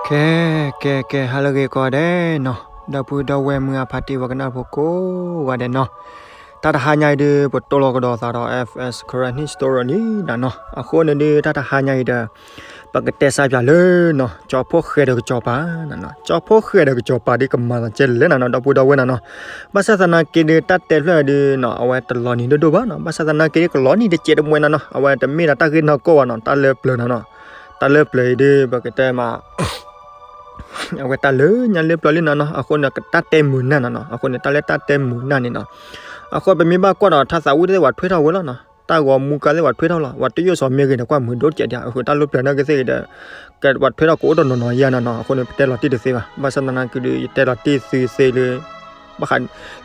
ကဲ ကဲ ကဲ ဟါလၢအဂ့ၤကိးဂၤဒဲးနီၤ, ဒီပုၢ်ဒီဝဲၢ်မုၢ်အဖါတံၢ်ဝဲကနၣ်ဖိကိးဂၤဒဲးနီၤ, တၢ်တဟါညါအံၤဒုး ပတိၢ်လီၤကဒီးသးဒီး F S Karen History န့ၣ်နၤနီၤ, အဃိန့ၣ်ဒုး တၢ်တဟါညါအံၤဒီး ပကတဲစးပၠးလၢနီၤ ကၠီဖီၣ်ဃဲဒီးကစီၤပၤနၤနီၤ, ကၠီဖီၣ်ဃဲဒီးကစီၤပၤဒ်ကမၤသးကဲလဲၣ်နၤနီၤ ဒီပုၢ်ဒီဝဲၢ်နၤနီၤ, ဘၣ်ဆၣ်သနာ်က့ဒုး တၢ်တဲဖျၢၣ်ဒုးနီၤ အဝဲတလီၤနံၤဒိၣ်ဒိၣ်ဘၣ်နီၤ, ဘၣ်ဆၣ်သနာ်က့ဒုး ကလီၤနံၤတစဲးတမှဲနၤနီၤ, အဝဲတမ့ၢ်ဒီးတၢ်ဂ့ၢ်နီၢ်ကီၢ်ဘၣ်နီၤ, တၢ်လၢပျၢၤနၤနီၤ, တၢ်လၢပျၢၤအံၤဒုး ပကတဲမး အဝဲတၢ်လၢညါလၢပျၢၤလံနၤနီၤ, အဃိန့ၣ် တၢ်တဲမုာ်နၢ်နၤနီၤ, အဃိန့ၣ် တၢ်လၢတၢ်တဲမုာ်နၢ်န့ၣ်နီၤ, အဃိပမ့ၢ်ဘၣ်ကွၢ်ဒီး ထါသးဝံၣ်သ့ၣ်ဝဲထွဲထီၣ်ဝဲလီၤနီၤ, တၢ်ဂီၤမူကါသ့ၣ်ဝဲထွဲထီၣ်လီၤ, ဝဲတယိၣ်စီၤမ့ၢ်ဂ့ၤဒီးကွၢ်မုာ်ဒိၣ်တစဲးဒံး, အဃိတၢ်လၢပျၢၤနာ်က့သ့ၣ်ဂ့ၤဒီး ကဝဲထွဲထီၣ်ကအိၣ်တနီၤနီၤယါနၤနီၤ, အဃိန့ၣ် ပတဲလီၤတံၢ်တသ့ဘၣ်, ဘၣ်ဆၣ်သနာ်က့ဒုး ယတဲလီၤတံၢ်သုသ့လၢ ဘၣ်ဃး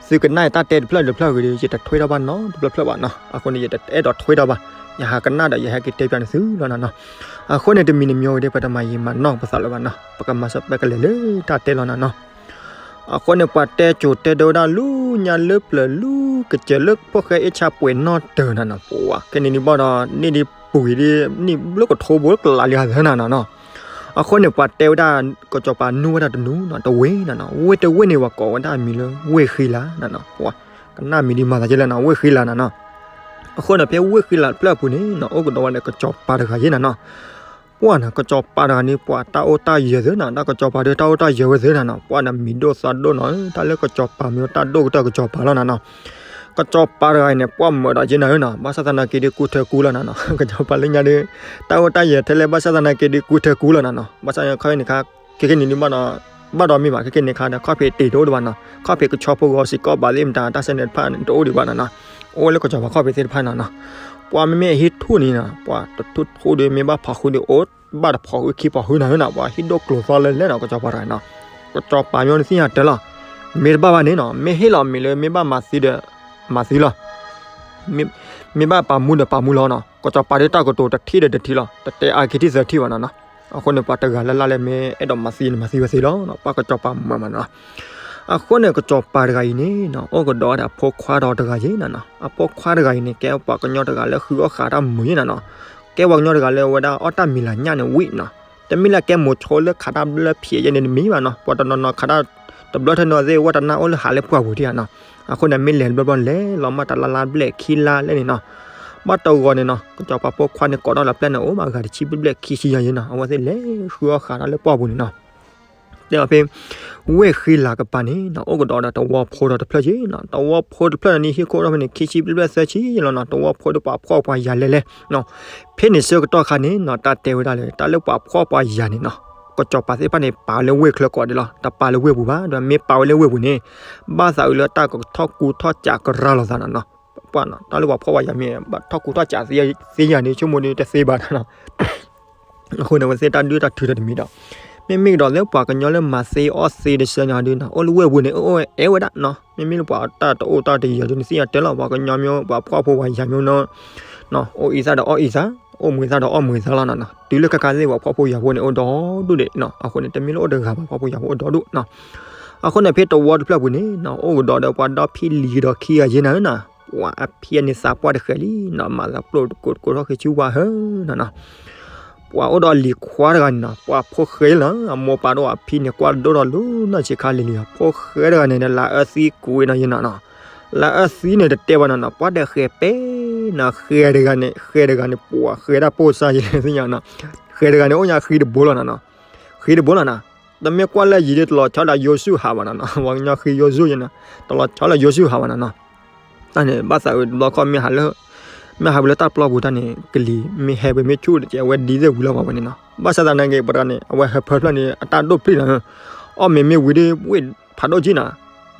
သုကနၣ်ယတၢ်တဲတဖျၢၣ်တဖျၢၣ်ဂ့ၤဒီး ယတထွဲထီၣ်ဘၣ်နီတဖျၢၣ်ဖျၢၣ်ဘၣ်နီၤ, အဃိန့ၣ် ယတအဲၣ်ဒိးထွဲထီၣ်ဘၣ်, ယဟးကနၣ်ဒီး ယဟဲက့ၤတဲပၠးန့ၣ်သုလီၤနၤနီၤ, အဃိန့ၣ် တမံၤတမံၤဝဲဒၣ် ပတမၤယံာ်မၤနီၢ်ပသးလၢၤဘၣ်နီၤ, ပကမၤစၢၤပကလဲၤလၢတၢ်တဲလီၤနၤနီၤ, အဃိန့ၣ် ပှၤတဲကိၤတဲဒိဝဲဒၣ်လၢညါလၢပျၢၤလၢကစၢၤလၢဖီၣ်ဃဲအ့ၣ်ဆါပှဲၤနီၣ်တၢၤနၤနီၤ, ပှၤခဲနံၤဒုးဘၣ်ဒီး န့ၢ်ဒံးပှ့ၤဒ်န့ၣ် ဘျုးကထိဘိကလးလံဟးသၢနၤနီၤနီၤ, အဃိန့ၣ် ပှၤတဲဝဲဒၣ် ကစီၤပၤနူၢ်ဝဲဒၣ်တနူၢ်နီၤ တဝ့ၢ်နၤနီၤ, ဝ့ၢ်တဝ့ၢ်န့ၣ် ပှၤကိးဝဲဒၣ်အမံၤလၢဝ့ၢ်ဃံလၤနၤနီၤ, ပှၤကနၣ်မံၤဒ်မၤသးကဲလဲၣ်နီၤ ဝ့ၢ်ဃံလၤနၤနီၤ, အဃိန့ၣ် ဖဲဝ့ၢ်ဃံလၤတဖျၢၣ်အပူၤန့ၣ်နီၤ အိၣ်ကဒီးဝဲဒၣ်ကစီၤပၤတဂၤယဲနၤနီၤ, ပှၤနီၤ ကစီၤပၤတဂၤန့ၣ် ပှၤတၢ်အိၣ်တၢ်ယၢၤသ့နၤ, တၢ်ကစီၤပၤဒုးတၢ်အိၣ်တၢ်ယၢၤဝဲသ့နၤနီၤ, ပှၤဒီးမံၤဒိၣ်သးဒိၣ်နီၤ, တၢ်လၢကစီၤပၤမ့ၢ်တၢ်ဒိၣ်ကတၢၢ်ကစီၤပၤလီၤနၤနီၤ, ကစီၤပၤတဂၤအံၤန့ၣ် ပှၤမၢဒီးက့နၤဧၢနီၤ, ဘၣ်ဆၣ်သနာ်က့ဒုးကူထဲကူလီၤနၤနီၤ, ကစီၤပၤလၢညါဒုး တၢ်အိၣ်တၢ်ယၢၤထဲလဲၣ် ဘၣ်ဆၣ်သနာ်က့ဒုးကူထဲကူလီၤနၤနီၤ, ဘၣ်ဆၣ်ခီဖဲန့ၣ်ခါ ခဲကနံၤဒုးဘၣ်ဒီး ဘၣ်ဒီးမ့ၢ်ဘၣ် ခဲကနံၤခါဒီး ခီဖျိတ့ၤတအိၣ်ဒံးဘၣ်နီၤ, ခီဖျိကဆီဖိဂီၤစ့ၢ်ကီးဘၣ်သ့ၣ်မတၤ တၢ်ဆဲန့ၣ်တဖၣ်န့ၣ် တအိၣ်ဒံးဘၣ်နၤနီၤ, အိၣ်လၢကစီၤပၤခီဖျိသ့ၣ်တဖၣ်နၤနီၤ, ပှၤမ့မ့ၢ်အဟံးထူၣ်န့ၣ်နီၤ ပှၤတထူၣ်ထူၣ်ဒုးမ့ၢ်ဘၣ်ဖီၣ်ဃုာ်ဒုးအိၣ် ဘၣ်တဖီၣ်ဃုာ်ခံဖီၣ်ဃုာ်နၤနီၤ, ပှၤဟံးဒိၣ်ကျိၤသီလၢလဲၣ်နီၤ ကစီၤပၤတဂၤနီၤ, ကစီၤပၤမ့ၢ်နသ့ၣ်ညါတၢ်လီၤ, မ့ၢ်တဘၣ်ဘၣ်န့ၣ်နီၤ မ့ၢ်ဟ့ၣ်လီၤမ့ၢ်လၢမ့ၢ်ဘၣ်မၤသံဒီး မၤသံလီၤ မ့ၢ်ဘၣ်ပာ်မူဒီးပာ်မူလီၤနီၤ, ကစီၤပၤဒုးတၢ်ကတိၤတထံၣ်ဒီးတထံၣ်လီၤ, တတဲအါခံထံၣ်သၢထံၣ်ဘၣ်နီၤနီၤ, အဃိန့ၣ် ပှၤတဂၤလၢ်လၢ်လၢမ့ၢ်အဲၣ်ဒိးမၤသံန့ၣ် မၤသံဝဲသ့လီၤ, ပှၤကစီၤပၤမၢမးနီၤ, အဃိန့ၣ် ကစီၤပၤတဂၤအံၤန့ၣ်နီၤ အိၣ်ကဒီးဝဲဒၣ်အဖိခွါဒီးတဂၤယဲနၤနီၤ, အဖိခွါတဂၤအံၤန့ၣ် ကဲပှၤကညီတဂၤလၢဃုအီၣ်ဃးတၢ်မုာ်ယဲနၤနီၤ, ကဲပှၤကညီတဂၤလၢဝဲဒၣ်အီၣ်တၢ်မံၤလၤညၣ်န့ၣ်ဝံၤနီၤ, တမ့ၢ်လၢကဲမိၤဆိလၢခးတၢ်ဘျၢဖျဲးယဲန့ၣ်တမံၤဘၣ်နီၤ, ပှၤတနီၤနီၤခးတၢ် တဘျီထဲနီၤသ့ၣ် ဝဲတနၢ်အိၣ်လၢဟးလၢပှၢ်ပူၤထံၣ်ဧါနီၤ, အဃိန့ၣ် မ့ၢ်လဲၤတဘျီဘျီန့ၣ် လဲၤလီၤမၢ်တလါလါဘျဲၣ်ခံလါလဲၣ်န့ၣ်နီၤ, ဘၣ်တဂီၤန့ၣ်နီၤ ကစီၤပၤဖိခွါန့ၣ် ကိးထီၣ်လီၤပျဲၢ်န့ၣ် အိၣ်မးဂၤတဆံဘျဲၣ်ဘျဲၣ်ခံဆံယဲနၤ, အဝဲသ့ၣ်လဲၤဃုအီၣ်ဃးတၢ်လၢပှၢ်ပူၤန့ၣ်နီၤ, တဲအီၤဖဲ ဝ့ၢ်ဃံလၤကပၤန့ၣ်နီၤ အိၣ်ကဒီးဒီးသဝီဖိဒီးတဖျၢၣ်ယဲနီၤ, သဝီဖိတဖျၢၣ်န့ၣ် ဟံၣ်ခိၣ်ဒီဖဲန့ၣ် ခံဆံဘျဲၣ်ဘျဲၣ်သၢဆံယဲလီၤနီၤ, သဝီဖိဒီးပှၤဖှီၣ်ပှၤယာ်လဲၣ်လဲၣ်နီၤ, ဖဲန့ၣ်ဆၢကတီၢ်ခါန့ၣ်နီၤ တၢ်တဲဝဲဒၣ်လၢ တၢ်လၢပှၤဖှီၣ်ပှၤယာ်န့ၣ်နီၤ ကစီၤပၤသ့ၣ်တဖၣ်န့ၣ် ပာ်ဝဲလၢဝ့ၢ်ချၢကိးဒဲးလီၤ, တပာ်လၢဝ့ၢ်ပူၤဘၣ်, ဒီးမ့ၢ်ပာ်ဝဲလၢဝ့ၢ်ပူၤန့ၣ် ဘၣ်သးအုးလၢတၢ်ကထီၣ်ကူထီၣ်စးကရၤလိာ်သးနီၤနီၤ, ပှၤနီၤ တၢ်လၢပှၤဖှီၣ်ပှၤယာ်မ့ၢ် ဘၣ်ထီၣ်ကူထီၣ်စးသ့ယဲၢ်န့ၣ် ဆိကမိၣ်ဒုးတသ့ဘၣ်နီၤနီၤ အဃိန့ၣ် အဝဲသ့ၣ်တၢ်ဒုးတၢ်ထုးဒီးတမံၤဒီး မ့မ့ၢ်ကဒီးလၢပှၤကညီလၢမၤသ့အီၣ်သ့တဆၢန့ၣ်ဒုးနီၤ အိၣ်လၢဝ့ၢ်ပူၤန့ၣ် အိၣ်အဲၣ်ဝဲဒၣ်နီၤ, မ့မ့ၢ်လၢပှၤတၢ်တအိၣ်တၢ်တယၢၤဒုး နသ့ၣ်ညါတၢ်လီၤ, ပှၤကညီမ့ၢ် ပှၤဖှီၣ်ဖိပှၤယာ်မ့ၢ်နီၤ အိၣ်အံၤသၣ်ဒီးအီၣ်အံၤသၣ်, အိၣ်မုာ်သၣ်ဒီးအီၣ်မုာ်သၣ်လီၤနီၤနီၤ, တုၤလၢခဲခါသ့ၣ် ပှၤဖှီၣ်ဖိယာ်ဖိန့ၣ် အိၣ်ဒီဒူၣ်ဒံးနီၤ, အဃိန့ၣ် တမ့ၢ်လၢအိၣ်တဂၤဘၣ် ပှၤဖှီၣ်ဖိယာ်ဖိအိၣ်ဒီဒူၣ်နီၤ, အဃိန့ၣ် ဖဲသဝီတဖျၢၣ်ပူၤန့ၣ်နီၤ အိၣ်ကဒီးဒီးပှၤဒီဖံလံၤကဒီးခံဂၤယဲနၤနီၤ, ပှၤအဖံအန့ၣ်သးပှၢ်တဃဲၤလံနီၤ, မၤသးပျိၢ်ကိးကိးထီၣ်ဃ့ဆူဝါဟၢနီၤနီၤ ပှၤအိၣ်ဒီးလံၤခွါတဂၤန့ၣ်နီၤ ပှၤဖိၣ်ဃဲလီၤ, အမိၢ်ပၢ်ဒီးအဖံန့ၣ် ကွၢ်ဒိၣ်ထီၣ်လၢနီၢ်ဆံးခါလံၤလံၤ, ဖိၣ်ဃဲတဂၤန့ၣ် လၢအၢသံကွံာ်နီၤယဲနီၤနီၤ, လၢအၢသံန့ၣ်တတဲဘၣ်နီၤနီၤ, ပှၤဒီးဃဲၤပဲနီၤ, ဃဲၤတဂၤန့ၣ် ဃဲၤတဂၤန့ၣ် ပှၤဃဲၤဒၣ်ပိၢ်စၢ်ယဲသ့ၣ်ညါနီၤ, ဃဲၤတဂၤန့ၣ် အိၣ်ညါဃံတဘိလီၤနီၤနီၤ, ဃံတဘိလီၤနီၤ, တမ့ၢ်ကွၢ်လၢယံၤဒ်တလီၤဆီဒီးယိၤၡူဟးဘၣ်နီၤနီၤ, ပှၤကညီဃံယိၤၡူယဲနီၤ, တလီၤဆီလၢယိၤၡူဟးဘၣ်နီၤနီၤ တၢ်န့ၣ် ဘၣ်သးအုးတဘျီခီၣ်မ့ၢ်ဟးလၢ မ့ၢ်ဟးဝဲလၢတၢ်ပျီပူၤတၢ်န့ၣ် ကလံၤမ့ၢ်ဟဲဝဲမ့ၢ်ဆူၣ်တကဲး အဝဲဒ်သ့ၣ်ဝံၤလီၤမးဝဲန့ၣ်နီၤ, ဘၣ်ဆၣ်သနာ်က့ ပှၤတဂၤန့ၣ် အဝဲဟၢဖၢဖျၢၣ်န့ၣ် အတၢ်ဒိၣ်ပျံၤနီၤ, အီၣ်မ့ၤမ့ၢ်ဝံၤဒီး ဝ့ၢ်ဖးဒိၣ်ကံနီၤ,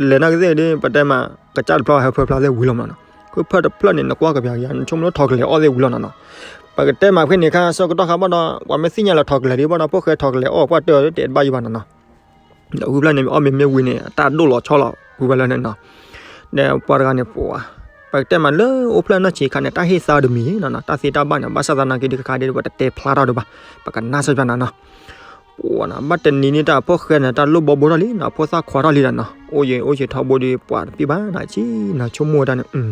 လဲၤနာ်က့သ့ၣ်ဒီး ပတဲမး ကစၢ်တဖျၢၣ်ဟၢဖၢဖျၢၣ်သ့ၣ်ဝံၤလီၤမးနီၤ, ခုဖၢတဖျၢၣ်န့ၣ် နကွၢ်ကပျးကယၤ နဆိကမိၣ်လၢထိးကလဲၤအီၣ်သ့ၣ်ဝံၤလီၤနီၤနီၤ, ပကတဲမးဖဲန့ၣ်ခါ ဆၢကတီၢ်ခါဘၣ်ဒီး ပှၤမ့ၢ်သ့ၣ်ညါလၢထိးကလဲၤဒ်ဘၣ်ဒီး ဖိၣ်ဃဲထိးကလဲၤအီၣ်ကွၢ်တၢၢ်တဘၣ်ယံၤဘၣ်နီၤနီၤ ဒီးဝံၤဖျၢၣ်န့ၣ် အီၣ်မ့ၤမ့ၢ်ဝံၤန့ၣ် အတၢ်ဒိၣ်လီၤဆီလီၤ ဝံၤဖျၢၣ်လၢန့ၣ်နီၤ, ဒီးပှၤတဂၤန့ၣ်ပှၤ ပကတဲမးလၢအိၣ်ဖျဲၣ်နီၢ်ဆံးခါန့ၣ် တၢ်ဟ့ၣ်သါတမံၤနီၤနီၤ တၢ်သ့တၢ်ဘၣ်န့ၣ် ဘၣ်ဆၣ်သနာ်က့ဒ်ခါခါဒ် ပတတဲဖျါထီၣ်ဒံးဘၣ် ပကနၢ်စၢ်ပျၢ်နၤနီၤ, ပှၤနီၤ ဘၣ်တနံၤန့ၣ်တၢ်ဖိၣ်ဃဲန့ၣ် တၢ်လိၣ်ဘီဘိထီၣ်လံနီၤ ဖိသၣ်ခွါထီၣ်လံဒီးနီၤ အိၣ်ယံၤအိၣ်ယံၤထီဘိဒီး ပှၤတပ့ၢ်ဘၣ်နီၤ ဆံးနီၤ ဆိကမိၣ်ဝဲဒၣ်န့ၣ် အံ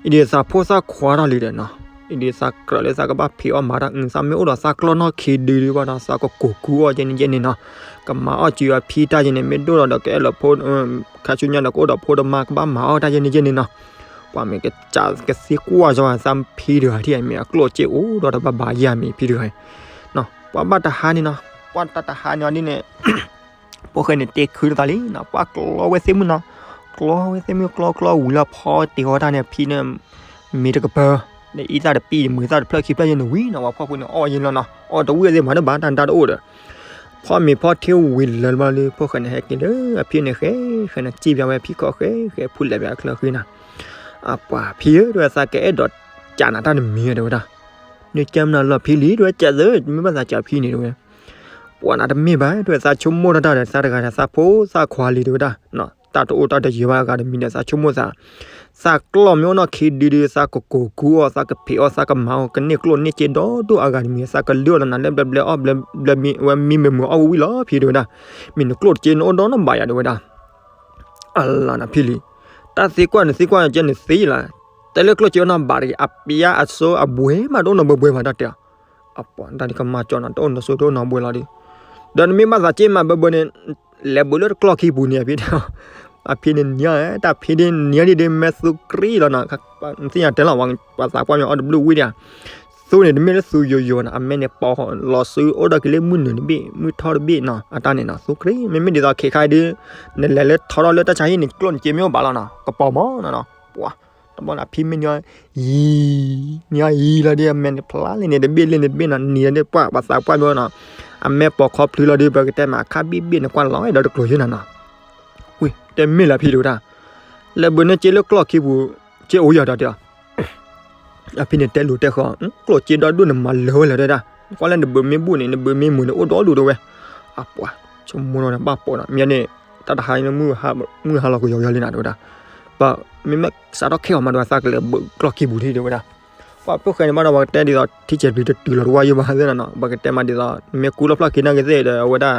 ၤဒ်သးဖိသၣ်ခွါထီၣ်လံဒီးနီၤ ဒ်သးကြၢးလၢသးကဘၣ်ဖံးအီၣ်မၤတၢ် သးမ့ၢ်အိၣ်ဒီးသးကျီၢ်နီၢ်ခံဒုဒုဘၣ်ဒီး သးကကိးကူအီၣ်ကဲန့ၣ်ကဲန့ၣ်နီၤ. ကမၤအီၣ်စၢၤအဖံတၢ်ကဲန့ၣ် မ့ၢ်ဒိၣ်ဒီးဒီးကအဲၣ်လီၤဖိ ခါဆူညါဒီးကအိၣ်ဒီးဖိဒီးမါ ကဘၣ်မၤအီၣ်တၢ်ကဲန့ၣ်ကဲန့ၣ်နီၤ. ပှၤမ့ၢ်ကစးကသံကွၢ်စီၤသးဖံတဂၤထံၣ် မ့ၢ်အကျိၣ်စ့အိၣ်ဒီးတဘၣ်ဘၣ်ယၤမ့ၢ်ဖံတဂၤ ပှၤဘၣ်တဟါန့ၣ်နီၤ, ပှၤတၢ်တဟါန့ၣ်အီၤဒ်န့ၣ် ဖိၣ်ဃဲန့ၣ်တဲခုတသးလံနီၤ, ပှၤကျီဝဲသ့ၣ်မုၢ်နီၤ, ကျီဝဲသ့ၣ်မုၢ်ကျီကျီဝံၤလီၤ ဖီတ့ၢ်ဃီတၢ်န့ၣ် အဖံန့ၣ် မ့ၢ်တကပၢၤ, ဒီးအံသၣ်တပံၢ် မုာ်သၣ်တဖျၢၣ်ခံဖျၢၣ်ယဲၢ်န့ၣ်ဝံၤနီၤ, ပှၤဖီၣ်ဖိန့ၣ်အီၣ်ယဲၢ်လီၤနီၤ, အီၣ်တဝံၣ်သ့ၣ်မၤတဘၣ်တၢ်ဒါတအိၣ်ဒီး ဖီမ့ၤဖီထံဝံၤလၢၤဘျီဒီး ဖိၣ်ဃဲန့ၣ်ဟဲက့ၤလၢအဖံန့ၣ်ဃဲ ဃဲန့ၣ်စံၣ်ပျးဝဲ ဖံခီၣ်ဃဲဃဲ ဖူးလဲၤပျးချၢဃံနီၤ, အပှၤဖံဧၢ တဲဝဲ သးကအဲၣ်ဒိးကးနၤတၢ်တမံၤတဲဝဲဒၣ်, နကးမနုၤလီၤဖံလံ တဲဝဲ ကးသၢ မ့ၢ်ဘၣ်သးကးဖံန့ၣ်တဲဝဲ ပှၤနၤတမ့ၢ်ဘၣ် တဲဝဲ သးဆိကမိၣ်တၢ်တၢ်ဒီး သးတဂၤဒီးသးဖိသၣ်ခွါလံ တဲဝဲဒၣ်, တၢ်တအိၣ်တၢ်တယၢၤဘၣ်အဂၤတမံၤဒီး သးဆိကမိၣ်သး, သးကျီၢ်မ့ၢ်အိၣ်နီၢ်ခံဒုဒု သးကကိးကူအီၣ် သးကဖံးအီၣ် သးကမၤအီၣ် ကန့ၢ်ကျိၣ်န့ၢ်စ့ဒီဒိၣ်အဂၤတမံၤ သးကလုၢ်အီၣ်လီၤနၤလၢဘျဲဘျဲအီၣ်ဘျဲဘျဲမံဝဲမံမုာ်မုာ်အီၣ်ဝံၤဝံၤလီၤဖံတဲဝဲဒၣ်, မ့ၢ်နကျိၣ်တစ့နအိၣ်ဒီးနီၢ်ဘၣ်ယၤတဲဝဲဒၣ် အလၤနၤဖံလံ, တၢ်သံကွၢ်နသံကွၢ်ကဲနသံလီၤ, တဲလၢကျိၣ်စ့အိၣ်နီၢ်ဘၣ်တဂ့ၤ အပျါအစိအဘှဲမးတအိၣ်နီၢ်ဘှဲဘှဲမးတၢ်တဲအီၤ, အပှၤတၢ်ဒ်ကမၤကၠီနီၤ တအိၣ်နီၢ်စိတအိၣ်နီၢ်ဘှဲလီၤဒီး, ဒီးနမ့ၢ်ဘၣ်သးစ့မးဘၢဘၢန့ၣ်, လဲၤဘုးလၢတကျီၢ်ခံပူၤန့ၣ် အဖံ, အဖံန့ၣ်နံၤဧါ တၢ်ဖံန့ၣ်နံၤဧါဒ်ဒ်မ့ၢ်သူကြံလီၤနီၤ, သ့ၣ်ညါတဲလီၤ ပှၤသးပှၢ်မ့ၢ်အီၣ်တဘျုးဝံၣ်ဒံးဧါ သူန့ၣ် တမ့ၢ်လၢသူယိာ်ယိာ်နီၤ, အမဲန့ၣ်ပီလီၤစုအိၣ်ဒီးက့ၤလၢမုၢ်နုာ်တဘ့ၣ် မုၢ်ထီၣ်တဘ့ၣ်နီၤ, အတၢ်န့ၣ်နီၤ သူကြံ မ့မ့ၢ်ဒ်သိးခဲခါဒီး, နလဲၤလၢထီထီၣ်လၢတၢ်ဆါဟံၣ်န့ၣ် ကျိၣ်နစ့မ့ၢ်အိၣ်ဘၣ်လီၤနီၤ ကပီၤမီၤနီၤနီၤ, ပှၤ, တဘျီန့ၣ် အဖံမ့ၢ်နံၤ ယံၤ, နံၤယံၤလီၤဒီး အမဲန့ၣ်ဖျါလံန့ၣ် တဘ့ၣ်လံန့ၣ်တဘ့ၣ်နီၤ နံၤလီၤဒီး ပှၤ ပှၤသးပှၢ်မ့ၢ်နီၤ, အမဲပိာ်ခီဖျိလီၤဒီး ပကတဲမး အခါဘ့ၣ်ဘ့ၣ်န့ၣ် ကွၢ်လီၤဝဲဒီးတကျိၤယဲၢ်နၤနီၤ, ဝ့ၢ် တဲမ့ၢ်လၢဖံတဲဝဲဒၣ်, လဲၤဘုးန့ၣ်စ့လၢကျီၢ်ခံပူၤ, စ့အိၣ်ယၤဒီးတဲအီၤ အဖံန့ၣ်တဲလိၤတဲဃီ, ကျိၣ်စ့ဒီဒိၣ်န့ၣ်မၤလၢာ်ဝဲလၢၤတဲဒၣ်, ကွၢ်လၢနဘုးမ့ၢ်ဘူၣ်န့ၣ် နဘုးမ့ၢ်မုာ်န့ၣ် အိၣ်ဒီဒူၣ်တဲဝဲ, အပှၤ, ဆိကမိၣ်ဒီးဘၣ်ပိာ်နီၤ မ့ၢ်န့ၣ်, တၢ်တဟါန့ၣ် မုၢ်ဟါလီၤကယီကယီလံနၤတဲဝဲဒၣ်, ပမ့မ့ၢ်စးထီၣ်ခဲအီၤမးဒီး သးကလဲၤဘုးကျီၢ်ခံပူၤထံတဲဝဲဒၣ်, ပှၤဖိၣ်ဃဲန့ၣ်ဘၣ်ဒီး ပှၤကတဲဒ်သိး ထံဆဲးပျံၤတတုၤလီၤတဝၢ်ယိၣ်ဘၣ်သ့ၣ်နီၤနီၤ ပှၤကတဲမးဒ်သိး မ့ၢ်ကူလီၢ်ဖျီၣ်ခံနာ်က့သ့ၣ်ဒီး အဝဲဒၣ်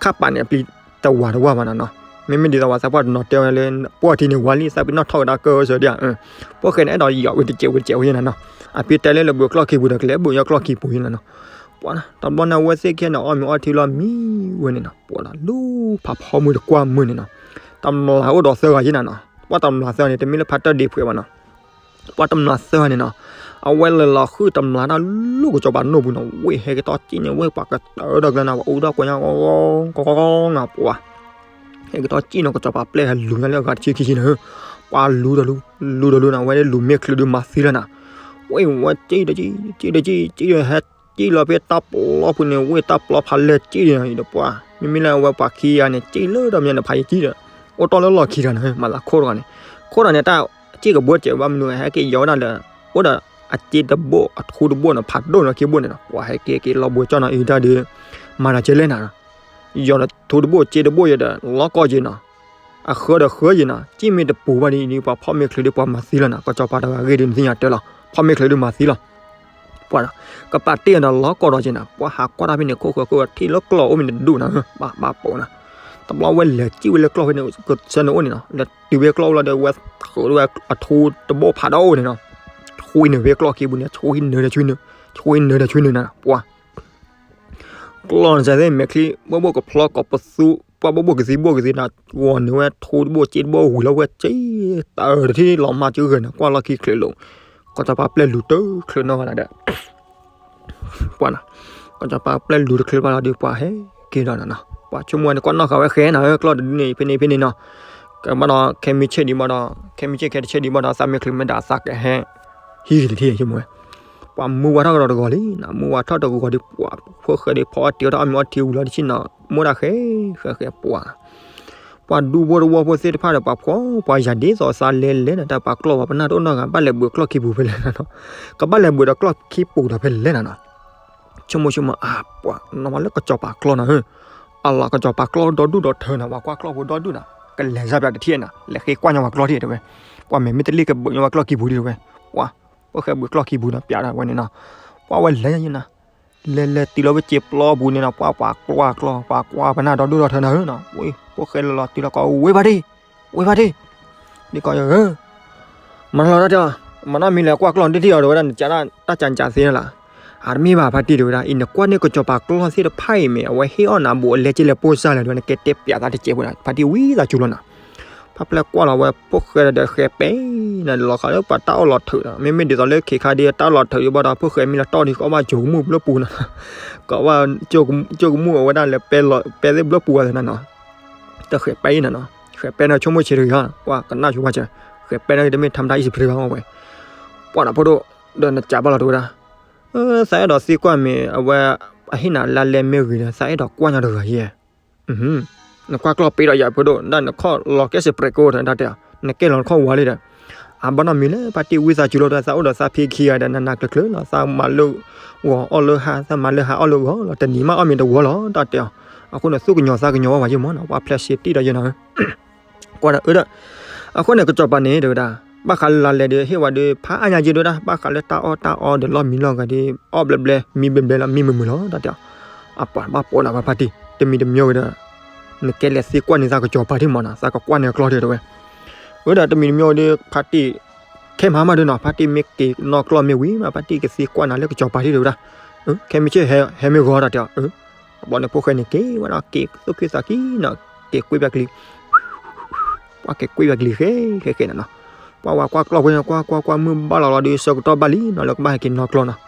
ခးပာ်န့ၣ်အပျံၤတဝးတဝၢ်ဘၣ်နီၤနီၤ, မ့မ့ၢ်ဒ်သိးပှၤသးပှၢ်တနီၤတဲဝဲလၢ ပှီၢ်ထံန့ၣ်ဝါလံ သးပ့ၤနီၣ်ထီၣ်ကဒါကၢစၢၤဒံးဧါ, ဖိၣ်ဃဲန့ၣ် အဲၣ်ဒိးယီၤဝဲတစဲးဝဲတစဲးဝဲယဲၢ်နၤနီၤ, အဖံတဲလၢလၢဘုးကျီၢ်ခံပူၤဒီး ကလဲၤဘုးညီကျီၢ်ခံပူၤယဲၢ်နၤနီၤ, ပှၤနီၤ တဘျီန့ၣ် အဝဲသ့ၣ်ခဲန့ၣ် အီၣ်မ့ၤအီထံလီၤမံဝဲန့ၣ်နီၤ ပှၤလီၤ လူၤဖးဖီမုၢ်တကွၢ်မုၢ်န့ၣ်နီၤ, တမျးအိၣ်ဒီးသၢဂၤယဲၢ်နၤနီၤ, ပှၤတမျးသၢဂၤန့ၣ် တမ့ၢ်လၢဖးတၢၢ်ဒ့ဖှဲးဘၣ်နီၤ ပှၤတမျးသၢဂၤန့ၣ်နီၤ, အဝဲလဲၤလီၤဃုာ်တမျးတၢ်လၢကစီၤပၤနိၣ်ပူၤနီၤ, ဝ့ၢ်ဟဲက့ၤတီစ့ၣ်န့ၣ် ဝ့ၢ်ပှၤကတၢၢ်ဒီးကျဲနီၤ ပှၤအူဒီးကွဲညါ ကီကီကီနီၤ ပှၤ ဟဲက့ၤတီစ့ၣ်နီၤ ကစီၤပၤပျဲၢ်ဟဲလူၤညါလၢအဂၤတဆံခံဆံန့ၣ်, ပှၤလူၤဒီးလူၤ, လူၤဒီးလူၤနီၤ ဝဲဒၣ်လူၤမ့ၢ်ချုးဒုးမၤသံလီၤနီၤ, ဝ့ၢ်ဝဲစ့ၣ်ဒီးစ့ၣ်, စ့ၣ်ဒီးစ့ၣ်, စ့ၣ်ဒီးဟဲစ့ၣ်လီၤဖဲတၢ်ပျီပူၤန့ၣ် ဝ့ၢ်တၢ်ပျီဖးလဲၢ်စ့ၣ်ဒီး ဒီးပှၤ မ့မ့ၢ်လၢအဝဲပှၤခံဂၤန့ၣ် စ့ၣ်လၢဒီးမ့ၢ်န့ၣ် ဖးယံၤစ့ၣ်ဒီး, အိၣ်တီၢ်လၢလီၢ်ခံတဂၤန့ၣ် မၤသးခိၣ်တဂၤန့ၣ်, ခိၣ်တဂၤန့ၣ် တၢ်စ့ၣ်ကဘှီစဲးဘၣ်မနုၤ ဟဲက့ၤယီၤဝဲဒၣ်လၢ အိၣ်ဒီးအစ့တဘိၣ် အထူတဘိၣ်န့ၣ် ဖးဒိၣ်န့ၣ်ခံဘိၣ်န့ၣ်နီၤ, ပှၤဟဲက့ၤက့ၤလီၤဘှံးကၠီၣ်နီၤ အံၤတၢ်ဒီး မၤတၢ်ကဲလဲၣ်နၤနီၤ, ယီၤဒီးထူတဘိၣ်စ့တဘိၣ်ယဲဒီး လီၤကီၢ်က့ၤနီၤ, အဃၢဒီးဃၢယဲနီၤ, စ့ၣ်မ့ၢ်တပူၤဘၣ်ဒီး ပှၤဖီၣ်မ့ၢ်ချုးဒီးပှၤမၤသံလီၤနီၤ, ကစီၤပၤတဂၤဂ့ၢ်ဒီးနသ့ၣ်ညါတဲလီၤ, ဖီၣ်မ့ၢ်ချုးဒီးမၤသံလီၤ ပှၤနီၤ, ကပာ်တ့ၢ်အီၤဒီးလီၤကီၢ်ဒီးက့ၤနီၤ, ပှၤဟးကွၢ်တၢ်ဖဲန့ၣ် ခိၣ်ဃၢၤခိၣ်ဃၢၤထံၣ်လၢကျီၢ်အိၣ်မ့ၢ်တဒူၣ်နီၤ, ဘၣ်ဘၣ်ပိာ်နီၤ, တဘျီဝဲလဲၤစံၣ်ဝဲလၢကျီၢ်ဖဲန့ၣ် ကဆၢန့ၣ်အိၣ်န့ၣ်နီၤ, လဲၤတုၤဖဲကျီၢ်အိၣ်လီၤဒီး ဝဲထုးဝဲအထူတဘိၣ်ဖးဒိၣ်န့ၣ်နီၤ, ဆွံနုာ်ဖဲကျီၢ်ခံပူၤန့ၣ် ဆွံနုာ်ဒီးဆွံနုာ်, ဆွံနုာ်ဒီးဆွံနုာ်နၤ, ပှၤ ကျီၢ်န့ၣ်စဲးသ့ၣ် မဲာ်ချံ ဘိၣ်ဘိၣ်ကဖျီကီးပသူ ပှၢ်ဘိၣ်ဘိၣ်ကသံဘိၣ်ကသံနၤ, ဂီၤနုာ်ဝဲထူတဘိၣ်စ့တဘိၣ်ဝံၤလီၤဝဲစ့ၢ် တၢ်တထံၣ်လီၤမၢ်စုဂဲၤန့ၣ် ကွၢ်လီၢ်ခံချုးလိာ်, ကစီၤပၤပျဲၢ်လူၤတချုးနီၢ်ဂၤဒၣ်ဒီး ပှၤနီၤ, ကစီၤပၤပျဲၢ်လူၤတချုးဘၣ်လီၤဒီး ပှၤဟဲက့ၤဒီးနီၤနီၤ, ပှၤဆိကမိၣ်ဝဲန့ၣ် ကွၢ်နီၣ်ဃာ်ဝဲဃဲနီၤ ကျီၢ်တဒုန့ၣ် ဖဲန့ၣ်ဖဲန့ၣ်နီၤ, ကဘၣ်ဒီး ခဲမုၢ်ဆ့ၣ်ဒံးဘၣ်ဒီး ခဲမုၢ်ဆ့ၣ်ခဲတဆ့ဒံးဘၣ်ဒီး သးမ့ၢ်ချုးမ့ၢ်ဒၣ်သးကဟဲ ဟံးက့ၤတထံၣ်ဆိကမိၣ်ဝဲ, ပှၤမူဝါထီၣ်ကဒီးတဂီၤလံနီၤ, မူဝါထီၣ်တဂီၤဒီး ပှၤဖိၣ်ဃဲဒီး ဖီအီၣ်တ့ၢ်အီၣ်တၢ်အီၣ်မ့ၤအီထံဝံၤလီၤတဆ့နီၤ, မိၢ်ဒၣ်ဃဲ ဃဲဃဲပှၤ ပှၤဒူဖိတဝီဖိသ့ၣ်တဖၣ်ဒီး ပှၤဖှီၣ်ပှၤယာ်ဒ်သိးသးလဲၤလဲၤန့ၣ် တၢ်ပှၤကျီၢ်ပှၤပနၢ်တအိၣ်နီတဂၤ ဘၣ်လဲၤဘုးကျီၢ်ခံပူၤဖဲလဲၣ်နီၤ, ကဘၣ်လဲၤဘုးဒီးကျီၢ်ခံပူၤဒီးဖဲလဲၣ်နီၤနီၤ, ဆိကမိၣ်ဆိကမိၣ် အါ ပှၤနီၢ်မးလၢကစီၤပၤကျီၢ်နီၤဧၢ, အလီၤကစီၤပၤကျီၢ်ဒီဒူၣ်ဒီထၢနီၤ, ပှၤကွၢ်ကျီၢ်ဖိဒီဒူၣ်နီၤ, ကလဲၤစၢ်ပၠးတထံၣ်နီၤ, လဲၤဃ့ကွၢ်ညီပှၤကျီၢ်ထံၣ်တဲဝဲ, ပှၤမဲာ်မ့ၢ်တလ့ၣ်ကဘုးညီပှၤကျီၢ်ခံပူၤဒံးတဲဝဲ, ပှၤ ပှၤဃဲဘုးကျီၢ်ခံပူၤနီၤ ပၠးဒၣ်ဝဲန့ၣ်နီၤ, ပှၤဝဲလဲၤယဲနီၤ လဲၤလဲၤတုၤလီၤဝဲစ့ပျီပူၤန့ၣ်နီၤ, ပှၤ ပှၤကွၢ်ကျီၢ် ပှၤကွၢ်ပနၢ်ဒီဒူၣ်ဒီထၢနီၤဧၢနီၤ, ဝဲ ဖိၣ်ဃဲလီၤလီၤတုၤလီၤကီး ဝ့ၢ်ဘၣ်ဒ့ၣ် ဝ့ၢ်ဘၣ်ဒ့ၣ်, ဒ်ကီးယဲဧၢ, မၤလီၤတၢ်တဲအီၤ, မနီၢ်မံၤလဲၤကွၢ်ကျီၢ်ဒ်ထံၣ်အီၤ တဲဝဲဒၣ် နကးတၢ်ကၢ်ကၢ်သ့လၢ်. အတမ့ၢ်ဘၣ် ဖါတံၢ် တဲဝဲဒၣ် အံၤနကွၢ်န့ၢ်ကစီၤပၤကျီၢ်သ့ၣ်တဖၣ်အံၤမ့ၢ် အဝဲဟ့ၣ်အီၣ်နၤဘူးအလဲက့လဲၣ်ပိၢ်စၢ်လဲၣ် တဲဝဲ နကဲတဲပၠးသးတကဲးဖိဒၣ် ဖါတံၢ်ဝံသးစူၤလီၤနီၤ. ဖါပျဲၢ်ကွၢ်လီၤဝဲဖိၣ်ဃဲဒီးဃဲၤပဲနီၤ လီၤဃာ်လၢပှၤတၢ်အီၣ်လီၤထုးဒီး မ့မ့ၢ်ဒ်သိးလၢခ့ခါဒ်တၢ်အီၣ်လီၤထုးဒ်ဘၣ်ဒီး ဖိၣ်ဃဲမ့ၢ်လီၤတီၢ်ဒ် ကအီၣ်ဘၣ်ကၠိကမူၣ်ဘျီပူၤနီၤ ကအီၣ်ဘၣ်ကၠိကမူၣ်အဝဲဒၣ်လၢပဲသ့ၣ်ဘျီပူၤဝဲသ့ၣ်နီၤနီၤ. တဃဲၤပဲအံၤနီၤနီၤ ဃဲၤပဲန့ၣ်ဆိကမိၣ်ဆံးတဂ့ၤဧါ ကွၢ်ကနၣ်ဆိဘၣ်စၢၤ ဃဲၤပဲန့ၣ်တမ့ၢ်ထါမတၤအံၣ်စဖရံဘၣ် အဝဲ ပှၢ်နီၤဖိဒိၣ် ဒီးနကးဘၣ်လီၤ တဲဝဲဒၣ် သးအဲၣ်ဒိးသံကွၢ်မ့ၢ်အဝဲ အဟ့ၣ်နၤလါလဲမ့ၢ်ဂ့ၤဒီး သးအဲၣ်ဒိးကွၢ်ညီတဂၤယဲ နကွၢ်ကျီၢ်ပ့ၤဒီးယၤဖိဒိၣ် ဒၣ်နခီၣ်လီၤကဲစပရ့းကိးတၢ်တဲအီၤ နကဲလီၤနခီၣ်ဝါလံဒီး အဘၣ်နီတမံၤလၢ ဖါတံၢ်ဝံသးစူၤလီၤဒီး သးအိၣ်ဒီးသးဖံခံဂၤဒီး နနၤကျၢၤကျၢၤလီၤ သးမၤလၢဂီၤအီၣ်လၢဟါ သးမၤလၢဟါအီၣ်လၢဂီၤလီၤ တနံၤမးအီၣ်မ့ၤတဝီလီၤ တၢ်တဲအီၤ အဃိန့ၣ် သူၣ်ကညီၤသးကညီၤဝဲဝဲယဲၢ်မးနီၤ ပှၤဖျဲးစ့တံၢ်ဒီးယဲၢ်နီၤ ကွၢ်ဒီးအၢဒီး အဃိန့ၣ် ကစီၤပၤန့ၣ် တဲဝဲဒၣ် ဘၣ်ဃးလၢလါလဲဒီး ဟ့ၣ်ဝဲဒီး ဖးအါညါက့ တဲဝဲဒၣ် ဘၣ်ဃးလၢတၢ်အီၣ်တၢ်အီဒီးလီၢ်မံလီၢ်ဂၤဒီး အီၣ်ဘျဲဘျဲ မံဘျဲဘျဲလီၤ မံမုာ်မုာ်လီၤ တၢ်တဲအီၤ အပှၤဘၣ်ပိာ်နီၤ ပှၤဖါတံၢ် တမံၤတမံၤဝဲဒီး နကဲလဲၤသံကွၢ်န့ၢ်သးကစီၤပၤထံၣ်မးနီၤ သးကကွၢ်န့ၢ်အကျီၢ်ထံၣ် တဲဝဲ အၢဒီးတမံၤတမံၤဝဲဒီး ဖါတံၢ် ခဲမၤမးဒ်နီၤ ဖါတံၢ်မ့ၢ်က့ၤနီၢ်ကျီၢ်မ့ၢ်ဝံၤမး ဖါတံၢ်ကသံကွၢ်နၤလၢကစီၤပၤထံၣ် တဲဝဲဒၣ် ခဲမုၢ်ဆ့ၣ် ဟဲမ့ၢ်ဂီၤ တၢ်တဲအီၤ ဘျီန့ၣ်ဖိၣ်ဃဲန့ၣ်က့ၤဝဲနီၤ က့ၤသူၣ်က့ၤသးက့ၤနီၤ က့ၤကွံာ်ပှၤကလံၤ ပှၤက့ၤကွံာ်ပှၤကလံၤဃဲဃဲဃဲနီၤနီၤ ပှၤဝဲကွၢ်ကျီၢ်ဖိန့ၣ် ကွၢ်ကွၢ်ကွၢ် မုၢ်ဘၣ်လီၤလီၤဒီး ဆၢကတီၢ်ဘၣ်လံနီၤ လၢကဘၣ်ဟဲက့ၤနီၢ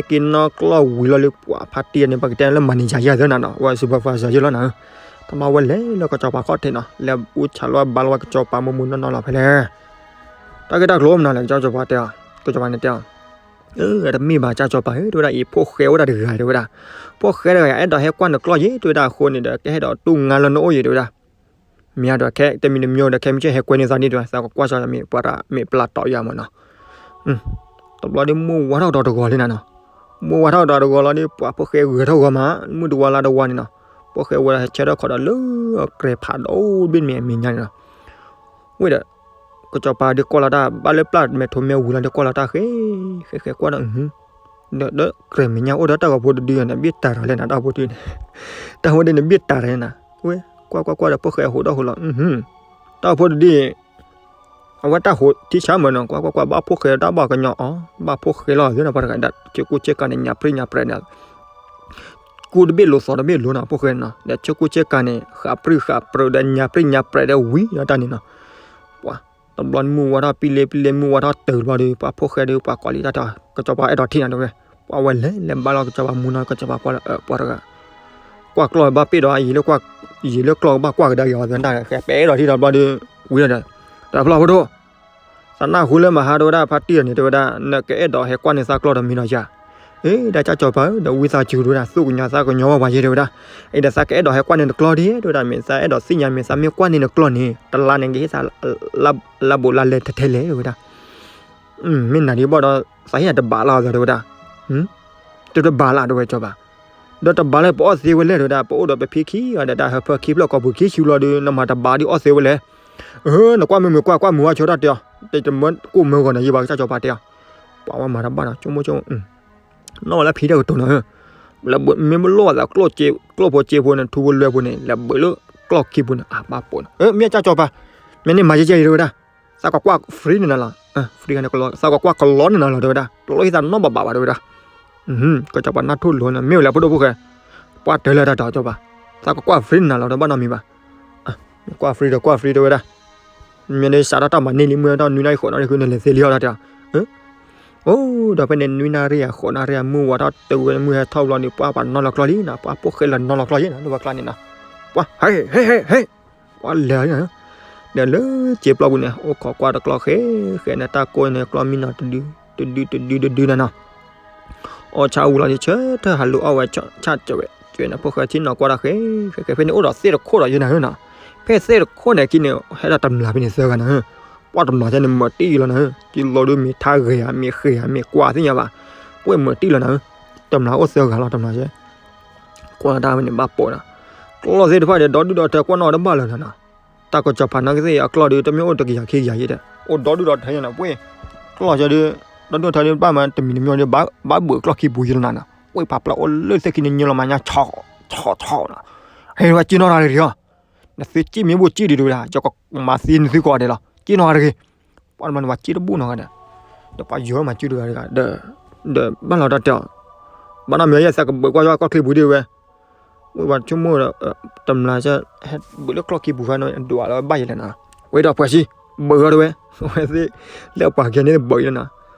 ်ကျီၢ်နီၤ ဟဲက့ၤနီၢ်ကျီၢ်ဝံၤလီၤလံ ပှၤဖါတံၢ်န့ၣ် ပကတဲလၢ manager ယဲၢ်သၢနၤနီၤ ဝဲ supervisor ယဲၢ်လီၤနၤ တမၤဝဲလဲၤလၢကစီၤပၤခီၣ်ထံးနီၤ လဲၤအူဆးလီၤဘါလီၤဝဲကစီၤပၤမိၢ်မိၢ်နီၢ်နီၢ်လီၤဖဲလဲၣ် တၢ်ဂ့ၢ်တၢ်ကျိၤမနုၤလဲၣ် ကစီၤပၤတဲအီၤ ကစီၤပၤန့ၣ်တဲအီၤ အၢ တမ့ၢ်ဘၣ် ကစီၤပၤဧၢ တဲဝဲဒၣ် အံၤဖိၣ်ဃဲအိၣ်ဒၣ်တဂၤ တဲဝဲဒၣ် ဖိၣ်ဃဲတဂၤ အဲၣ်ဒိးဟဲကွၢ်နကျီၢ်ယဲၢ် တဲဝဲဒၣ် အဃိန့ၣ်ဒီး ကဟဲဒီးတူၢ်ငါလၢနအိၣ်ယဲၢ် တဲဝဲဒၣ် မ့ၢ်ဒီးခဲ တမံၤတမံၤဒီး ခဲမုၢ်ဆ့ၣ်ဟဲကွဲန့ၢ်သးန့ၣ် တဲဝဲ သးကကွၢ်စၢ်မ့ၢ်ပှၤတၢ် မ့ၢ်ပျၢ်တီယၤမးနီၤ တဘျီဒီး မုၢ်ဝါထီၣ်ကဒီးတဂီၤလံနၤနီၤ မုၢ်ဝါထီၣ်ကဒီးတဂီၤလီၤဒီး ပှၤဖိၣ်ဃဲဂဲၤထီၣ်ဂီၤမး မုၢ်တဝါလါတဝါန့ၣ်နီၤ ဖိၣ်ဃဲဝဲဒၣ်ဟဲဆၢထၢၣ်ခီဒီးလၢအကြဲးဖးဒိၣ်ဘ့ၣ်မဲာ်အမဲာ်ညါန့ၣ်နီၤ ဝဲဒီး ကစီၤပၤဒီးကွၢ်လီၤတၢ် ဘၣ်လၢပျၢ်မဲာ်ထိးမဲာ်ဝံၤလီၤဒီးကွၢ်လီၤတၢ်ဃဲ ဃဲဃဲကွၢ်ဒီး ဒီး ဒီးကြဲးမဲာ်ညါအိၣ်ဒီးတၢ်ဂီၤဖိတဒုန့ၣ် ဘ့ၣ်တၢ်ထီၣ်လဲၣ်နၤ တၢ်ဖိတဒုန့ၣ် တၢ်ဖိတဒုန့ၣ် ဘ့ၣ်တၢ်ထီၣ်လဲၣ်နၤ ဝဲ ကွၢ်ကွၢ်ကွၢ်ဒီး ဖိၣ်ဃဲဟူးဒီးဟူးလီၤ တၢ်ဖိတဒု အဝဲတၢ်ဟူးထံဆၢမးနီၤ ကွၢ်ကွၢ်ကွၢ် ဘၣ်ဖိၣ်ဃဲတၢ်ဘၣ်ကညီအီၤ ဘၣ်ဖိၣ်ဃဲလီၤ သ့ၣ်နီၤ ပှၤတဂၤဒီး ဆ့ကူဆ့ကၤန့ၣ် ညါပြံၣ်ညါပြဲးန့ၣ် ကူတဘ့ၣ်လိာ်သီတဘ့ၣ်လိာ်နီၤ ဖိၣ်ဃဲနီၤ ဒီးဆ့ကူဆ့ကၤန့ၣ် ဃးပြံၣ်ဃးပြဲးဒီး ညါပြံၣ်ညါပြဲးဒီးဝံၤဒီးတၢ်န့ၣ်နီၤ ပှၤ တဘျီမုၢ်ဝါထီၣ်ပံလ့ပံလ့ မုၢ်ဝါထီၣ်တုၤတဘျီဒီး ပှၤဖိၣ်ဃဲဒီး ပှၤကိးလံတၢ်တဲအီၤ ကစီၤပၤအဲၣ်ဒိးထံၣ်နၤတဲဝဲ ပှၤဝဲလဲၤလဲၤဘါလီၤ ကစီၤပၤမူနီၤ ကစီၤပၤကွၢ်လၢ ပှၤတဂၤ ကွၢ်ကျီၢ်ဘၣ်ပ့ၣ်ဒီး ယံာ်လၢကျီၢ်ကဘၣ်ကွၢ်ကဒါက့ၤအီၤ သနာ်က့ ပအဲၣ်ဒိးထံၣ်ဒီးတဘျီဒီး ဝံၤဒီး တဖျီၣ်ဖိဒိၣ် သနာ်က့လၢမဟါတဲဝဲဒၣ် ဖါတံၢ်အီၤန့ၣ် တဲဝဲဒၣ် နကအဲၣ်ဒိးဟဲကွၢ်န့ၢ်သးကျီၢ်ဒီးမံၤဒီးယၤ အ့ ဒီးကၢ်ကစီၤပၤဧၢ ဒီးဝံသးစူၤတဲဝဲဒၣ် သူၣ်ကညီၤသးကညီၤဝဲပှၤယဲၢ်တဲဝဲဒၣ် အံၤဒီးသးကအဲၣ်ဒိးဟဲကွၢ်န့ၢ်နကျီၢ်ဒ်တဲဝဲဒၣ် မ့ၢ်သးအဲၣ်ဒိးသ့ၣ်ညါ မ့ၢ်သးမ့ၢ်ကွၢ်န့ၢ်နကျီၢ်န့ၣ် တလါန့ၣ် ကဟ့ၣ်သး လါဘူးလါလဲထဲထဲလဲၣ်တဲဝဲဒၣ် မ့ၢ်နၤဒ်ဘၣ်ဒီး သးဟ့ၣ်နၤတဘးလၢ်အသးတဲဝဲဒၣ် တတဘးလၢ် တဲဝဲကစီၤပၤ ဒီးတဘးလၢ် ပအီၣ်သ့ဝဲလဲၣ်တဲဝဲဒၣ် ပအိၣ်ဒီးပဖံခံဂၤဒီးတၢ်ဟၢဖၢခံဖျၢၣ်ကိာ်ပူၤခံဆူလီၤဒီး နမၤတဘးဒ်အီၣ်သ့ဝဲလဲၣ် အၢ နကွၢ်မုာ်မုာ်ကွၢ် ကွၢ်မုာ်ဝဲဆိတၢ်တဲအီၤ တမၢကူၣ်မၢဂီၤန့ၣ် ယဘၣ်ကစၢ်ကစီၤပၤတဲအီၤ ပှၤဝဲမၤတဘၣ်နီၤ ဆိကမိၣ်ဆိကမိၣ် နီၢ်ဝဲလၢဖံးတၢ်ကတိၤနီၤ လၢမ့ၢ်ဘၣ်လိၣ်အသး ကျိၣ်ဖိစ့ဖိန့ၣ် ထူဖိလွဲၢ်ဖိန့ၣ် လဲၤဘုးလၢကျီၢ်ခံပူၤန့ၣ် အဘၣ်ပိာ်နီၤ မ့ၢ်ကစၢ်ကစီၤပၤ မ့ၢ်န့ၣ်မၤယဲၢ်ကဲအံၤတဲဝဲဒၣ် သးကကွၢ် free န့ၣ်နၤလီၤ free န့ၣ် သးကကွၢ်ကလီန့ၣ်နၤလီၤတဲဝဲဒၣ် တလိၣ်ဟ့ၣ်သးနီတဘးဘၣ်တဲဝဲဒၣ် ကစီၤပၤနၢ်ထိၣ်လိၤန့ၣ် မ့ၢ်ဝဲလၢဖိဒိၣ်ဖိၣ်ဃဲ ပှၤတဲလၢတၢ်တီၤကစီၤပၤ သးကကွၢ် free န့ၣ်နၤလီၤ တဘၣ်နီတမံၤဘၣ် ကွၢ် free ဒီးကွၢ် free တဲဝဲဒၣ် မ့ၢ်န့ၣ်စးထီၣ်တၢ်မၤန့ၢ်လံ မုၢ်ထီၣ်နွံနၣ်ရံၣ်ဃိးနၣ်ရံၣ်ဃု နလဲၤသ့လံအီၤတၢ်တဲအီၤ အိၣ်ဒီးဖဲန့ၣ် နွံနၣ်ရံၣ်ဧါ ဃိးနၣ်ရံၣ်ဧါ မုၢ်ဝါထီၣ်တုၤဝဲ မုၢ်ဟဲထီၣ်ဘျီန့ၣ် ပှၤပှၤနီၢ်လီၤကျီၢ်လံနီၤ ပှၤဖိၣ်ဃဲလီၤနီၢ်လီၤကျီၢ်ယဲၢ်နီၤ လၢပှၤကျါန့ၣ်နီၤ ပှၤ ဟဲ ဟဲ ဟဲ ဟဲ ပှၤလဲၤ ဒီးလၢစ့ပျီပူၤန့ၣ် အိၣ်ခိးကွၢ်တကျီၢ်ဃဲ ဃဲန့ၣ် တၢ်ကိးန့ၣ် ကျီၢ်မံနီၤ တဒု တဒု တဒု တဒုနီၤနီၤ အီၣ်ဆၣ်အူလီၤန့ၣ် ဆၢထၢၣ်ဟးလူၤအီၣ်ဝဲ ဆၣ်စၢၤဝဲ ကၠဲၤန့ၣ် ဖိၣ်ဃဲထံၣ်နီၤကွၢ်တၢ်ဃဲ ဃဲဃဲ ဖဲန့ၣ်အိၣ်ဒီးသ့ၣ်တခိၣ်ဒီးယဲၢ်နၤဧၢနီၤ ဖဲသ့ၣ်တခိၣ်န့ၣ်က့န့ၣ် ဟဲဒီးတမျၢ်ဖဲန့ၣ်သၢဂၤနၤဧၢ ပှၤတမျၢ်ကဲန့ၣ် မၤတံၢ်လီၤနၤဧၢ က့လီၤဒုးမ့ၢ်ထါဂဲၤဧါ မ့ၢ်ဃဲၤဧါ မ့ၢ်ကွၢ်သ့ၣ်ညါဘၣ် ပှၤမၤတံၢ်လီၤနၤဧၢ တမျၢ်အိၣ်သၢဂၤလီၤ တမျၢ်ကဲ ကွၢ်တၢ်ဝဲန့ၣ် ဘၣ်ပိာ်နီၤ ကျီၢ်သ့ၣ်တဖၣ်ဒီး ဒီဒူၣ်ဒီထၢကွၢ်နီၣ်တဘၣ်လၢၤနီၤ တၢ်ကစီၤပၤနာ်က့သ့ၣ်အကျီၢ်ဒီး တမ့ၢ်အိၣ်တကယၤခံကယၤယဲၢ်ဒီး အိၣ်ဒီဒူၣ်ဒီထၢယဲၢ်နီၤ ပှၤ ကျီၢ်ကဲဒီး ဒီဒူၣ်ဒီထၢဒီး ဘၣ်မၤတမံၤတမံၤဒီး ဘၣ်ဘုးကျီၢ်ခံပူၤယဲၢ်လီၤနၤနီၤ ပှၤပျၢ်အိၣ်လၢသ့ၣ်ခံန့ၣ် ညိလီၤမၤညါ ဆီဆီဆီနီၤ ဟဲဝဲစ့နီၣ်တၢ်တဂ့ၤအီၤ နသုစ့မ့ၢ်ဘိၣ်စ့ဒံးတဲဝဲဒၣ် ယကမၤသ့နသုကိးဂၤဒဲးလီၤ စ့နီၣ်တၢ်တဂ့ၤ ပှၤတမၤန့ၣ် ပှၤစ့တဘိၣ်နီတဂၤဒီး ဒီးပှၤယီၤမၤစုတဂၤတဂၤ ဒီးဘၣ်လီၤတၢ်တဲအီၤ, ဘၣ်နီၢ်မ့ၢ်ယဲသးကဘုးကွၢ်ယွၤကီၢ်ချ့ပူၤဒ်ဝဲ, ဝဲပှၤဆိကမိၣ်ဒီး တမျး ဟဲဘုးလၢကျီၢ်ခံပူၤဃီန့ၣ် ဒွးလီၤဘၣ်ယဲလဲၣ်နီၤ, ဝဲဒီးပှၤစံး ဘုးလီၤတဝဲ, ဝဲသ့ၣ်လၢပှၤကဲန့ၣ်ဘုးလီၤနီၤ,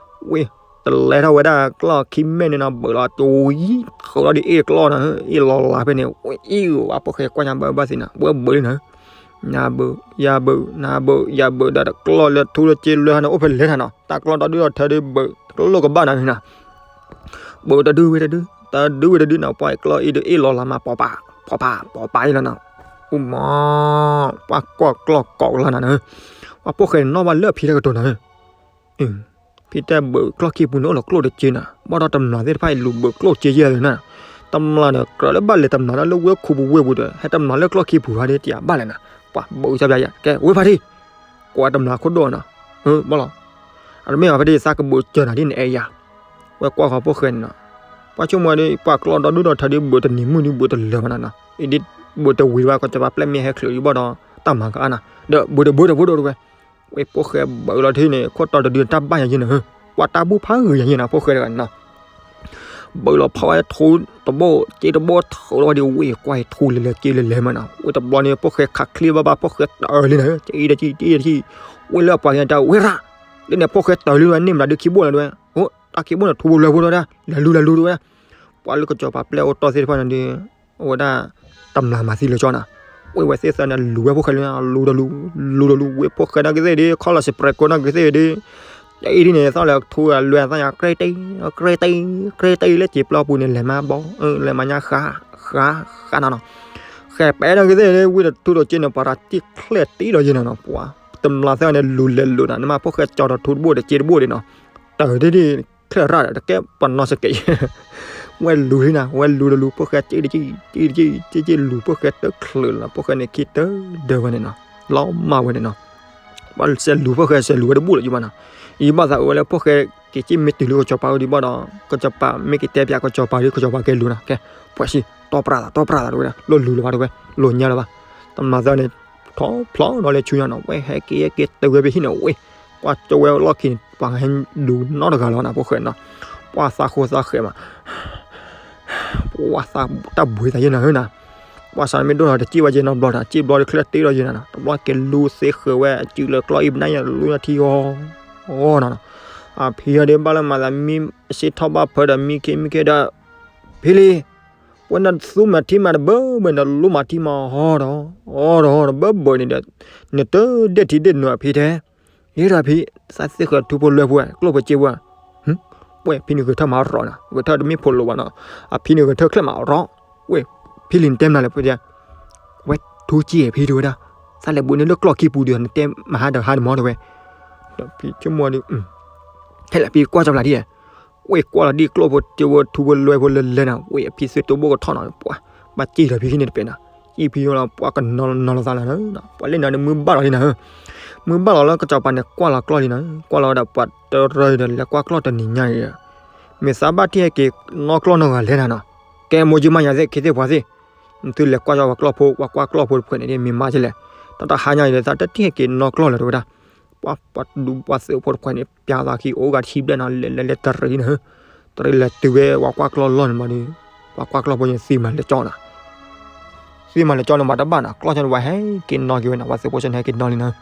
ဝဲ တလဲထီၣ်ဝဲဒၣ်ကျီၢ်ခံမဲာ်န့ၣ်နီၤ ဘုးလီၤတဝံၤ ထုးလီၤဒ်အ့ၣ်ကျီၢ်နီၤ, အ့ၣ်လီၤလးဖဲန့ၣ် ဝဲအ့ၣ်ဝဲဖိၣ်ဃဲကွၢ်ညါဘၣ်ဘၣ်သ့ၣ်နီၤ ဝဲဘုးလံနီၤ နဘုး ယဘုး နဘုး ယဘုး ဒီးတကျီၢ်လၢထူလၢစ့လၢဟါန့ၣ် အိၣ်ဖဲလဲၣ်ထါနီၤ တၢ်ကျီၢ်ဒီဒုၣ်ဒီထၢဒုးဘုး တလိၣ်ကဘၣ်နီၤနီၤ, ဘုးတဒုဝဲတဒု တဒုဝဲတဒုနီၤ ပှၤကျီၢ်အ့ၣ်ဒုးအ့ၣ်လီၤလးမး ပိာ်ပာ် ပိာ်ပာ်အ့ၣ်လီၤနီၤ, အိၣ်မး ပှၤကွၢ်ကျီၢ်ကိးကလါနီၤနီၤ, ပှၤဖိၣ်ဃဲန့ၣ်နီၣ်ဘၣ်လၢဖံတၢ်ကတိၤနီၤ ဖံတဲဘုးကျီၢ်ခံပူၤန့ၣ် အိၣ်လီၤကျိၣ်တစ့နီၤ, ဘၣ်ဒီးတမျးသ့ၣ်တဖၣ်အံၤလူၤဘုးကျိၣ်စ့ယဲၢ်နီၤ, တမျးဒီး ကြၢးလၢဘၣ်လဲၤတမျးဒီးလၢဝ့ၢ်ခိပူၤဝ့ၢ်ပူၤဒီး ဟဲတမျးလၢကျီၢ်ခံပူၤဟါဒ်တယၤဘၣ်လဲၣ်နီၤ, ပှၤဘုးစၢ်ပျါယၤ ကဲဝ့ၢ်ဖါတံၢ် ကွၢ်တမျးခိၣ်ဒိၣ်နီၤ, ဘၣ်လီၤ, အတမ့ၢ်ဘၣ်ဖါတံၢ် သးကဘုးစၢၤနၤဒ်နအဲၣ်ယၤ, ဝဲကွၢ်ဃီဖိၣ်ဃဲန့ၣ်နီၤ, ပှၤဆိကမိၣ်ဒ် ပှၤကျီၢ်ဒီဒုၣ်ဒီထၢဒ်ဘုးတနံၤမုၢ်ဒ်ဘုးတလၢာ်ဘၣ်နီၤနီၤ, အံၤဒ်ဘုးတဝံၤဘၣ် ကစီၤပၤပျဲၢ်မ့ၢ်ဟဲချုးဒ်ဘၣ်ဒီး တၢ်မၤကအါနီၤ, ဒီးဘုးတဘုးတဘုးဒိၣ်တဝဲ ဝဲဖိၣ်ဃဲဘုးလီၤထံၣ်န့ၣ် ခိၣ်တီတဒုတၢ်ဘၣ်ယၤယဲၢ်နီၤ, ပှၤတၢ်ဘူၣ်ဖးဂ့ၤယၤယဲၢ်နီၤ ဖိၣ်ဃဲတဂၤန့ၣ်နီၤ, ဘုးလီၤဖီဝဲထူတဘိ စ့တဘိထုးလီၤဝဲဒ်ဝ့ၢ်ကွၢ်ထူလဲၤလဲၤစ့လဲၤလဲၤမးနီၤ, ဝဲတဘျီန့ၣ် ဖိၣ်ဃဲခးချ့ဘၣ်ဘၣ် ဖိၣ်ဃဲတၢၤလံနီၤ, တအံၤတကံ တအံၤတကံ, ဝဲလၢအပှၤကတၢၢ်ဝဲရၣ်, လၢန့ၣ် ဖိၣ်ဃဲတၢၤလံဝဲန့ၣ်မးဒုးခံဘိၣ်လီၤတဝဲ, အိၣ် တၢ်ခံဘိန့ၣ်ထူဘိလွဲဘိလီၤဒၣ် လဲၤလူၤလဲၤလူၤတဝဲဒၣ်, ပှၤလၢကစီၤပၤပျဲၢ်အိၣ်တီၢ်သ့ၣ်တဖၣ်န့ၣ်ဒီး အဝဲဒၣ် တမျးမၤသံလၢကၠီနီၤ, ဝဲဝဲသ့ၣ်သၢန့ၣ် လူၤဝဲဖိၣ်ဃဲလၢ လူၤဒီးလူၤ လူၤဒီးလူၤ ဝဲဖိၣ်ဃဲနာ်က့သ့ၣ်ဒီး ခီလီၤစပရဲးကိးနာ်က့သ့ၣ်ဒီး တအံၤဒ်န့ၣ် သီၣ်လဲၤထူဂၤလွဲသၣ်ညါ ကြဲတ့ ကြဲတ့ ကြဲတ့လၢစံာ်ပျီပူၤန့ၣ် လဲၤမၤဘီ လဲၤမၤညါဃါ ဃါ ဃါနီၤနီၤ, ဃဲးပဲနာ်က့သ့ၣ်ဒီး ဝံတထူဒီးစ့န့ၣ် ပှၤတၢ်တံၢ်ချဲၣ်တံၢ်လီၤယဲၢ်နီၤနီၤ, ပှၤတမျးသၢန့ၣ် လူၤလဲၤလူၤနီၤ နမ့ၢ်ဖိၣ်ဃဲကၠီၤဒီးထူတဘိဒီးစ့တဘိဒီးနီၤ, တၢ်ဒ်ဒ် ချဲၣ်ရၣ်ဒီး တကဲပနီၢ်စကဲး, ဝဲလူၤလံနီၤ ဝဲလူၤဒီးလူၤ ဖိၣ်ဃဲစ့တကံ စ့တကံ စ့စ့လူၤ ဖိၣ်ဃဲတချၢးလီၤ ဖိၣ်ဃဲန့ၣ်ခံတၢ်ဒၢးဝဲန့ၣ်နီၤ, လီၤမၢ်ဝဲန့ၣ်နီၤ, ပှၤစဲးလူၤ ဖိၣ်ဃဲစဲးလူၤဝဲတဘူၣ်လီၤယဘၣ်နီၤ, ယဘၣ်သးအဝဲလၢဖိၣ်ဃဲက့ၤစ့မ့ၢ်တုၤလၢကစီၤပၤအအိၣ်ဒံးဘၣ်ဒီး ကစီၤပၤမ့ၢ်က့ၤတဲပၠးကစီၤပၤဒီး ကစီၤပၤကဲလူၤနီၤ, ကဲ ပှဲၤစံ တီပရၣ်သး တီပရၣ်သးတဝဲဒၣ် လိၣ်လူၤလၢၤဘၣ်တဝဲ လိၣ်ညါလၢၤဘၣ်, တမျးသၢန့ၣ် ထီၣ်ဖျီၣ်နီၤလၢဆူညါနီၤ ဝဲဟဲက့ၤဟဲက့ၤတုၤဝဲဖဲဟံၣ်န့ၣ်ဝဲ ကွၢ်ကၠိဝဲလီၢ်ခံန့ၣ် ပှၤဟဲလူၤနီတဂၤလီၤနီၤ ဖိၣ်ဃဲနီၤ, ပှၤသးဃိသးဃဲးမး ပှၤသးတၢ်ဘှံးသးယဲၢ်နၤဧၢနၤ, ပှၤစးမ့ၢ်ဒိၣ်ထီၣ်တစံၣ်ဝဲယဲၢ်နီတဘျီဒီး စံၣ်ဘျီဒီးချၢတ့လီၤယဲၢ်နၤနီၤ, တဘျီက့ၤလူၤသ့ဃၢၤဝဲ အစုလၢကျီၢ်အံၤပနၢ်ယဲၢ်လူၤထံဂီၤဂီၤနီၤနီၤ, အဖံအီၤဒ်ဘၣ်လၢမၤသးမံစ့ထီၣ်ဘၣ်ဖၢဒီးမံခ့မံခ့ဒီး ဖံလံၤ ပဝဲနသူမၤထံမၤတဘၢဘၢ နလူမၤထံမၤဟီဒီး ဟီဒီးဟီဒီးဘၢဘၢန့ၣ်ဒီး နတဒ့ၣ်ထံဒ့ၣ်နိအဖံထဲ ဒ်ဒီးဖံ သးသ့ဃၢၤထူဖိလွဲဖိ ကျိၣ်ဖိစ့ဖိ ဝဲဖံန့ၣ်ဂဲၤထၢၣ်မၤရီၤနီၤ ဂဲၤထၢၣ်တမ့ၢ်ဖိလိၤဘၣ်နီၤ အဖံန့ၣ်ဂဲၤထၢၣ်ချဲၣ်မၤရီၤ ဝဲဖံလံၤနတဲမနုၤလဲၣ် ဖဲ ဝဲထူစ့ဖံတဝဲဒၣ် သးလဲၤဘူးန့ၢ်လၢကျီၢ်ခံပူၤဒီး နတဲမဟါဒီးဟါန့ၣ်မီတဝဲ ဒီးဖံဆိကမိၣ်ဒီး ဟဲလၢဖံကွၢ်ကၠီပျၢ်ဒ် ဝဲကွၢ်လီၤဒ်ကျိၣ်ဖိစ့ဖိထူဖိလွဲဖိလၢလဲၤနီၤ ဝဲအဖံသုတဘိကထီၣ်နီၤ ပှၤ ဘၣ်စံၣ်ဒီးဖံခံန့ၣ်တပဲာ်နီၤ စံၣ်ဖံလီၤ ပှၤကနီၤလီၤသးလီၤနီၤ ပှၤလၢနီၤန့ၣ်မုၢ်ဘၣ်လီၤလံနီၤ မုၢ်ဘၣ်လီၤလၢကစီၤပၤန့ၣ်ကွၢ်လီၤကျီၢ်လံနီၤ ကွၢ်လီၤဝဲဒီးပှၤတရၢဒီးလဲၤကွၢ်ကျီၢ်တနံၤညါအံၤ မ့ၢ်သးဘၣ်ထံၣ်ဟဲက့ၤနီၣ်ကျီၢ်နီတဂၤလဲၣ်နၤနီၤ ကဲမိၢ်ကၠံမါယၤသ့ၣ် ခ့သ့ၣ်ပှၤသ့ၣ် နသုလဲၤကွၢ်ကၠီပှၤကျီၢ်ဖိ ပှၤကွၢ်ကျီၢ်ဖိတဖုန့ၣ်ဒ်မ့ၢ်မါကလဲၣ် တၢ်တဟါညါအံၤဒီး သးတထံၣ်ဟဲက့ၤနီၣ်ကျီၢ်လၢၤတဝဲဒၣ် ပှၤပှၤဒူပှၤသုးဖိတဖုန့ၣ် ပျးသးခံအိၣ်ဂၤတဆံဘျဲၣ်နီၤ လဲၤလဲၤလဲၤတရံးန့ၣ် တရံးလဲၤတုၤဝဲပှၤကွၢ်ကျီၢ်လီၢ်န့ၣ်မးဒီး ပှၤကွၢ်ကျီၢ်ဖိန့ၣ်သံမးလဲၤကၠီနီၤ သံမးလဲၤကၠီန့ၣ်မးတဘၣ်နီၤ ကျီၢ်ကၠီန့ၣ် ပှၤဟဲက့ၤနီၣ်က့ၤဝဲနီၤ ပှၤသုးဖိစ့န့ၣ်ဟဲက့ၤနီၣ်လံနီၤ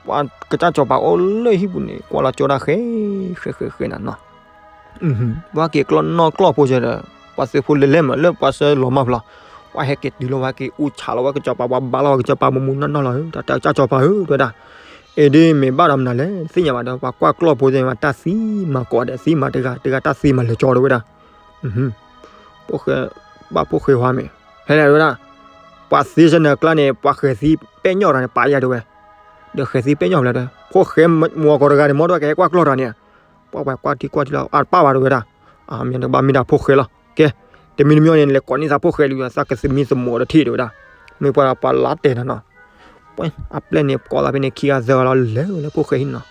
ပှၤကစၢ်စီၤပၤအိၣ်လၢဟံၣ်ပူၤန့ၣ် ကွၢ်လီၤကၠီတၢ်ဃဲ ဃဲဃဲဃဲနၤနီၤ ပှၤက့ၤကျီၢ်နီၣ်ကျီၢ်ဖိစ့ဒီး ပှၤသုးဖိလဲၤလဲၤမးလၢပှၤစၢလီၤမၢ်ဖျီ ပှၤဟဲက့ၤတုၤလီၤ ပှၤက့ၤအူဆးလီၤ ပှၤကစီၤပၤ ပှၤဘါလီၤပှၤကစီၤပၤမူမူနီၢ်နီၢ်လီၤ တၢ်တၢ်ကစီၤပၤဧၢ တဝဲဒၣ် အ့ၣ်ဒ်မ့ၢ်ဘၣ်ဒီးမနုၤလဲၣ် သ့ၣ်ညါဘၣ်ဒီး ပှၤကွၢ်ကျီၢ်ဖိသ့ၣ်မး တၢ်သံမၤကိးဂၤဒဲး သံမၤတဂၤ တဂၤတၢ်သံမၤလဲၤကၠီတဝဲဒၣ် ဖိၣ်ဃဲ ဘၣ်ဖိၣ်ဃဲဟါမ့ၢ် ဖဲလဲၣ်တဝဲဒၣ် ပှၤသံစ့နၤကျါန့ၣ် ပှၤဃဲၤသံပဲာ်ညီၣ်တဂၤန့ၣ် ပာ်ယၤတဝဲ ဒီးဃဲၤသံပဲာ်ညီၣ်ဖျါတဝဲ ဖိၣ်ဃဲမုၢ်အီၤကီးတဂၤန့ၣ် မ်တဝဲကဟဲကွၢ်ကျီၢ်တဂၤန့ၣ် ပှၤပှၤကွၢ်ထံကွၢ်ထံလီၤ အတပၣ်ဘၣ်တဝဲဒၣ် အမ့ၢ်တဘၣ်မ့ၢ်ဒၣ်ဖိၣ်ဃဲလီၤ ကဲ တမံၤတမံၤန့ၣ် လဲၤကိးန့ၢ်သးဖိၣ်ဃဲလံ သးကသမံသမိးတထံၣ်တဝဲဒၣ် မ့ၢ်ပှၤပှၤလါတဲာ်နၤနီၤ ပှၤအပျဲၢ်န့ၣ် ကိးသးဖဲန့ၣ် ခံဂၤသၢဂၤလီၤ လဲၤဝဲလၢဖိၣ်ဃဲဟံၣ်နီၤ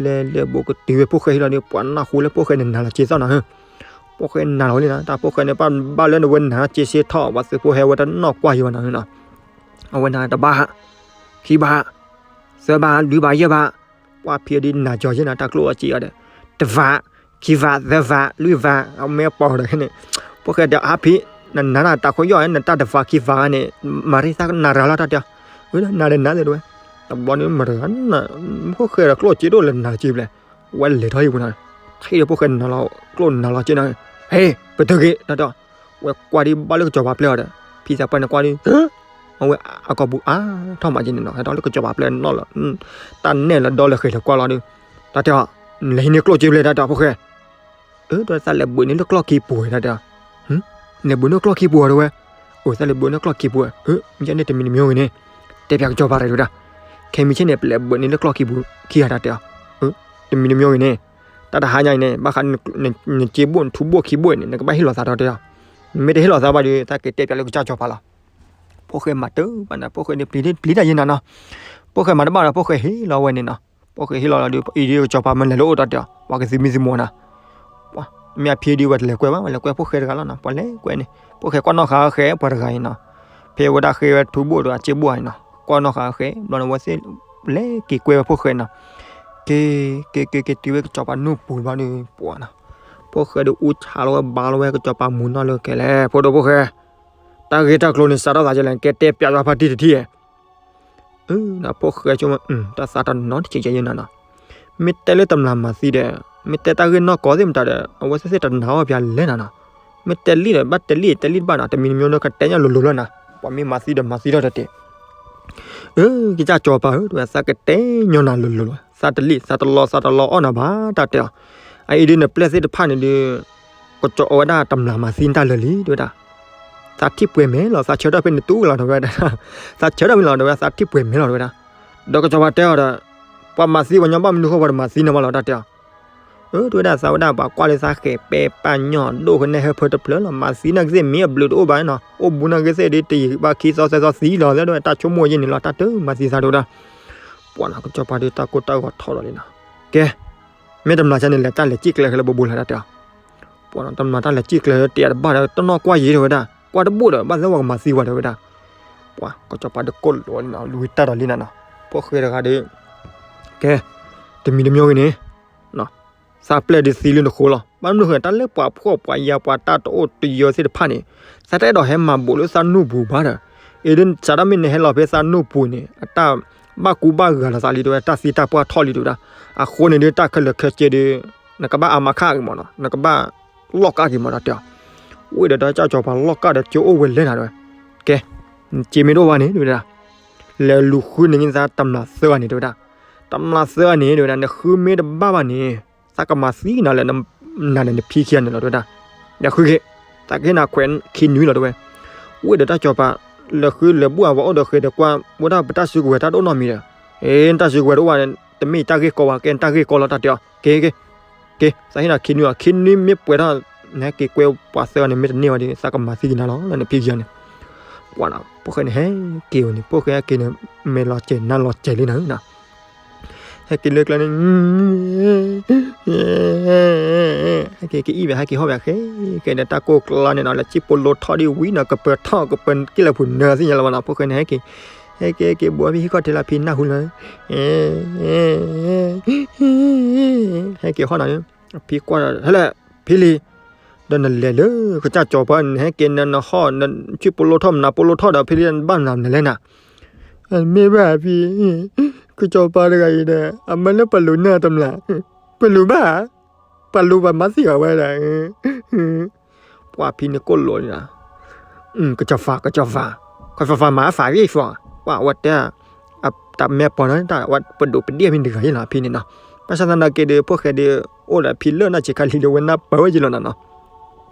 လဲၤလဲၤဘူးကတုၤဝဲဖိၣ်ဃဲဟံၣ်လီၤဒီး ပှၤနၢ်ဟူလၢဖိၣ်ဃဲန့ၣ်နၤလီၤစ့သီၣ်နီၤ ဖိၣ်ဃဲနၤလီၤလံနီၤ တၢ်ဖိၣ်ဃဲန့ၣ် ဘၣ်လၢနဝဲနၤစ့စ့ထီၣ် ပှၤသုးဖိဟဲဝဲတနီၣ်ကွၢ်ယံၤဘၣ်နီၤ အဝဲနၤတဘၣ် ခံဘၣ် သၢဘၣ် လွံၢ်ဘၣ် ယဲၢ်ဘၣ် ပှၤဖံးအီၤဒ်နၤကၠီယဲၢ်နၤ တၢ်ကျိၣ်အစ့အီၤဒီး တဖး, ခံဖး, သၢဖး, လွံၢ်ဖး, အမ့ၢ်အပိာ်ဒီးန့ၣ်, ဖိၣ်ဃဲတဲအါဖံ, နနၤနတၢ်ခိၣ်ယီၢ် နတၢ်တဖးခံဖးန့ၣ်, မၤရံသးနၤရၤလီၤတၢ်တဲအီၤ, ဝဲဒၣ်နၤဒီးနၤဒီးဝဲ, တဘျီန့ၣ်မၤတဂၤ, ဖိၣ်ဃဲဒီးကျိၣ်စ့ဒိၣ်လၢနၤစ့ဘျဲၣ်, ဝဲလဲၤထီၣ်ဟံၣ်ပူၤနီၤ, ထံၣ်ဒီးဖိၣ်ဃဲနၤလီၤ, ကျိၣ်နၤလီၤစ့နီၤ, ဟ့ၣ်, ပတုာ်က့ၤတၢ်တဲအီၤ, ဝဲကွၢ်ဒ်ဘၣ်လၢကစီၤပၤပျဲၢ်အီၤဒီး, ဖံသးပှၢ်န့ၣ်ကွၢ်ဒ် အဝဲအကိာ်ပူၤအါထီၣ်မးက့န့ၣ်နီၤ, ဟဲထီၣ်လၢကစီၤပၤပျဲၢ်နီၤလီၤ, တၢ်နဲၣ်လၢဒီလၢဃဲၤလၢကွၢ်လီၤဒီး, တၢ်တဲအီၤ, နလဲၤဟံးန့ၢ်ကျိၣ်စ့ဘျဲၣ်တၢ်တဲအီၤဖိၣ်ဃဲ, အၢ တၢ်သးလဲၤဘုးန့ၢ်လၢကျီၢ်ခံပူၤတၢ်တဲအီၤ, လဲၤဘုးန့ၢ်ကျီၢ်ခံပူၤတဲဝဲ, အိၣ်သးလဲၤဘုးန့ၢ်ကျီၢ်ခံပူၤ, မ့ၢ်န့ၣ်တမံၤတမံၤဂ့ၤန့ၣ်, တဲပၠးကစီၤပၤတၢ်တဲဝဲဒၣ်, ခဲမုၢ်ဆ့ၣ်န့ၣ် ပလဲၤဘုးန့ၢ်လၢကျီၢ်ခံပူၤခံဂၤတၢ်တဲအီၤ, တမံၤတမံၤဂ့ၤန့ၣ်, တၢ်တဟါညါအံၤန့ၣ် ဘၣ်ဃး နစ့ဘိၣ်နထူဘိၣ်ခံဘိၣ်အံၤန့ၣ် နကဘၣ်ဟ့ၣ်လီၤသးဒီးတဲအီၤ, နမ့ၢ်တဟ့ၣ်လီၤသးဘၣ်ဒီး သးကတဲပၠးလၢကစၢ်စီၤပၤလီၤ, ဖိၣ်ဃဲမၤတဘၣ်နီၤ, ဖိၣ်ဃဲဒ်ပျံၤတၢ်ယဲနၤနီၤ, ဖိၣ်ဃဲမၤတဘၣ်ဒီး ဖိၣ်ဃဲဟ့ၣ်လီၤဝဲန့ၣ်နီၤ, ဖိၣ်ဃဲဟ့ၣ်လီၤလီၤဒီး အံၤဒ်ကစီၤပၤမ့ၢ်လဲၤလၢအိၣ်တၢ်တဲအီၤ ပှၤကသုးမံၤသုးမီၤနီၤ, မ့ၢ်အဖံဒ်ဝဲတလဲၤကွဲဘၣ် ဝဲလဲၤကွဲဖိၣ်ဃဲတဂၤလီၤနီၤ, ပှၤလဲၤကွဲန့ၣ် ဖိၣ်ဃဲကွၢ်နီၣ်ဃာ်အဃဲ ပှၤတဂၤအံၤနီၤ, ဖဲဝဲဒၣ်ဃ့ဝဲထူဘိၣ်ဒီးအစ့ဘိၣ်အံၤနီၤ, ကွၢ်နီၣ်ဃာ်အဃဲ ဘျီန့ၣ်ဝဲသ့ၣ် လဲၤက့ၤကွဲဝဲဖိၣ်ဃဲနီၤ, က့ၤ က့ၤ က့ၤ က့ၤတုၤဝဲကစီၤပၤနူၢ်ပူၤဘျီန့ၣ် ပှၤနီၤ, ဖိၣ်ဃဲဒီးအူဆါလီၤဝဲဘါလီၤဝဲကစီၤပၤမူၤနီၢ်လၢကဲလဲၣ် ဖိဒိၣ်ဖိၣ်ဃဲ, တၢ်ဂ့ၢ်တၢ်ကျိၤန့ၣ် စးထီၣ်သးကလဲၣ် ကဲတဲပၠးယွၤဖါတံၢ်တထံၣ်ဧါ အၢ ဖိၣ်ဃဲဆိကမိၣ် တၢ်သးတနီၤတကဲးယဲနၤနီၤ, မ့ၢ်တဲလၢတမျၢ်မၤသံဒီး မ့ၢ်တဲတၢ်ဂ့ၢ်နီၢ်ကီၢ်သ့ၣ်မတၤဒီး အဝဲသ့ၣ်သ့ၣ်တနာ်အီၤပၠးလဲၣ်နၤနီၤ, မ့ၢ်တဲလံဒီး ဘၣ်တဲလံ တဲလံတဘၣ်နီၤ, တမံၤတမံၤဒီးကတဲညါလိၤလိၤလီၤနၤ, ပှၤမ့ၢ်မၤသံဒီးမၤသံထီၣ်တတဲာ် အၢ ကစၢ်စီၤပၤဧၢ တဲဝဲ သးကတဲညီနၤလိၤလိၤလီၤ, သးတလံၣ် သးတလီ သးတလီအီၣ်နၤဘၣ် တၢ်တဲအီၤ, အအံၤဒ်နပျဲၢ်သ့ၣ်တဖၣ်န့ၣ်ဒီး ကစီၤအဝဲဒၣ်တမျၢ်မၤသံတၢ်လၢာ်လံ တဲဝဲဒၣ်, သးထံၣ်ပှဲၤမဲာ်လီၤ သးဆၢထၢၣ်ဖဲန့ၣ်တူၢ်လီၤ တဲဝဲဒၣ်, သးဆၢထၢၣ်မ့ၢ်လီၤ တဲဝဲဒၣ် သးထံၣ်ပှဲၤမဲာ်လီၤ တဲဝဲဒၣ်, ဒီးကစီၤပၤတဲအီၤဒီး ပှၤမၤသံပှၤညီဘၣ်မနုၤဃိပှၤတမၤသံန့ၣ်ဘၣ်လီၤ တၢ်တဲအီၤ အၢ တဲဝဲဒၣ် သးဝဲဒၣ်ပှၤကွၢ်လၢသးဃဲၤပဲပာ်ညီၣ်ဒိၣ်ကနဲဟၢဖၢတဖျၢၣ်လီၤ, မၤသံနာ်က့သ့ၣ်မ့ၢ်အဘျုးတအိၣ်ဘၣ်နီၤ, အိၣ်ဘူးနာ်က့သ့ၣ်ဒ်တယံာ်ဘၣ်ခံသီသၢသီသံလီၤ တဲဝဲ တၢ်ဆိကမိၣ်ယဲန့ၣ်လီၤ, တၢ်တမၤသံသး တဲဝဲဒၣ်, ပှၤနီၤ ကစီၤပၤဒ်တၢ်ကိၢ်တၢ်ဂီၤထီၣ်လီၤလံနီၤ, ကဲ မ့ၢ်တမျၢ်ဆါန့ၣ် လဲၤတၢ်လဲၤစံၣ်ကျဲၤခဲလၢာ်ဘိဘိလဲၣ် တၢ်တဲအီၤ, ပှၤနီၤ တမျၢ်တၢ်လဲၤစံၣ်ကျဲၤတဲတဘၣ်ဒီး တနီၢ်ကွၢ်ယံၤ တဲဝဲဒၣ်, ကွၢ်တဘိၣ်ဒီး ဘၣ်သ့ၣ်ဝဲကမၤသံဝဲ တဲဝဲဒၣ်, ပှၤကစီၤပၤဒ်ကိၢ်လိာ်န့ၣ်နီၤ, လူၤတၢ်ဒီးလံနၤနီၤ, ဖိၣ်ဃဲတဂၤဒီး ကဲ တမံၤတမံၤဂ့ၤန့ၣ် သးပျဲၢ်ဒ်သံလၢနဃိလီၤ, ဘၣ်မနုၤဃိ တၢ်လၢပှၤဖှီၣ်ပှၤယာ်ပှၤတၢ်တအိၣ်တယၢသ့ၣ်တဖၣ်န့ၣ် သးတအဲၣ်ဒိးဟဲမၤဘူးလၢသးနူၢ်ပူၤဘၣ်ဒီး, အံၤဒ်စးထီၣ်မ့ၢ်နဟဲလီၤဖဲသးနူၢ်ပူၤန့ၣ် အတၢ်ဘၣ်ကူဘၣ်ဂာ်လီၤသးလံ တဲဝဲ တၢ်သံတၢ်ပှၢ်ထီၣ်လံ တဲဝဲဒၣ်, အဃိန့ၣ်ဒီး တၢ်ခဲလၢာ်ခဲဆ့ဒီး နကဘၣ်အါမးခးက့ၤမးနီၤ, နကဘၣ်လီၢ်ကးက့ၤမး တၢ်တဲအီၤ, ဝံၤဒီးတၢ်ကစီၤပၤလီၢ်ကးဒီးကၠိအိၣ်ဝဲလဲၣ်နၤ တဲဝဲ, ကဲ နစ့မ့ၢ်တအိၣ်ဘၣ်န့ၣ် တဲဝဲဒၣ် လဲၤလူၤဃုန့ၢ်သးတမျၢ်သၢဂၤန့ၣ် တဲဝဲဒၣ်, တမျၢ်သၢဂၤန့ၣ် တဲဝဲဒၣ် နဃုမ့ၢ်တဘၣ်ဘၣ်န့ၣ် သးကမၤသံနၤလၢနၤဒီးနဖံခံဂၤန့ၣ်လီၤ တဲဝဲဒၣ်, လဲၤဃုက့ၤ, သးကဟ့ၣ်နၤခွဲးခံနွံလီၤ တဲဝဲ, ဝံၤဒီးတၢ်ကစီၤပၤ လဲၤဃုလဲၤဘူၣ်အဝဲအိၣ်ဒီးဃဲၤဒီးကွၢ် ဝဲဒၣ်ပတၢ်စုကဝဲၤတၢ်တအိၣ်နီတမံၤဒီး, အ့ နတၢ်စုကဝဲၤတအိၣ်ဘၣ်န့ၣ် တမ့ၢ်ယတၢ်ဂ့ၢ်ကီဘၣ် ကဲနတၢ်ဂ့ၢ်ကီလီၤ တၢ်တဲအီၤ, က့ၤက့ၤ က့ၤ သးဟ့ၣ်နၤခံနွံအီၤ ခံနွံမ့ၢ်ပှဲၤထီၣ် နဟဲက့ၤကွဲပှၤသၢဂၤန့ၣ် မ့ၢ်တန့ၢ်ဘၣ်ဒီး သးကမၤသံက့ၤနၤလီၤ လၢနဖံခံဂၤန့ၣ်, ပှၤနီၤ ဖိၣ်ဃဲန့ၣ် ဟဲက့ၤဝဲန့ၣ် ဖိၣ်ဃဲဟဲက့ၤန့ၣ် မဲာ်လီၤစဲၤနါလီၤစဲၤလံနၤဧၢနီၤ ဟဲက့ၤလၢကျဲန့ၣ် ဟဲက့ၤကအံၣ်ဘၣ် ဟဲက့ၤဟီၣ်ဘၣ်ဃဲ ကဲဒီးတၢ်ကိၢ်ကျါန့ၣ်နီၤ လၢစံၣ်ပိလိထီၣ်ဒ်ဝံၤနီၤ ကပၢၤထီၣ် ကပၢၤက့ၣ်လၢပူၤနၢသ့ၣ်ညါလီၤဘၣ်နီၤ ဖိၣ်ဃဲန့ၣ် ဟဲက့ၤ ဟဲက့ၤက့ၤ ဘိးဖံဟံၣ်ခီၣ်ထံးလၢဖံနၢ်ဟူလၢ ဟဲက့ၤဟီၣ်နီၤ ဖံကွၢ်ဒီး ဟဲလၢ ဖံလံၤ ဒီးနလဲၤလၢ ကစၢ်ကၠီၤပၤ နဟဲက့ၤနနဟီၣ် နစံၣ်ပိလိထီၣ် မနၤပိလိထီၣ်ဒီး ဖံလံၤ နဘၣ်မနုၤလဲၣ်နၤ မ့ၢ်ဘၣ်ဖံ ကစၢ်ကၠီၤပၤတဂၤအံၤဒီး အမၢလၢပလူၤနၢ်တမျၢ် ပလူၤဘၣ် ပလူၤဘၣ်မၤသံအီၤဝဲဒၣ် ပှၤဖံန့ၣ်ကိၣ်လိာ်န့ၣ် ကစၢ်ဖး ကစၢ်ဖး ကစၢ်ဖးမၤအသးဂ့ၤဖီ ပှၤဝဲတဲ တၢ်မဲာ်ပီၤနီၤ တၢ်ဝဲပဒိၣ်ပဒ့ၣ်မ့ၢ်တဂၤယ့ၣ်လီၤ ဖံန့ၣ်နီၤ ဘၣ်ဆၣ်သနာ်က့ဒီး ဖိၣ်ဃဲဒီး အိၣ်ဒီးဖံလၢနီၢ်ဆံးခါလံဒီး ဝဲနၢ်ပၢၢ်ဝဲယ့ၣ်လီၤနၤနီၤ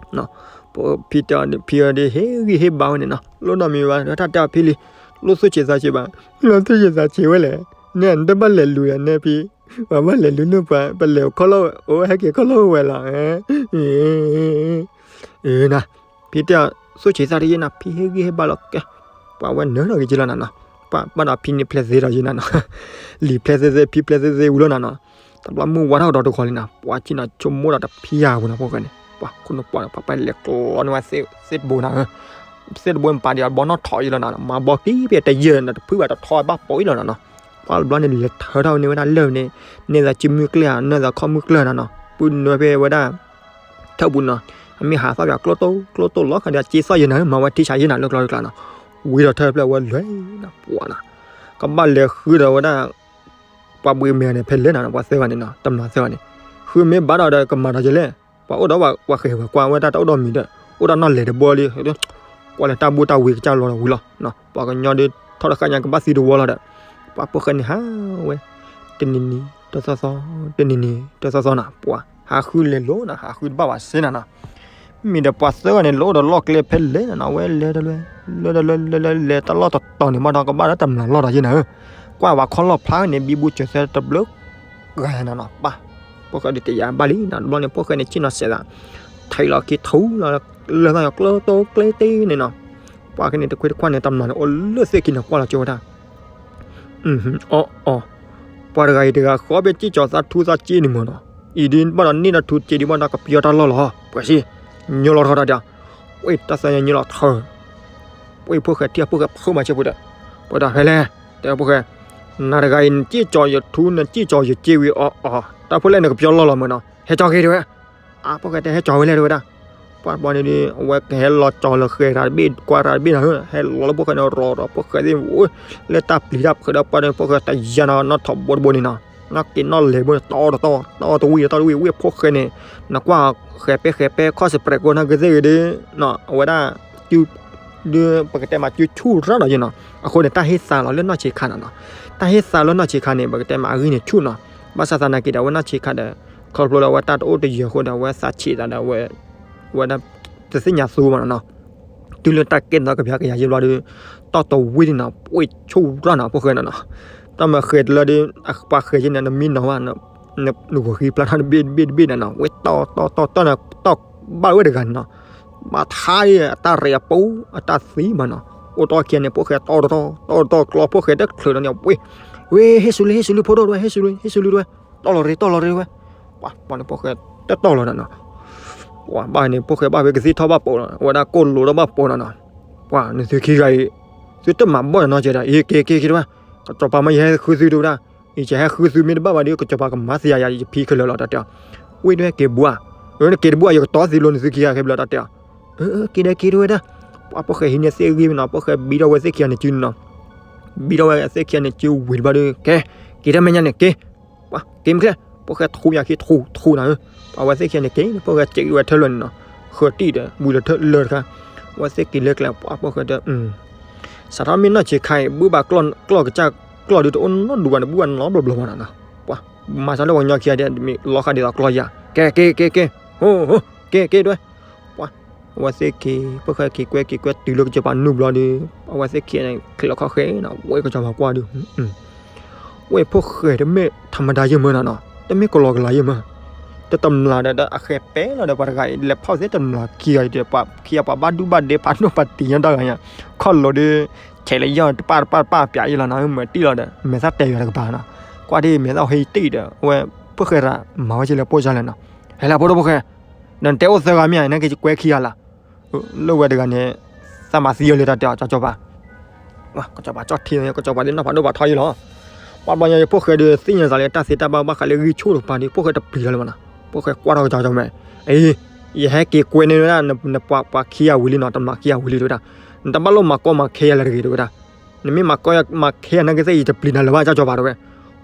ဖံတဲအီၤ ဖံအီၤဒီး ဟ့ၣ်ဂံၢ်ဟ့ၣ်ဘါဝဲန့ၣ်နီၤ လိၣ်နီတမံၤဘၣ် တၢ်တဲအီၤဖံလံ လိၣ်သူၣ်ဆံးသးဆံးဘၣ် လိၣ်သူၣ်ဆံးသးဆံးဝဲလဲၣ် နဲနတဘၣ်လဲၤလူၤဒီးနဲဖံ ပှၤဘၣ်လဲၤလူၤန့ၢ်ပှၤ ပလဲၤခီလီၢ်အိၣ် ဟဲက့ၤခီလီၢ်ဝဲလီၤ နၤ ဖံတဲအီၤ သူၣ်ဆံးသးတယ့ၣ်နၤ ဖံဟ့ၣ်ဂံၢ်ဟ့ၣ်ဘါလီၤကဲ ပှၤဝဲနၢၤထီၣ်က့ၤက့လီၤနၤနီၤ ပှၤဘၣ်ဒီးဖံန့ၣ်ဖျဲးသ့ဒီးယ့ၣ်နၤနီၤ လံာ်ဖျဲးသ့သ့ ဖံဖျဲးသ့သ့ဝံၤလီၤနၤနီၤ တဘျီမုၢ်ဝါထီၣ်ကဒီးတဂီၤလံနၤ ပှၤက့ၤနီၤ ဆိကမိၣ်ဒီးတဖံယၤပူၤနီၤ ဖိၣ်ဃဲန့ၣ် ပှၤခိၣ်နပှၢ်ဒီး ပှၤပှၤလဲၤကျီန့ၢ်ဝဲ သ့ၣ်တဘိနၤ သ့ၣ်တဘိမပာ်ဒံးအဘီနီၣ်ထီၣ်အံၤလီၤနၤ မၤဘီကံဖဲတယၢၢ်နတဖုဘၣ်တထီဘၣ်ပိာ်အံၤလီၤနၤနီၤ ပှၤတဘျီန့ၣ် လဲၤထၢထီၣ်န့ၢ်ဝဲဒၣ်လၢၢ်န့ၣ် န့ၢ်သးစုမုၢ်ကျၢၢ်ဧါ န့ၢ်သးခီၣ်မုၢ်ကျၢၢ်နၤနီၤ ပုၢ်နွဲဖဲဝဲဒၣ် ထၢၣ်ပူၤနီၤ, အမ့ၢ်ဟးသီၣ်ပၠးကျိတိၢ်ကျိတိၢ်လီၤခါဒီး စ့သီၣ်ယဲၢ်နၤ မၤဝဲထံဆးယဲၢ်နၤလၢကျီတကျါနီၤ, ဝံၤဒီးထၢၣ်ဖျၢၣ်ဝဲလွဲၢ်နီၤ ပှၤနီၤ, ကဘၣ်လဲၤဃုဒီးဝဲဒၣ် ပှၤဘှံးမဲာ်န့ၣ် ဖဲလဲၣ်နၤနီၤ ပှၤသၢဂၤန့ၣ်နီၤ တမျၢ်သၢဂၤန့ၣ်, ဃုမ့ၢ်ဘၣ်ဒီးဒီးကမၤဒီးယလဲၣ်, ပှၤအိၣ်ဒီးပှၤဃဲၤဝဲကွၢ်ဝဲတၢ်တအိၣ်ဒီးမံၤဒီး အိၣ်တၢ်နီၢ်လဲၤတဘီလံ, ကွၢ်လၢတၢ်ဘူၣ်တၢ်ဝံၤကစၢ်လီၤဒီးဝံၤလီၤ, ပှၤကညီဒုးထီၣ်တဃၣ်ညါကဘၣ်သံတဝီလီၤဒီး, ပှၤဖိၣ်ဃဲန့ၣ်ဟးဝဲ တနံၤနံၤတသီသီ, တနံၤနံၤတသီသီနီၤ, ပှၤဟးဃုလဲၤလိၤနီၤ ဟးဃုတဘၣ်ဘၣ်စ့နၤနီၤ, မ့ၢ်ဒီးပှၤသၢဂၤန့ၣ် လၢအိၣ်ဒီးလီၢ်ကျဲဖဲလဲၣ်နၤနီၤ ဝဲလဲၤတလဲၤ လဲၤတလဲၤလဲၤလဲၤလဲၤတၢ်လီၢ်တတီၤန့ၣ် ဘၣ်ဒီးကဘၣ်လၢတမျၢ်လီၢ်ဒီးယဲၢ်နၤဧၢ, ကွၢ်ဝဲခီၣ်လီၢ်ဖျါန့ၣ် ဘံဘူစၢၤသဲတဘျုး ဂၤနၤနီၤ ပၢ်, ဖိၣ်ဃဲဒုးတယာ်ဘၣ်လံနီၤ တဘျီန့ၣ် ဖိၣ်ဃဲန့ၣ် ဆ့ၣ်နီၤစဲးသး ထံးလီၤခံထူလီၤ လၢသၣ်ယီၤကျိတိကျိတ့န့ၣ်နီၤ, ပှၤကန့ၣ်တခွ့တခွါန့ၣ် တမျၢ်န့ၣ် အိၣ်လၢသ့ၣ်ခံန့ၣ် ကွၢ်လီၤကၠိဝဲဒၣ် အီၣ်အီၣ်, ပှၤတဂၤအံၤတဂၤဃီဖဲစ့ၣ်ကၠီၤသးထူသးစ့န့ၣ်မ့ၢ်နီၤ, အံၤဒ်ဘၣ်ဒီးန့ၢ်ဒီးထူစ့ဒ်ဘၣ်ဒီးကပျီတၢ်လီၢ်လီၤ, ပှဲၤစ့, ညိလီၤထီၣ်တၢ်ဒီး, ဝဲတၢ်သၢညိလီၤထီၣ် ဝဲဖိၣ်ဃဲထံၣ်ဖိၣ်ဃဲဖုးမၤဆၢပူၤဒီး, ပှၤတၢ်ဖဲလဲၣ်, တဲဖိၣ်ဃဲ, နၤတဂၤအံၤ နစ့ၣ်ကၠီၤယထူ နစ့ၣ်ကၠီၤယစ့ဝံၤအီၣ်အီၣ်, တၢ်ဖိလဲၣ်နကပျီလီၢ်လီၤမ့ၢ်နီၤ, ဟဲကၠီၤက့ၤတဲဝဲ, အဖိၣ်ဃဲတဲဟဲကၠီၤဝဲလဲၣ်တဲဝဲဒၣ်, ပှၤဘျီန့ၣ်ဒီး အဝဲကဟဲလီၤကၠီၤလၢဃဲၤတၢ်တဘ့ၣ် ကွၢ်တၢ်တဘ့ၣ်နီၤ, ဟဲလီၤလၢဖိၣ်ဃဲန့ၣ် ရီၤဒီးဖိၣ်ဃဲသ့ၣ် လၢတၢ်ပျံၤတၢ်ဖုးဒီးပှၤန့ၣ် ဖိၣ်ဃဲတယာ်နီၤ နီၢ်ထီၣ်ဘိတဘိန့ၣ်နီၤ, နီၢ်က့ၤနီၢ်လဲၤဘိန့ၣ် တီတတီ တီတဝံၣ်တီတဝံၣ် ဝဲဖိၣ်ဃဲန့ၣ်, နကွၢ်ဃဲၤပဲဃဲၤပဲခီၣ်စပျဲးကိးနီၢ်ကသ့ၣ်ဂ့ၤဒီး, အဝဲဒၣ် ဒုးပကတဲမး ကၠူဆူၣ်ရၣ်နီၤယဲၢ်နီၤ, အဃိန့ၣ် တၢ်ဟ့ၣ်သးလီၤလၢနီၢ်ဆံးခါနီၤနီၤ, တၢ်ဟ့ၣ်သးလီၤနီၢ်ဆံးခါန့ၣ် ပကတဲမး အဂံၢ်န့ၣ်ဆူၣ်နီၤ, ဘၣ်ဆၣ်သနာ်က့ဒီး အဝဲနီၢ်ဆံးခါဒီး ခီဖျိလၢအဝဲတၢ်တအိၣ်တယၢၤအဃိဒီး အဝဲသးဆံးသးဒီး အဝဲဒၣ် တသ့ၣ်ညါသူမးနီၤနီၤ, တုၤလၢတၢ်ကဲထီၣ်ကပျီကယၤယဲၢ်ဘျီဒီး တီၢ်တဝံၣ်န့ၣ်နီၤ ပှ့ၤဆူၣ်ရၣ်နီၤ ဖိၣ်ဃဲနီၤနီၤ, တၢ်မၤဃဲၤတလၢဒီး ပှၤဃဲၤယဲၢ်န့ၣ် နမံနီၤဘၣ် နဂီၤဃံဖျါထီၣ်တဘ့ၣ်တဘ့ၣ်တဘ့ၣ်နီၤနီၤ, ဝဲတီၢ်တီၢ်တီၢ်တီၢ်န့ၣ် တီၢ်ဘၣ်ဝဲတဂၤန့ၣ်နီၤ, ဘၣ်ထါအတၢ်ရဲၣ်အပူၤ အတၢ်သံမးနီၤ, အိၣ်တီၢ်ခံဂၤန့ၣ် ဖိၣ်ဃဲတီၢ်တတီၢ် တီၢ်တတီၢ်ကျီ ဖိၣ်ဃဲတချုးဒီးန့ၣ် ဝဲ ဝဲ ဟ့ၣ်စူၤလံ ဟ့ၣ်စူၤလံ ဖိဒိၣ်တဝဲ ဟ့ၣ်စူၤလံ ဟ့ၣ်စူၤလံတဝဲ, တီၢ်လီၤရ့ တီၢ်လီၤရ့တဝဲ, ပှၤ ပှၤန့ၣ်ဖိၣ်ဃဲတတီၢ်လီၤနီၤနီၤ, ပှၤဘၣ်န့ၣ် ဖိၣ်ဃဲဘၣ်ဖဲကသံၣ်ထီၣ်ဘၣ်ပိာ်နီၤ အဝဲဒၣ်ကိၢ်လိာ်ဒီးဘၣ်ပိာ်နီၤနီၤ, ပှၤ နသုခံဂၤအံၤ သုတမၤဘီၣ်နီၤနီၤကဲဒၣ် အ့ က့ၤက့ၤက့ၤတဝဲ, ကစီၤပၤမ့ၢ်ယဟဲဃုသုတဝဲဒၣ်, ယကဟဲဃုသုမ့ၢ်တဘၣ်ဘၣ်ဒီး ကစီၤပၤကမၤသံယၤယၤ ယဖံခဲလၢာ်လီၤ တၢ်တဲအီၤ, ဝံၣ်တဝဲက့ၤဘှါ, အၢ နက့ၤတဘှါ ယကတီၢ်သံလိာ်နသုခံဂၤခဲဘျီ တၢ်တဲအီၤ, အၢ က့ၤဒီးက့ၤတဝဲဒၣ်, ပှၤဖိၣ်ဃဲဟံးန့ၢ်သ့ၣ်ဂံၢ်မးနီၤ ဖိၣ်ဃဲဘံထီၣ်ဝဲသ့ၣ်ခံဂၤန့ၣ်စုနီၤ, ဘံထီၣ်ဝဲသ့ၣ်ခံဂၤန့ၣ်စုဝံၤတဘျီဒီး ကဲ က့ၤတၢ်မဲာ်ညါန့ၣ်က့ၤ ပှၤက့ၤမ့ၢ်ချ့, ဖိၣ်ဃဲထူယၤခံထူထူနၤဧၢ, ပှၤဝဲသ့ၣ်ခံဂၤန့ၣ်က့ၤ ဖိၣ်ဃဲစံးဝဲထၢၣ်လၢာ်န့ၣ်နီၤ, ဃၢၤတံၢ်ဒီး ဝံၤလၢထၢၣ်လၢာ်တခါ, ဝဲသ့ၣ်က့ၤလၢကျဲ ပှၤဖိၣ်ဃဲဒီး စးထီၣ်မ့ၢ်နီၢ်ဆံးခါအံၤ ဘုၣ်ဘၣ်ကျီၢ်ကစၢ်ကျီၢ်ဒုးတအိၣ်နီတဒူၣ်ဘၣ်န့ၣ် ဘုၣ်ဘၣ်နီတဘျီဘျီဘၣ်နီၤနီၤ, ပှၤ မၤစၢၤလၢပှၤကညီခံဂၤဒဲး မ့ၢ်လီၤဃာ်ဒ်သိးကျီၢ်ယၤ, ကဲက့ၤက့ၤက့ၤ, ဟိဟိ က့ၤက့ၤတဝဲ, ပှၤ အဝဲသ့ၣ်ခံ ဖိၣ်ဃဲခံကွဲခံကွဲတုၤလၢကစီၤပၤနုာ်ဘျီဒီး အဝဲသ့ၣ်ခံန့ၣ် ချံးလီၤခီၣ်ဃဲနီၤ ဝဲကစီၤပၤကွၢ်ဒီး ဝဲဖိၣ်ဃဲတမ့ၢ်ထးမတၤယဲၢ်မၢနီၤနီၤ တမ့ၢ်ကလီကလီယဲၢ်မၢ, တတမျၢ်ဒီး အဃဲၤပဲလီၤဒီး ပှၤတဂၤအံၤ လဲၤဖီၣ်သ့ၣ်တမျၢ်ခံဂၤအံၤဒီး ပှၤခံဂၤပှၤဘၣ်ဒူၣ်ဘၣ်ဒဲဖးဒိၣ်ပှၤတံၢ်ညါတၢ်ဂၤညါ ခီၣ်လိၤဒီး ဆဲးလၢယီၢ်တပၣ်တပၣ်တပၣ်ပၠးအံၤလီၤနီၤ မၤတံၢ်လီၤဒီး မဲာ်သၣ်တဲာ်ယွၤတကပၤနီၤ, ကွၢ်ဒ်မဲာ်သၣ်ဟဲတံၢ်ဒီး အဝဲဖိၣ်ဃဲရၤ မၤဝဲက့ၤလၢပိၢ်စၢ်လဲၣ်နီၤ, ဟဲလၢဖိဒိၣ်ဖိၣ်ဃဲ နတဲအိၣ်သၢဂၤမ့ၢ်ဧါ နက့ၤကွဲခံဂၤလၢ် လၢဝဲတဂၤန့ၣ် သးမၤသံအီၤလၢတၢ်တဲအီၤ ကစီၤပၤ, ကစီၤပၤကၠီၣ်ထံ ကစီၤပၤဒ်နီၢ်ဖးဒိၣ်ဖးထီအံၤလီၤ, ပှၤဘျီညါ ဖိၣ်ဃဲဒီးသ့ၣ်ညါသးလၢတၢ်သ့တၢ်ဘၣ်ဘၣ်ဃးလၢဂံၢ်ဆူၣ်တကပၤဒီး ဖိၣ်ဃဲတပျံၤလီၤလၢၤဘၣ်နီၤ, ဖိၣ်ဃဲကွၢ်ထီၣ်ကစီၤပၤ အံၤ ယဟဲက့ၤကွဲန့ၢ်ဝဲဒၣ် နပှၤခံဂၤဝံၤလံနီၤ တမျၢ်ခံဂၤဝံၤလံတဲဝဲဒၣ်, နတဘၣ်လိၣ်မၤကီမၤခဲယၤလၢၤတဂ့ၤတဲဝဲဒၣ်, နမ့ၢ်မၤကီမၤခဲယၤနာ်က့သ့ၣ် ယတပျံၤနၤလၢၤဘၣ် ကစီၤပၤတဲဝဲ,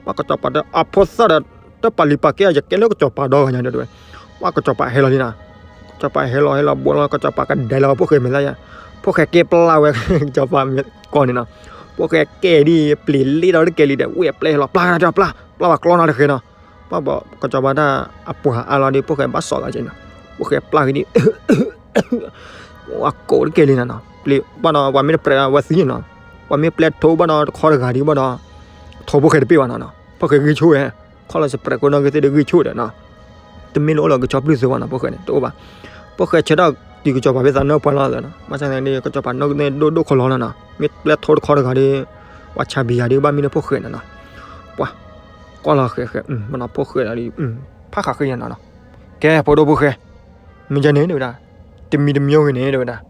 ပှၤကစီၤပၤဒီးအဖိသၣ်ဒီး တပာ်လံၤပာ်ကဲ ယကဲလၢကစီၤပၤဒီဂၤညါတဲဝဲ, ပှၤကစီၤပၤဟဲလီၤလံနီၤ, ကစီၤပၤဟဲလီၤဟဲလီၤဘိလီၤ ကစီၤပၤကဒဲလီၤ ဖိၣ်ဃဲမဲာ်သၣ်ယါ, ဖိၣ်ဃဲကဲပျၢ်ဝဲ ကစီၤပၤကီၢ်န့ၣ်နီၤ, ဖိၣ်ဃဲကဲဒ် ပျံၤလ့ဒီးတကဲလံဒီး ဝဲပျဲဟဲလီၤ ပျၢ်တၢ်ပျၢ် ပျၢ်ပှၤကျီနီၤတဃဲနီၤ, ပှၤကစီၤပၤတၢ်အပှၤအါလီၤဒီး ဖိၣ်ဃဲဘၣ်စီၣ်လီၤက့နီၤ, ဖိၣ်ဃဲပျၢ်က့ၤဒ် အကိးတကဲလံနီၤနီၤ, ပျံၤဘၣ်နီၤ ပှၤမ့ၢ်တပြဲးဝဲသံနီၤ, ပှၤမ့ၢ်ပျဲထိဘၣ်နီၤ တခီတဂၤဒံးဘၣ်နီၤ, ထိဖိၣ်ဃဲတပ့ၢ်ဘၣ်နီၤနီၤ, ဖိၣ်ဃဲဂံၢ်ဆူၣ်ဝဲ, ခီလီၤစပျဲးကိးနီၢ်ဂ့ၤသ့ၣ်ဒီးဂံၢ်ဆူၣ်ဒီးနီၤ, တမ့ၢ်လၢအိၣ်လၢကဆီပျုၢ်သ့ဘၣ်နီၤ ဖိၣ်ဃဲန့ၣ် တအိၣ်ဘၣ်, ဖိၣ်ဃဲဆၢထၢၣ်တုၤကစီၤပၤဖဲသးနၢၣ်ပှၢ်လီၤသးနီၤ, ဘၣ်ဆၣ်သနာ်က့ ကစီၤပၤနီၢ်ဂ့ၤသ့ၣ်ဒိၣ်ဒိၣ်ခီလီၤနီၤနီၤ, မ့ၢ်ပျဲထိတခီတဂၤဒီး ပှၤဆါဘံယၤဒုးဘၣ်မ့ၢ်လၢဖိၣ်ဃဲနီၤနီၤ, ပှၤ ကွၢ်လီၤဃဲးဃဲး မနီၤ ဖိၣ်ဃဲလီၤဒီး ဖးဃးဃ့ယၤနီၤနီၤ, ကဲ ဖိဒိၣ်ဖိၣ်ဃဲ မ့ၢ်ယဲန့ၣ်တဲဝဲဒၣ်, တမံၤတမံၤဂ့ၤန့ၣ်တဲဝဲဒၣ်,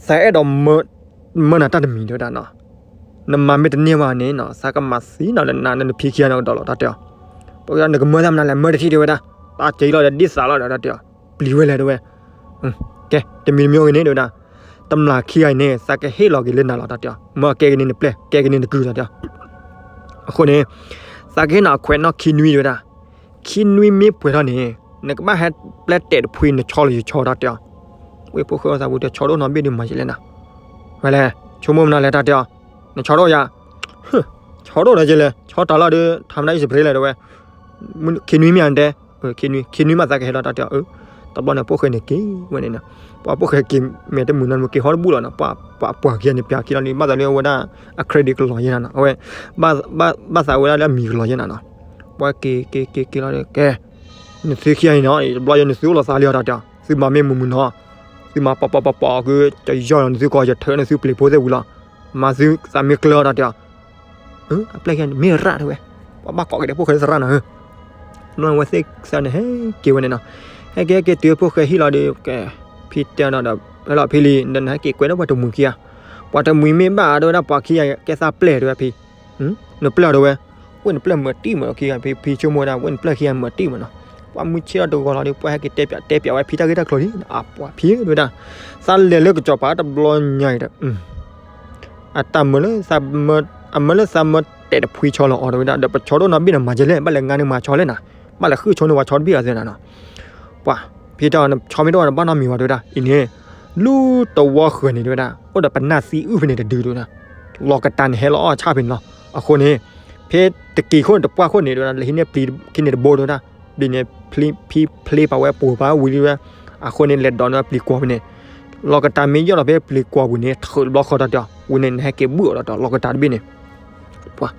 သးအဲၣ်ဒိးမၢနၤတၢ်တမံၤတဲဝဲဒၣ်နီၤ, နမၤမ့ၢ်တန့ၢ်ဘၣ်န့ၣ်နီၤ သးကမၤသံနီၤလၢနၤ နဖံခံဂၤန့ၣ်ကဒီးလီၤ တၢ်တဲအီၤ, ပှၤကနကမၢသးမနုၤလဲၣ် မၢတထံၣ်တဲဝဲဒၣ်, တၢ်ကဲလီၤဒီးဒ်သးလီၤဒီးတၢ်တဲအီၤ, ပျံၤဝဲလဲၣ်တဲဝဲ. ကဲ တမံၤတမံၤဂ့ၤန့ၣ်တဲဝဲဒၣ်, တမျၢ်ခံဂၤအံၤန့ၣ် သးကဟ့ၣ်လီၤက့ၤလၢနၤလီၤတၢ်တဲအီၤ, မ့ၢ်ကဲက့ၤန့ၣ်နပျဲၢ် ကဲက့ၤန့ၣ်နကုၢ်တၢ်တဲအီၤ. အဃိန့ၣ် သးကဟ့ၣ်နၤအခွဲးနီၣ်ခံနွံတဲဝဲဒၣ်, ခံနွံမ့ၢ်ပှဲၤထီၣ်န့ၣ် နကဘၣ်ဟဲပျဲၢ်တဲာ်တဖှံနဆီလီၤယဆီတၢ်တဲအီၤ. ဝဲဖိၣ်ဃဲအီၣ်သးပူၤတဲဆီဒိၣ်နီၣ်ဘ့ၣ်ဒုးမၤယလဲၣ်နၤ, ဝဲလဲၣ် ဆိကမိၣ်မနုၤလဲၣ်တၢ်တဲအီၤ, နဆီဒိၣ်ယၤ ဆီဒိၣ်ဒီးကလဲၣ် ဆီတၢ်လီၤဒီး ထါမတၢ်အံၣ်စပရ့လဲၣ်တဲဝဲ, ခံနွံမ့ၢ်ဧါတဲ, ခံနွံ ခံနွံမးသးကဟဲလီၤတၢ်တဲအီၤ. တဘျီန့ၣ်ဖိၣ်ဃဲန့ၣ်က့ၤဝဲန့ၣ်နီၤ, ပှၤဖိၣ်ဃဲက့ၤမဲာ်တမုာ်နီၤ မ့ၢ်က့ၤဟီတဘူၣ်လီၤနီၤ, ပှၤပှၤခံဂၤန့ၣ် ပျးခံလီၤလံ ဘၣ်သးလၢအဝဲဒၣ် အ credit ကလီၤယဲၢ်နၤနီၤ, အဝဲ ဘၣ်သးဝဲဒၣ်လၢအမံၤကလီၤယဲၢ်နၤနီၤ, ပှၤက့ၤက့ၤက့ၤက့ၤလီၤဒီး ကဲ နသုခံဂၤအံၤနီၤ တဘျီယဲၢ်နသုအိၣ်လီၤသးလံအီၤတၢ်တဲအီၤ, သုမၤမ့ၢ်မုာ်မုာ်နီၤ, သုမၤပီၤပီၤပီၤပီၤက့ၤ ကယီၢ်လီၤနသုကီး ယထၢနသုပျံၤဖိသ့ၣ်ဝံၤလီၤ, မၤသုသးမ့ၢ်ကျၢၤအီၤတၢ်တဲအီၤ. အပျဲၢ်ခံဂၤန့ၣ် မ့ၢ်ရၣ်တဲဝဲ, ပှၤဘၣ်ကိးက့ၤဒီးဖိၣ်ဃဲသရၣ်နီၤဧၢ, ဘျီဝဲသ့ၣ်သးန့ၣ် ဟဲက့ၤဝဲန့ၣ်နီၤ, ဟဲက့ၤဟဲက့ၤတုၤဖိၣ်ဃဲဟံၣ်လီၤဒီး ကဲ ဖံတဲနီၤဒီး ဟဲလီၤဖံလံ ဒီးနဟဲက့ၤကွဲးဒီးပှၤတမှံၤခံဂၤ, ပှၤတမှံၤမ့ၢ်ဘၣ်တဲဝဲဒၣ်ပှၤခံဂၤ ကဲသးပျဲၢ်တဲဝဲဖံ နပျဲၢ်တဲဝဲ, ဝဲၢ်နပျဲၢ်မၤတံၢ်မးခံဂၤ ဖံဖံဆိကမိၣ်ဝဲဒၣ် ဝဲၢ်နပျဲၢ်ခံဂၤမၤတံၢ်မးနီၤ, ပှၤမုၢ်ဆ့ၣ်ထီၣ်တဂီၤလီၤဒီး ပှၤဟဲက့ၤတဲပၠးတဲပၠးဝဲဖံတၢ်ဂ့ၢ်တၢ်ကျိၤလံ, အပှၤဖံတဲဝဲဒၣ်, သးလဲၤလၢကစီၤပၤတဘျီညါအံၤဒီး အတၢ်မၢလၢ အမၢလၢသးမၢတဲာ်တဖှံဆီလီၤအီၤတဲဝဲဒၣ် ဒီးပဆီဒိၣ်နီၣ်ဘ့ၣ်ဒီးမၤယလဲၣ် ဘၣ်လဲၤငါန့ၢ်မၤဆီလဲၣ်နၤ, ဘၣ်လဲၤဃုဆိန့ၢ်ပှၤဆီတဘ့ၣ်အီၤသ့နၤနီၤ, ပှၤ ဖံတဲအီၤ နဆီမ့ၢ်တအိၣ်နဘၣ်နီတမံၤဘၣ်တဲဝဲဒၣ်, အံၤန့ၣ် လူတဝီဃၢၤန့ၣ်တဲဝဲဒၣ် အိၣ်ဒီးပနၢ်သံအုၣ်ဖဲန့ၣ်တဒုတဲဝဲဒၣ်, လီၤကတၤန့ၣ်ဟဲလီၤအီၣ်ဆၣ်ဖဲန့ၣ်လီၤ, အဃိန့ၣ် ဖဲတက့ၤခိၣ်န့ၣ်တပှၢ်ခိၣ်န့ၣ်တဲဝဲဒၣ် လဲၤဟံးန့ၢ်ပျံၤခံန့ၣ်တဘိတဲဝဲဒၣ်, ပျံၤန့ၣ် ဖံဖျ့ပာ်ဝဲပိာ်ပာ်ဝဲဝံၤလံဝဲ, အဃိန့ၣ် လဲၤဒိးန့ၢ်ပျံၤကွီၢ်ဖဲန့ၣ်, လီၤကတၤမ့ၢ်ယီၢ်လီၤဖဲပျံၤကွီၢ်ပူၤန့ၣ် ထုးတဘျီဃီတၢ်တဲအီၤ ဝံၤန့ၣ် နဟဲက့ၤဘုၣ်အီၤဒီးလီၤကတၤတဘ့ၣ်န့ၣ်, ပှၤ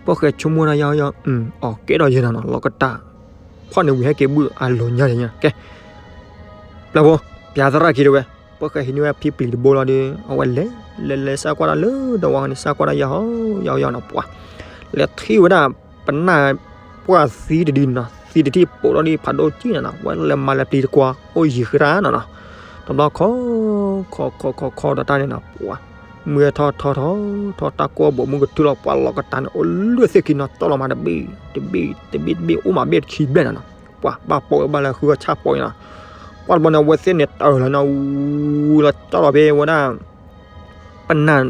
ဖိၣ်ဃဲဆိကမိၣ်ဒၣ်ယီယီ အီၣ်ကဲထီၣ်ယဲနၤနီၤ လီၤကတၤ ဖီၣ်န့ၢ်ဝံၤဟဲက့ၤဘုၣ်အလိၤညါန့ၣ်ညါ ကဲ ပျဲၢ်ဖိ ပျးသရၣ်ခံတဲဝဲ, ဖိၣ်ဃဲဟံးန့ၢ်ဝဲဖံပျံၤတဘိလီၤဒီး အဝဲလဲၤ လဲၤလဲၤစးကွၢ်တၢ်လၢတဝီန့ၣ် စးကွၢ်တၢ်ယဲဟီယီယီနီၤ ပှၤ လဲၤထံၣ်ဝဲဒၣ် ပနၢ်ပှၢ်သံတဒုနီၤ သံတထံၣ်ပိာ်ထီၣ်ဒ်ဖးဒိၣ်ကံနီၤနီၤ ဝဲလဲၤမၤလၢပျံၤတကွီၢ် အိၣ်ယံာ်ဃံရၣ်နီၤနီၤ တဘျီခီ ခီခီခီခီဒီးတၢ်န့ၣ်နီၤ ပှၤ မုၢ်ထီၣ်ထီထီထီ တၢ်ကိၢ်ဘိးမုၢ်ကထူၣ်လီၤ ပှၤလီၤကတၤန့ၣ် အိၣ်လွံၢ်သ့ၣ်ခံနီၤ တီၢ်လီၤမးတဘ့ၣ် တဘ့ၣ် တဘ့ၣ်တဘ့ၣ် အိၣ်မးဘ့ၣ်တခံဘျဲၣ်နီၤနီၤ ပှၤဘၣ်ပိာ်ဘၣ်လၢဃုအီၣ်ဆၣ်ပိာ်နီၤ ပှၤတဘျီန့ၣ် အဝဲသ့ၣ်န့ၣ်တၢၢ်လီၤနီၤ ဝူလီၤတီၢ်လီၤဖဲဝဲဒၣ် ပနၢ်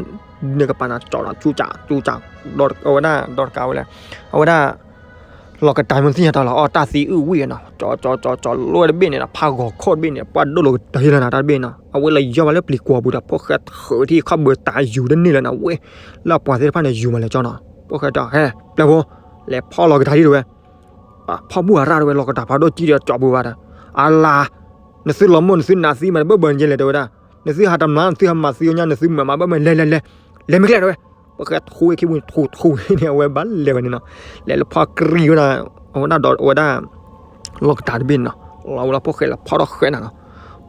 နကပၤနီၤ ကၠီနီၤ ကၠူကၠး ကၠူကၠး ဒီးအဝဲဒၣ် ဒီးတကးဝဲလဲၣ် အဝဲဒၣ် လီၤကတၤမ့ၢ်သ့ၣ်ညါတၢ်လီၤ အီၣ်တၢ်သံအုၣ်ဝံၣ်နီၤ ကၠီကၠီကၠီကၠီ လိၣ်ဝဲတဘ့ၣ်န့ၣ်နီၤ ဖးဂီၤခိၣ်တဘ့ၣ်န့ၣ် ပှၤဒိၣ်လိာ်ကတၢၢ်ယဲလီၤနၤ တၢ်တဘ့ၣ်နီၤ အဝဲလဲၤယီၢ်ဘၣ်လၢပျံၤကွီၢ်ပူၤဒီး ဖိၣ်ဃဲထုးထံၣ်ခီၣ်ဘၢတၢ်ယူၤတန့ၢ်လၢၤနီၤ ဝဲ လၢအပှၤသ့ၣ်တဖၣ်န့ၣ် ယူၤမးလဲၤကၠီနီၤ ဖိၣ်ဃဲတဲ ဟဲ ပျဲၢ်ဖိ လဲၤဖီၣ်လီၤကတၤဒံးတဝဲ ဖီၣ်ဘူၣ်အရၣ်တဝဲ လီၤကတၤဖးဒိၣ်ကံဒီးကၠီပူၤဘၣ်ဒီး အလၤ နသုလီၤမိၢ် နသုနးသံမး နဘၢၣ်ဘၢၣ်န့ၣ်ယဲလဲၣ် တဲဝဲဒၣ် နသုဟးတမျၢ် နသုဟးမၤသံအီၤညါ နသုမၤမၤဘၢၣ်ဘၢၣ် လဲၤလဲၤလဲၤ လဲၤမ့ၢ်ကျဲ တဲဝဲ ပှၤဃဲထူဝဲခံပူၤန့ၣ် ထူထူန့ၣ် အဝဲဘၣ်လဲၤဝဲန့ၣ်နီၤ လဲၤလၢဖီၣ်ကြံဝဲဒၣ် အဝဲဒၣ်ဒီး အဝဲဒၣ် လီၤကတၤတဘ့ၣ်န့ၣ်နီၤ လီၤဝဲလီၤ ဖိၣ်ဃဲလဲၤဖီၣ်ထီၣ်ဃဲနၤနီၤ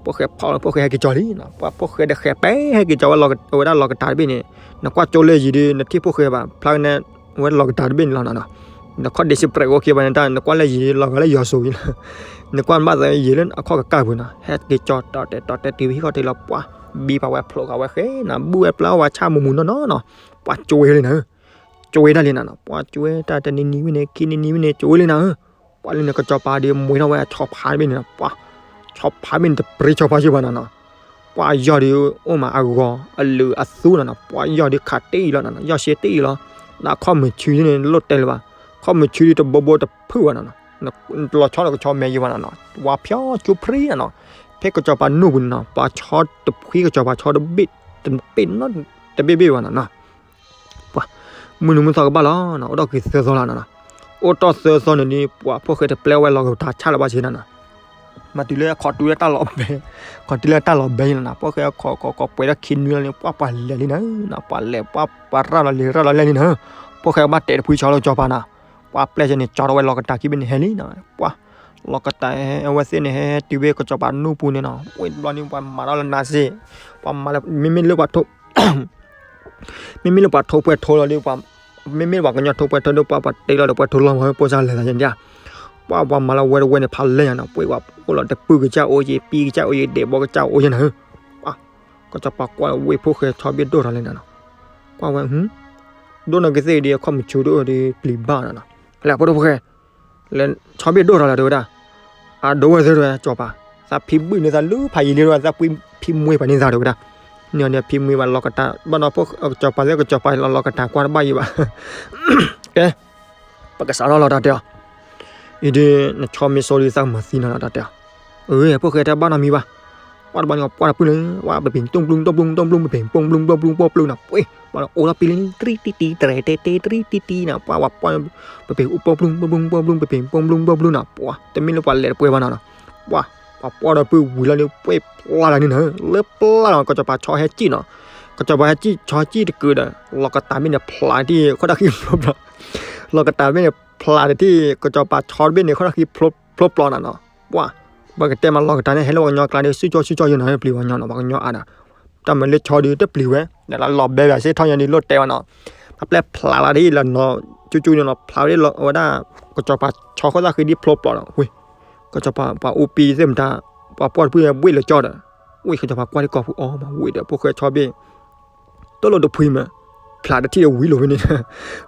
ဖိၣ်ဃဲဖီၣ်လီၤ ဖိၣ်ဃဲဟဲက့ၤကၠီလံနီၤ ပှၤဖိၣ်ဃဲဒီးဃဲပဲ ဟဲက့ၤကၠီဝဲ အဝဲဒၣ်လီၤကတၤတဘ့ၣ်န့ၣ် နကွၢ်ကၠိလၢယံၤဒီး နထံၣ်ဖိၣ်ဃဲဘၣ် ဖျါကနဲ အဝဲလီၤကတၤတဘ့ၣ်န့ၣ်လီၤနီၤ နခီၣ်ဒ့စံးပြဲးအိၣ်က့ၤဘၣ်န့ၣ်တၢ် နကွၢ်လၢယံၤ လီၤဂာ်လၢယွၤစိၤလီၤ နကွၢ်ဘၣ်သးယံၤလၢအခီၣ်ကကၢ်ပူၤနီၤ ဟဲက့ၤကၠီတီၤတဲာ်တီၤတဲာ်တုၤဝဲဟံၣ်ခီၣ်ထံးလီၤ ပှၤဘံပာ်ဝဲဖျိးဃာ်ဝဲဃဲနီၤ ဘုၣ်ဝဲပျၢ်ဝဲဆၣ်မူးမူးနီၢ်နီၢ်နီၤ ပှၤကၠိဝဲလံနီၤ ကၠိဝဲဒၣ်လံနီၤ ပှၤကၠိဝဲတၢ်တနံၤနံၤဝဲန့ၣ် ခံနံၤနံၤဝဲန့ၣ် ကၠိဝဲလံနီၤ ပှၤလၢန့ၣ်ကစီၤပၤဒီး မွဲထီၣ်ဝဲဆီဖါတဘ့ၣ်န့ၣ်နီၤ ပှၤ ဆီဖါတဘ့ၣ်န့ၣ် တပြ့ဆီဖါယုၢ်ဘၣ်နီၤနီၤ ပှၤယီၢ်ဒီး အိၣ်မးအဂီၤ အလုာ်အသူနီၤနီၤ ပှၤယီၢ်ဒီးခးတ့ၢ်အံၤလီၤနီၤနီၤ ယီၢ်ရှဲတ့ၢ်အံၤလီၤ ဒီးခီၣ်မုၢ်ဆူန့ၣ် လိၣ်တဲလၢၤဘၣ် ခီၣ်မုၢ်ဆူဒီးတဘိဘိတဖုၣ်ဘၣ်နီၤနီၤ လီၤဆီဒီးကဆီမဲာ်ယံၤဘၣ်နီၤနီၤ ဝါဖျီကၠိဖရံနီၤနီၤ ဖဲကစီၤပၤနူၢ်ပူၤန့ၣ်နီၤ ပှၤဆီတဖှံကစီၤပၤဆီတဘ့ၣ် တဘ့ၣ်နီၤ တဘ့ၣ်ဘ့ၣ်ဘၣ်နီၤနီၤ ပှၤ မုၢ်နုာ်မုၢ်သီကဘၣ်လီၤနီၤ အိၣ်ဒီးက့ၤသၢသီလီၤနီၤနီၤ အိၣ်တ့ၢ်သၢသီန့ၣ်ဒီး ပှၤဖိၣ်ဃဲတပျဲဝဲလီၤကတၤဆၣ်လၢၤဘၣ်ဆ့နီၤနီၤ မၤတုၤလၢခီၣ်တုၤလၢတၢ်လီၤဘဲ ခီၣ်တုၤလၢတၢ်လီၤဘဲန့ၣ်နီၤ ဖိၣ်ဃဲခီၣ်ခီၣ်ခီၣ်ပှဲၤဒီးခံနွံလီၤန့ၣ် ပှၤပှၤလဲၤလံနီၤ ပှၤလဲၤ ပှၤပှၤရၣ်လီၤလံၤရၣ်လီၤလဲၣ်လံနီၤ ဖိၣ်ဃဲကဘၣ်တဲာ်တဖှံဆီလၢကစီၤပၤနီၤ ပှၤပျဲၢ်ဆ့န့ၣ် ကၠီထီၣ်ဝဲလီၤကတၤခံဘ့ၣ်န့ၣ်ဟဲလံနီၤ ပှၤ လီၤကတၤဟဲ အဝဲသ့ၣ်န့ၣ် ဟဲဟဲတုၤဖဲကစီၤပၤနူၢ်ပူၤန့ၣ်နီၤ ဝဲတဘျီန့ၣ် ပှၤမၤထီၣ်လၢနါစ့ ပှၤမၤလၢ မ့မ့ၢ်လၢပှၤထိ မ့မ့ၢ်လၢပှၤထိၣ်ပှဲၤထိလီၤဒီး ပှၤ မ့မ့ၢ်လၢပှၤကညီထိၣ်ပှဲၤထိဒီး ပှၤပှၤတ့လီၤဒီးပှဲၤထိလီၤမး ပိၢ်စၢ်လဲၤသးယဲၢ်ဒၣ် ပှၤပှၤမၤလၢဝဲတဝဲန့ၣ် ဖးလဲၢ်ညါနီၤ ပှၤအိၣ်လီၤတပုၢ်ကစၢ်အိၣ်ယဲၢ် ပံကစၢ်အိၣ်ယဲၢ် ဒဲးဘီကစၢ်အိၣ်ယဲၢ်နၤ ပှၤ ကစီၤပၤကွၢ်လၢဝ့ၢ်ဖိၣ်ဃဲဆီဘ့ၣ်ဒိၣ်ထီၣ်လဲၣ်နၤနီၤ ကွၢ်ဝဲ ဒိၣ်နီၢ်ကသ့ၣ်ဒီး အခီၣ်မုၢ်ဆူၣ်ဒိၣ်ဒီးပျံၤဘၣ်နၤနီၤ လဲၤဖိဒိၣ်ဖိၣ်ဃဲ လဲၤဆီဘ့ၣ်ဒိၣ်ထီၣ်လီၤတဲဝဲဒၣ် အဒိဝဲသ့ၣ်တဝဲ ကစီၤပၤ, သးဖံဘုၣ်န့ၢ်သးလၢဖးယံၤလံတဝဲ သးဖံမွ့ပှၤန့ၢ်သးတဝဲဒၣ်, န့ၣ်န့ၣ်ဖံမွ့ပှၤလီၤကတၢ် ဘၣ်နီၤဖိ ကစီၤပၤသ့ၣ် ကစီၤပၤလီၤလီၤကတၢ်ကွၢ်တဘၣ်ယံၤဘၣ်, ကဲ ပကစးထီၣ်လီၤတၢ်တဲအီၤ, အံၤဒ် နဆီမ့ၢ်စိဒ်သးကမၤသံနၤလီၤတၢ်တဲအီၤ, အၢ ဖိၣ်ဃဲတဲဘၣ်နီတမံၤဘၣ်, ပှၢ်တဘျီန့ၣ် ပှၢ်တပူၤလၢ ဝဲပပ့ၤတူၢ်ပျူၢ်တူၢ်ပျူၢ် ပပ့ၤပူၢ်ပျူၢ်ပျူၢ်ပျူၢ်နီၤ, ပှၢ် ပှၢ်အိၣ်ထီၣ်ပံလံ တရံတံတံ တရဲတဲတဲ တရံတံတံနီၤ, ပှၢ်ဝဲပှၢ် ပပ့ၤပူၢ်ပျူၢ်ပျူၢ်ပျူၢ်ပျူၢ် ပပ့ၤပူၢ်ပျူၢ်ပျူၢ်ပျူၢ်နီၤ, ပှၢ် တမ့ၢ်လၢပှၤလဲၤတပှဲၤဘၣ်နီၤနီၤ, ပှၢ် ပှၢ်ပှၢ်ဒီးပုၢ်ဝံၤလီၤန့ၣ် ပှဲၤဖျါလၢန့ၣ်နီၤ, လၢပျၢ်လီၤ ကစီၤပၤဆီဟဲစံၣ်နီၤ, ကစီၤပၤဟဲစံၣ် ဆီဟဲစံၣ်တကုာ်ဒီး လီၤကတၢ်ဘ့ၣ်န့ၣ် ဖျါတံၢ် ခိၣ်တၢ်ဃံဖျိဖျိ လီၤကတၢ်ဘ့ၣ်န့ၣ် ဖျါတံၢ် ကစီၤပၤဆီတဘ့ၣ်န့ၣ် ခိၣ်တၢ်ဃံဖျိဖျိနီၤနီၤ, ပှၢ် ပကတဲမးလီၤကတၢ်န့ၣ် ဟဲလၢပှၤကညီကျါဒီး စုကၠီစုကၠီယိနီၤ ပျံၤပှၤကညီနီၤ ပှၤကညီအါဒီး တၢ်မၤလၢဆီဒုးတပျံၤဝဲ ဒီးလီၤဘဲဘၣ်စ့ၢ်ထီၣ်ညါဒုးလိၣ်တဲဝဲနီၤ, တၢ်ပျဲဖျါလီၤဒ်လီၤနီၤ ကၠူကၠူန့ၣ်နီၤ ဖျါဝဲဒ်လီၤဝဲဒၣ် ကစီၤပၤဆီခိၣ်သၣ်ဃံဒ်ဖျိပျီနီၤ, ဝ့ၢ် ကစီၤပၤပှၤအူပံသ့ၣ်မတၤ ပှၤပှၢ်တပူၤဘှ့ၣ်လၢကၠီဒီး, ဝ့ၢ် ကစီၤပၤကွၢ်ဒ်ကီၢ်ပူၤအီၤမး ဝ့ၢ်ဒီး ဖိၣ်ဃဲဆီဘ့ၣ် တလိၣ်တဖှံမး, ဖျါတထံၣ်ဝံၤလိာ်ဖဲန့ၣ်,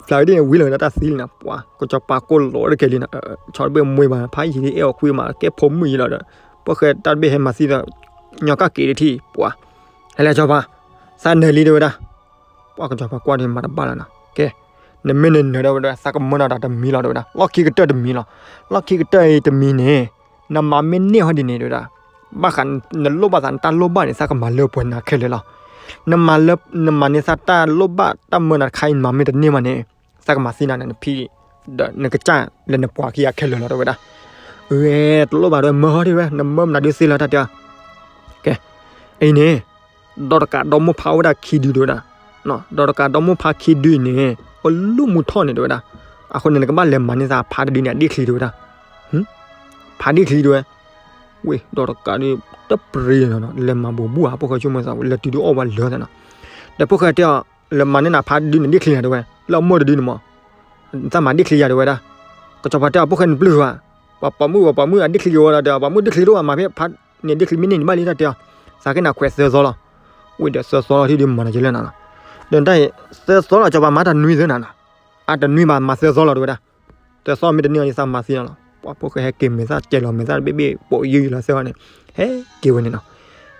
ဖျါဝဲဒ်န့ၣ်ဝံၤလိာ်ဝဲဒၣ်တၢ်သံလံနီၤ, ပှၤ ကစီၤပၤကိးလိာ်တကဲလံနီၤ, ဆီတဘ့ၣ်မွ့ဘၣ် ဖးယံၤဒ်အဲၣ်အီၤကွံမး ကဲဖိမုၣ်ယံၤလီၤဒီး, ဖိၣ်ဃဲတၢ်တဘ့ၣ်ဟဲမၤသံဒီး ညီကၣ်က့ၤတထံၣ် ပှၤ ဟဲလဲၤကစီၤပၤ, သးနၢၤလံတဝဲဒၣ်, ပှၤ ကစီၤပၤကွၢ်ဒီးမၤတဘၣ်လၢနီၤ, ကဲ နမ့ၢ်နနၢၤဒီးဝဲဒၣ် သးကမၢနၤတၢ်တမံၤလီၤတဝဲဒၣ် လီၢ်ခံကတၢၢ်တမံၤလီၤ, လီၢ်ခံကတၢၢ်အံၤတမံၤန့ၣ်, နမၤမ့ၢ်န့ၢ်ဟီဒ်န့ၣ်တဝဲဒၣ်, ဘၣ်ဃး နလိၣ်ဘၣ်သးနတၢ်လိၣ်ဘၣ်န့ၣ် သးကမၤလၢပှဲၤနၤခဲလၢာ်လီၤ, နမၤလၢ နမၤန့ၢ်သးတၢ်လိၣ်ဘၣ်တၢ်မၢနၤတခါအံၤ နမၤမ့ၢ်တန့ၢ်မးန့ၣ်, သးကမၤသံနၤန့ၣ် နဖံ ဒီးနကစၢ်လၢနပှၤခံဂၤခဲလၢာ်လီၤတဝဲဒၣ်, အၢ တလိၣ်ဘၣ်တဝဲ မၢဟီဒ်ဝဲ နမၢမနုၤဒုးသ့လီၤတၢ်တဲအီၤ, ကဲ အံၤန့ၣ် ဒီးတကးဒီမိၢ်ဖါအိၣ်ဝဲဒၣ်ခံဒုတဝဲဒၣ်, ဒီးတကးဒီမိၢ်ဖါခံဒုအံၤန့ၣ် အိၣ်လူၢ်မူထီၣ်န့ၣ်တဝဲဒၣ်, အဃိန့ၣ် နကဘၣ်လဲၤမၤန့ၢ်သးဖါတဒုန့ၣ် အဒ့ၣ်ချံတဝဲဒၣ်, ဖါဒ့ၣ်ချံတဝဲ, ဝ့ၢ် ဒီးတကးဒု တပျံၤနီၤ လဲၤမၤဘူးဘူးဧါ ဖိၣ်ဃဲဆိကမိၣ်သး လဲၤတုၤဒုးအီၣ်ဝဲလၢာ်သးနီၤ, ဒီးဖိၣ်ဃဲတဲအီၤ လဲၤမၤန့ၢ်နၤဖါတဒုန့ၣ် ဒ့ၣ်ချံနၤတဝဲ လၢအမိၢ်တဒုန့ၣ်မး သးမၤဒ့ၣ်ချံယၤတဝဲဒၣ်, ကစီၤပၤတဲအီၤ ဖိၣ်ဃဲနပျုၢ်ဧါ, ပှၤပိာ်မုၣ် ပှၤပိာ်မုၣ်အဒ့ၣ်ချံက့ၤဝဲလီၤဒီး ပှၤမုၣ်ဒ့ၣ်ချံတအိၣ်ဘၣ် မၤဖဲဖါန့ၣ်ဒ့ၣ်ချံမ့ၢ်န့ၢ်န့ၣ်ဘၣ်လံတၢ်တဲအီၤ, သးက့ၤနၤခွဲးသၢသီလီၤ, ဝ့ၢ်ဒီးသၢသီလီၤထံၣ်ဒုးမၤနၤကလဲၣ်နၤလီၤ, ဒီးတၢ်အံၤ သၢသီလီၤ ကစီၤပၤမၤတၢ်နွံသၢနၤနီၤ, အတနွံဘၣ်မၤသၢသီလီၤတဝဲဒၣ်, သၢသီမ့ၢ်တန့ၢ်အီၤန့ၣ် သးမၤသံနၤလီၤ, ပှၤဖိၣ်ဃဲဟဲက့ၤမဲာ်သၣ်ကဲလီၤမဲာ်သၣ်တဘ့ၣ်ဘ့ၣ် ပိာ်ယုၢ်ယုၢ်လီၤသ့ၣ်ဝဲန့ၣ်, ဟဲက့ၤဝဲန့ၣ်နီၤ,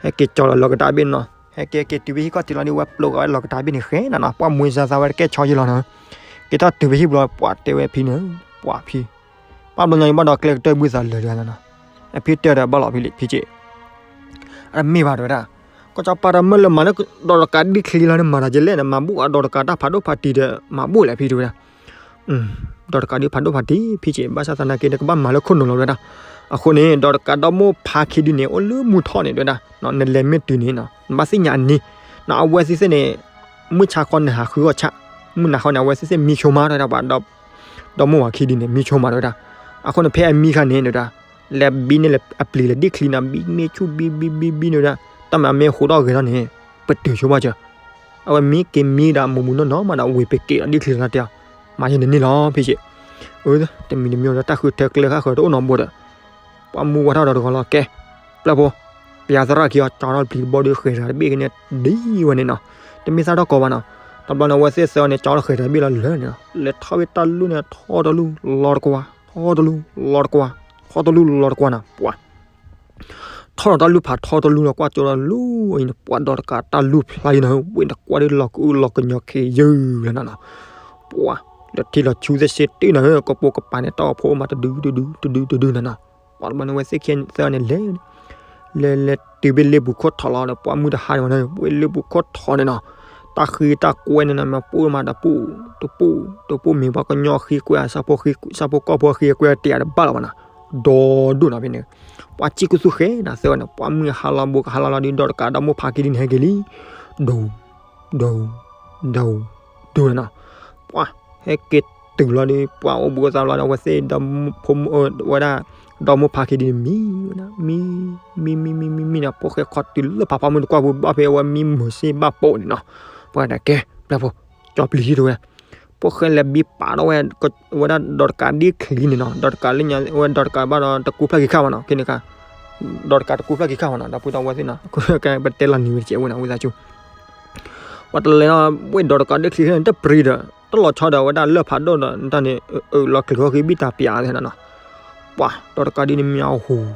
ဟဲက့ၤကၠီလီၤလီၤကတၢ်ဘ့ၣ်နီၤ, ဟဲက့ၤက့ၤတုၤဖဲဟံၣ်ကီၢ်တုၤလီၤဒီး ဝဲပျိးက့ၤဝဲလီၤကတၢ်ဘ့ၣ်န့ၣ်ဃဲနၤနီၤ, ပှၤမွ့စါသးဝဲတကဲဆီယံၤလီၤနီၤ, က့ၤထီၣ်တုၤဖဲဟံၣ်ဘျီ ပှၤတဲဝဲဖံန့ၣ်, ပှၤဖံ, ဘၣ်ဘျီညါအံၤဘၣ်ဒီးကျဲကတၢၢ်ဘုသးလၢာ်တဂၤနီၤ, အဖံတဲဒီးဘၣ်လီၤဖံလံ ဖံက့ၤ အတမ့ၢ်ဘၣ်တဝဲဒၣ်, ကစီၤပၤတမၢလၢမၤလၢဒီးတကးဒ့ၣ်ချံလီၤန့ၣ် မၤတၢ်ကလဲၣ်န့ၣ် မၤဘူၣ်အဒီးတကးတၢ်ဖးဒိၣ်ဖးတံၤဒီး မၤဘူၣ်လဲၣ်ဖံတဝဲဒၣ်, ဒီးတကးဒုးဖးဒိၣ်ဖးတံၤ ဖံက့ၤ ဘၣ်ဆၣ်သနာ်က့ နကဘၣ်မၤလၢခိၣ်နူာ်လီၤတဝဲဒၣ်, အဃိန့ၣ် ဒီးတကးဒီမိၢ်ဖါခံဒုန့ၣ် အိၣ်လၢမူထီၣ်န့ၣ်တဝဲဒၣ်, နလဲၤမ့ၢ်တုၤန့ၣ် နဘၣ်သ့ၣ်ညါအနံၤ, အဝဲသ့ၣ်သ့ၣ်န့ၣ် မုၢ်ဆါခီနဟးဃုအီၣ်ဆၣ်, မုၢ်နၤခီန့ၣ် အဝဲသ့ၣ်သ့ၣ်မံဆိမးတဝဲဒၣ် ပှၤ ဒီမိၢ်ဝၤခံဒုန့ၣ် မံဆိမးတဝဲဒၣ်, အဃိန့ၣ် ဖဲအမံခါန့ၣ်တဝဲဒၣ်, လဲၤဘံန့ၣ်လၢအပျံၤလၢဒ့ၣ်ချံန့ၣ် ဘံမ့ၢ်ဆူၣ်ဘံဘံဘံဘံန့ၣ်တဝဲဒၣ်, တၢ်မၤမ့ၢ်ဟူးထီၣ်ဂဲၤထီၣ်န့ၣ် ပတုာ်ဆိဘၣ်စၢၤ, အဝဲမံက့ၤမံဒၣ်မူးမူးနီၢ်နီၢ်မးဒီး ဝ့ၤပက့ၤဒီးဒ့ၣ်ချံလီၤတဲအီၤ, မၤယဲန့ၣ်န့ၣ်လီၤ ဖံက့ၤ, တမံၤတမံၤဒီးတၢ်ဃုထၢကျဲဃၣ်ဃၢၤတအိၣ်နီတဘိဒီး, ပှၤမူဝဲထီၣ်ဒီးတဂီၤလီၤ ကဲ, ပျဲၢ်ဖိ, ပယါသရၣ်ခံအီၤ ကၠီထီၣ်ပျံၤတဘီဒီးဃဲၤတၢ်တဘ့ၣ်ကန့ၣ် ဒ်ဝဲန့ၣ်နီၤ, တမ့ၢ်သၣ်ထီၣ်ကီးဘၣ်နီၤ, တဘျီန့ၣ် အဝဲသ့ၣ်သၢအီၤန့ၣ် ကၠီထီၣ်ဃဲၤတၢ်တဘ့ၣ်လီၤလၢာ်န့ၣ်နီၤ, လဲၤထီၣ်ဝဲတၢ်လူၢ်န့ၣ် ထီၣ်တလူၢ်လီၤတကွၢ်, ထီၣ်တလူၢ်လီၤတကွၢ်, ထီၣ်တလူၢ်လီၤတကွၢ်နီၤ, ပှၤ ထီၣ်ဒီးတၢ်လူၢ်ဖးထီတလူၢ်လီၤကွၢ်ကၠိဒီးလူၢ်အံၤန့ၣ် ပှၤဒီးတကးတၢ်လူၢ်ဖျါလံနီၤ, ဝ့ၢ်တကွၢ်ဒ်လီၤကအုလီၤကညီၤခ့ယုၢ်လီၤနီၤနီၤ, ပှၤ လၢထံလီၤဆူသ့ၣ်စ့တ့ၢ်နီၤ, ကပိာ်ကပၤန့ၣ် တၢ်အိၣ်ဖိအိၣ်မးတဒုတဒုတဒုတဒုနီၤနီၤ, ပှၤတဘျီန့ၣ် ဝဲသ့ၣ်ခံသၢန့ၣ်လဲၤ လဲၤလဲၤတုၤဘ့ၣ်လ့ပူၤခိၣ်ထီလီၤဒီး ပှၤမုၢ်တဟါန့ၣ်ဝဲန့ၣ် ဝ့ၢ်လ့ပူၤခိၣ်ထီန့ၣ်နီၤ, တၢ်ဃံတၢ်ကွဲန့ၣ်နီၤ မ့ၢ်ပူၣ်မးတပူၣ် တပူၣ် တပူၣ် မ့ၢ်ပှၤကညီဃံကွဲ ဆၣ်ဖိဃံ ဆၣ်ဖိကီၢ်ဖိဃံကွဲတ့ၢ်အတဘၣ်လီၤဘၣ်နီၤ, ဒီဒိၣ်နီၤဖဲန့ၣ်, ပှၤစံၣ်ကုသူဃဲနီၤသၢဝဲန့ၣ် ပှၤမုၢ်ဟါလီၤဘိကဟါလီၤလီၤဒီး ဒီးတကးဒီမိၢ်ဖါခံဒုန့ၣ်ဟဲက့ၤလံ, ဒိၣ် ဒိၣ် ဒိၣ်နီၤ, ပှၤ ဟဲက့ၤတုၤလီၤဒီး ပှၤအိၣ်ဘူးအသးလီၤဒီး အဝဲသ့ၣ်ဒီး ဖိမုၣ် ဝဲဒၣ် ဒီမိၢ်ဖါခံဒုန့ၣ်မံဝဲဒၣ် မံ မံ မံ မံ မံ မံနီၤ, ဖိၣ်ဃဲခီတုၤလၢဖးဖီမုၢ်တကွၢ်ပူၤ ဘၣ်ဖဲအဝဲမံမုာ်စ့ၢ်ဘၣ်ပိာ်န့ၣ်နီၤ, ပှၤတဲကဲ ပျဲၢ်ဖိ ကၠီပျံၤဟံၣ်တဝဲ ဖိၣ်ဃဲလဲၤဘံပာ်ထီၣ်ဝဲ ဝဲဒၣ်ဒီးတကးဒ့ၣ်ချံန့ၣ်နီၤ, ဒီးတကးလၢညါဝဲဒီးတကးဘၣ်ဒီးတကူဖျၢၣ်ခံခါမးနီၤ, ခဲန့ၣ်ခါ ဒီးတကးတကူဖျၢၣ်ခံခါမးနီၤ, ဒီပုၢ်ဒီဝဲၢ်သ့ၣ်နီၤ, ပတဲလီၤနံၤဝဲတကဲးဝဲန့ၣ် ဝံသးစူၤ ပှၤတလဲၤနီၤ ဝဲဒီးတကးဒ့ၣ်ချံန့ၣ် တပျံၤဒီး တလီၤဆီဒီးဝဲဒၣ်လၢၢ်ဖးဒိၣ်ဒီး တၢ်န့ၣ် အၢၣ်လီၤကလုာ်ဟီၣ်ဃံဘံၣ်တၢ်ပျးသ့ၣ်နီၤနီၤ, ပှၤ ဒီးတကးဒ်န့ၣ်မ့ၢ်အဟူး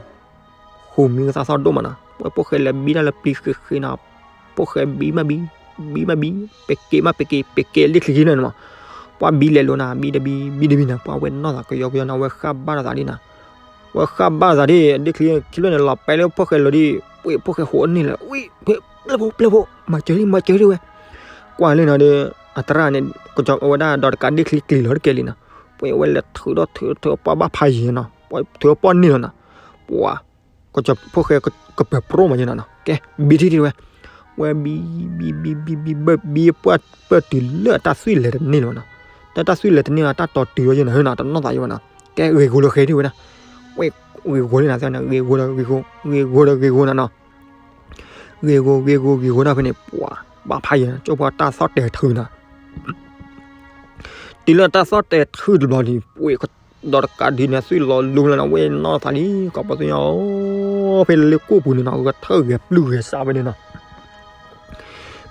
ဟူးမံကသးသီၣ်ဒိၣ်မးနီၤ, ဝဲဖိၣ်ဃဲလဲၤဘံတၢ်လၢပျံၤဃ့ဃ့နီၤ, ဖိၣ်ဃဲဘံမးဘံ, ဘံမးဘံ, ပက့ၤမးပက့ၤ, ပက့ၤလၢချံခံဖျၢၣ်န့ၣ်မး, ပှၤဘံလဲၤလိၤနၤ, ဘံတဘံ ဘံတဘံနီၤ, ပှၤဝဲနီၢ်သးကယီကယီနီၤ, ဝဲဃၣ်ဘၣ်သးဒ်နီၤ, ဝဲဃၣ်ဘၣ်သးဒ် လၢချံခံဖျၢၣ်န့ၣ် လီၤပဲာ်လၢဖိၣ်ဃဲလီၤဒ်, ဝဲဖိၣ်ဃဲဟိးန့ၢ်လၢၤ, ဝဲ ပျဲၢ်ဖိ ပျဲၢ်ဖိ မၤစၢၤဒံး မၤစၢၤဒံးဝဲ, ကွၢ်လၢနီၤဒီး အသရၣ်န့ၣ် ကစီၤဝဲဒၣ်ဒီးတကးဒ့ချံကျံၤလီၤတကဲလံနီၤ, ပှၤဝဲလဲၤထုးဒီးထုးထုး ပှၤဘၣ်ဖးယံၤနီၤ, ပှၤထုးပှၢ်န့ၢ်လီၤနီၤ, ပှၤ ကစီၤဖိၣ်ဃဲကပၢၤပြိၣ်မးယဲနီၤနီၤ, ကဲ ဘံထံၣ်ထံၣ်ဝဲ, ဝဲဘံ ဘံ ဘံ ဘံ ဘံ ဘံ ဘံ ပှၢ်ပၢၢ်တုၤလၢအတၢ်သွံၣ်လဲၤတန့ၢ်လီၤနီၤ, တၢ်တၢ်သွံၣ်လဲၤတန့ၢ်လီၤနီၤ, တၢ်တီၤတုၤလီၤယဲနီၤ, ဟဲနီၤ တနီၣ်သးယဲဝဲနီၤ, ကဲ ဂ့ၤဂိၤလၢဃဲထံၣ်ဝဲဒၣ်, ဝဲ ဂ့ၤဂိၤန့ၣ်နီၤ, ဂ့ၤဂိၤဒီးဂ့ၤဂိၤ, ဂ့ၤဂိၤဒီးဂ့ၤဂိၤနီၤနီၤ ဂ့ၤဂိၤ ဂ့ၤဂိၤ ဂ့ၤဂိၤဒၣ်ဖဲန့ၣ် ပှၤ ဘၣ်ဖးယံၤနီၤ, ကၠိဖိတၢ်သီၣ်တဲာ်ထုးနီၤ, တုၤလၢတၢ်သီၣ်တဲာ်ထုးတဘျီန့ၣ် ပှၤ ဒီးတကးဒ်န့ၣ် သွံၣ်လီၤလူၤလီၤနီၤ, ဝဲနီၢ်သးလံ ကိးပသူညါအီၤ, ဖဲလၢကိၣ်ပူၤန့ၣ်နီၤ, ဂဲၤထၢၣ်ဂဲၤပျုၢ်ဂဲၤစးဝဲန့ၣ်နီၤ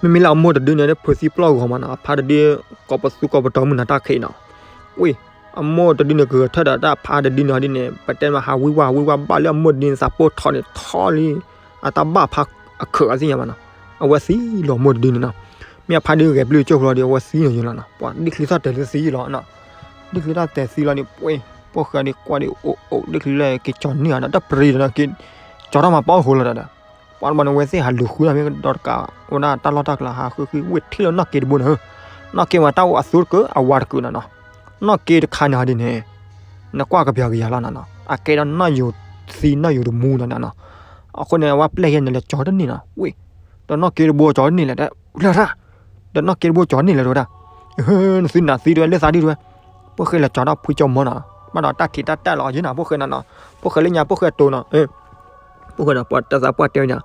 မ့မ့ၢ်လၢအမိၢ်တဒုန့ၣ် ဖုးသံပျီၢ်ဂီၤမးနီၤ, အဖါတဒု ကိးပသူကိးပတီၤမုၢ်နၤတၢ်ခံးနီၤ, ဝဲ အမိၢ်တဒုန့ၣ် ကဂဲၤထၢၣ်ဒီးတၢ်ဖါတဒုန့ၣ်ဒ်န့ၣ် ပတဲမးဟးဝံဝါဝံဝါဘၣ်လၢအမိၢ်တဒုန့ၣ် သးပိၢ်ထီန့ၣ်ထီလံ, အတၢ်ဘၣ်ဖးအခၢးအသ့ၣ်ညါဘၣ်နီၤ, အဝဲသံလီၤမိၢ်တဒုန့ၣ်နီၤ, မ့ၢ်အဖါဒုဂဲၤပျုၢ်ကၠိဖိလီၤဒီး အဝဲသံလီၤယဲလီၤနီၤ, ပှၤဒ့ချံသီၣ်တဲာ်လၢသံလီၤနီၤ, ဒ့ချံသီၣ်တဲာ်သံလီၤန့ၣ် ပှၤ ဖိၣ်ဃဲဒုးကွၢ်ဒုးအိၣ်အိၣ် ဒ့ချံလၢက့ၤကၠီၤန့ၢ်အီၤဒီး တၢ်ပြံၤဒီးက့ၤ ကၠီၤထီၣ်မးပီၣ်ဃိလီၤဒီး ပှၤတဘျီန့ၣ် ဝဲသ့ၣ်ဟးလူၤဃုနီၤ မ့ၢ်ဒီးတကး ဝဲဒၣ်တၢ်လီၢ်တၢ်ကျဲဟးဃုဃု ဝ့ၢ်ထံၣ်လၢနီၢ်က့တဘိန့ၣ်, နီၢ်က့ဝဲတၢ်အိၣ်အသူတကၢး အဝါတကၢးနီၤနီၤ, နီၢ်က့တခါန့ၣ်ဒ်န့ၣ် နကွၢ်ကပျီၤကယၤလီၤနီၤနီၤ, အကဲဒီးနီၢ်ယိၤသံနီၢ်ယိၤတမူနီၤနီၤနီၤ, အဃိန့ၣ် အဝဲပျဲၢ်ယဲန့ၣ်လဲၤကၠီၤတန့ၢ်နီၤ, ဝ့ၢ် ဒီးနီၢ်က့တဘိကၠီၤတန့ၢ်လဲၣ် တၢ်လၢၢ်တၢ်, ဒီးနီၢ်က့တဘိကၠီၤန့ၢ်လဲၣ်တဝဲဒၣ်, နသုနးသံတဝဲလၢသးဒ်တဝဲ, ဖိၣ်ဃဲလဲၤကၠီၤတၢ်ဖုကၠီၤမီနီၤ, ဘၣ်ဒီးတၢ်ထံးတၢ်တၢ်လီၤယဲနီၤ, ဖိၣ်ဃဲန့ၣ်နီၤ, ဖိၣ်ဃဲလၢညါဖိၣ်ဃဲတိၤနီၤ, ဖိၣ်ဃဲဒီးပှၤတၢ်သးပှၢ်တဲဝဲညါ,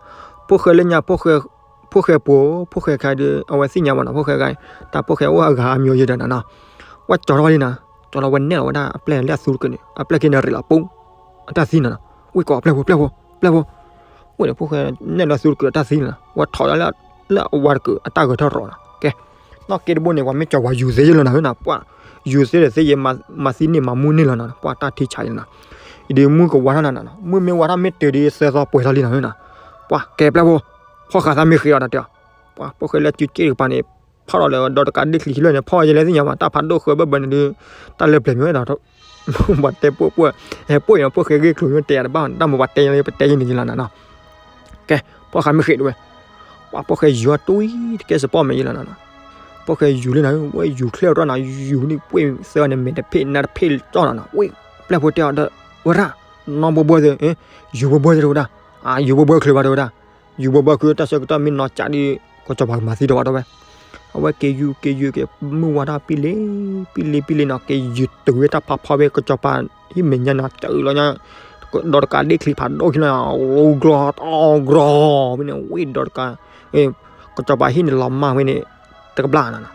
ဖိၣ်ဃဲလၢညါ ဖိၣ်ဃဲပှိၤ ဖိၣ်ဃဲခါဒီး အဝဲသ့ၣ်ညါဘၣ်နီၤ, ဖိၣ်ဃဲခါ တၢ်ဖိၣ်ဃဲအိၣ်အဂၤအါမံၤယဲဒီးနီၤနီၤ, ဝဲကၠီၤထီၣ်ဝဲဒ်နီၤ, ကၠီၤလီၤဝဲနဲၣ်လီၤဝဲဒၣ်အပျဲၢ်လၢအသူတကၢးန့ၣ် အပျဲၢ်က့ၤန့ၣ်ရ့းလီၤပူၤ, အတၢ်သံနီၤနီၤ, ဝ့ၢ်ကိးပျဲၢ်ဖိ ပျဲၢ်ဖိ ပျဲၢ်ဖိ, ဝ့ၢ်ဒီးဖိၣ်ဃဲနဲၣ်လီၤသူတကၢးအတၢ်သံနီၤ, ဝဲထီၣ်လၢ လၢအဝါတကၢးအတၢ်ဂဲၤထၢၣ်ရီၤနီၤ, ကဲ နီၢ်က့တဘိန့ၣ် ပှၤမ့ၢ်ကၠီၤပှၤယူၤသ့ယဲလီၤနီၤနီၤ, ပှၤယူၤသ့ဒီးသ့ယဲ မၤသံန့ၢ်မၤမူန့ၢ်လီၤနီၤ, ပှၤတၢ်ထံဆးယဲနီၤ, အံၤဒီးမုၢ်ကဝါထီၣ်နီၤနီၤ, မုၢ်မ့ၢ်ဝါထီၣ်မ့ၢ်တုၤဒီးသၢသီပှဲၤထီၣ်လံနီၤနီၤ, ပှၤကဲပျဲၢ်ဖိ, ဖီၣ်ဃာ်သးမ့ၢ်ဃ့အီၤနီၤတဲအီၤ, ပှၤဖိၣ်ဃဲလၢစုစ့ၣ်တကပၤန့ၣ် ဖီၣ်ဒီးလၢဒီတကးဒ့ချံခံဖျၢၣ်န့ၣ် ဖီၣ်ယဲလဲၣ်သ့ၣ်ညါဘၣ်, တၢ်ဖးဒိၣ်ဃၢဘၢဘၢန့ၣ်ဒီး တၢ်လၢပျဲၤမ့ၢ်ဝဲဒီး ပှၤတဲပှဲၤပှဲၤ, ဟဲပှဲၤအံၤနီၤ ဖိၣ်ဃဲဂ့ၢ်ကျိၤမ့ၢ်တဲယၤတဘၣ်, တၢ်မိၢ်ပှၤတဲယၤလၢပတဲယၤန့ၣ်ယလီၤနီၤနီၤ, ကဲ ဖီၣ်ဃာ်မ့ၢ်ဃ့ဒဝဲ, ပှၤဖိၣ်ဃဲယူၤအီၤတွံၢ်တကဲစပီၢ်မဲာ်ယလီၤနီၤနီၤ, ဖိၣ်ဃဲယူၤလံနီၤ, ဝဲယူၤချ့ၣ်အီၤတၢ်နီၤ, ယူၤန့ၣ်ပှဲၤသၢဂၤန့ၣ် မဲာ်တဖ့ၣ်နါတဖ့ၣ်ကၠီနီၤနီၤ, ဝ့ၢ် ပျဲၢ်ဖိတဲအီၤဒီး ဝဲဒၣ် နီၢ်ဘှီဘှီသ့, ယူၤဘှီဘှီသ့တဝဲဒၣ်, ယူၤဘှီဘှီချုးဘၣ်တဝဲဒၣ်, ယူၤဘှီဘှီခုတၢ်ဆၢကတီၢ်မ့ၢ်နီၤကးဒီး ကစီၤပၤကမၤသံတဝဲဒၣ်ဝဲ, အဝဲက့ၤယူၤက့ၤယူၤက့ၤ မုၢ်ဝါထီၣ်ပံလ့ ပံလ့ပံလ့နီၤ, က့ၤယူၤတုၤဝဲတၢ်ဖးဖီဝဲကစီၤပၤဟံၣ်မဲာ်ညါနီၤ, တုၤလီၤညါ ဒီတကးဒ့ချံဖးဒိၣ်ခံလီၤ, ဂြီ တီဂြီ ဖဲန့ၣ်ဝံၤဒီတကး ကစီၤပၤဟံၣ်န့ၣ်လီၤမၢ်ဝဲန့ၣ် တကဘျၣ်နီၤနီၤ,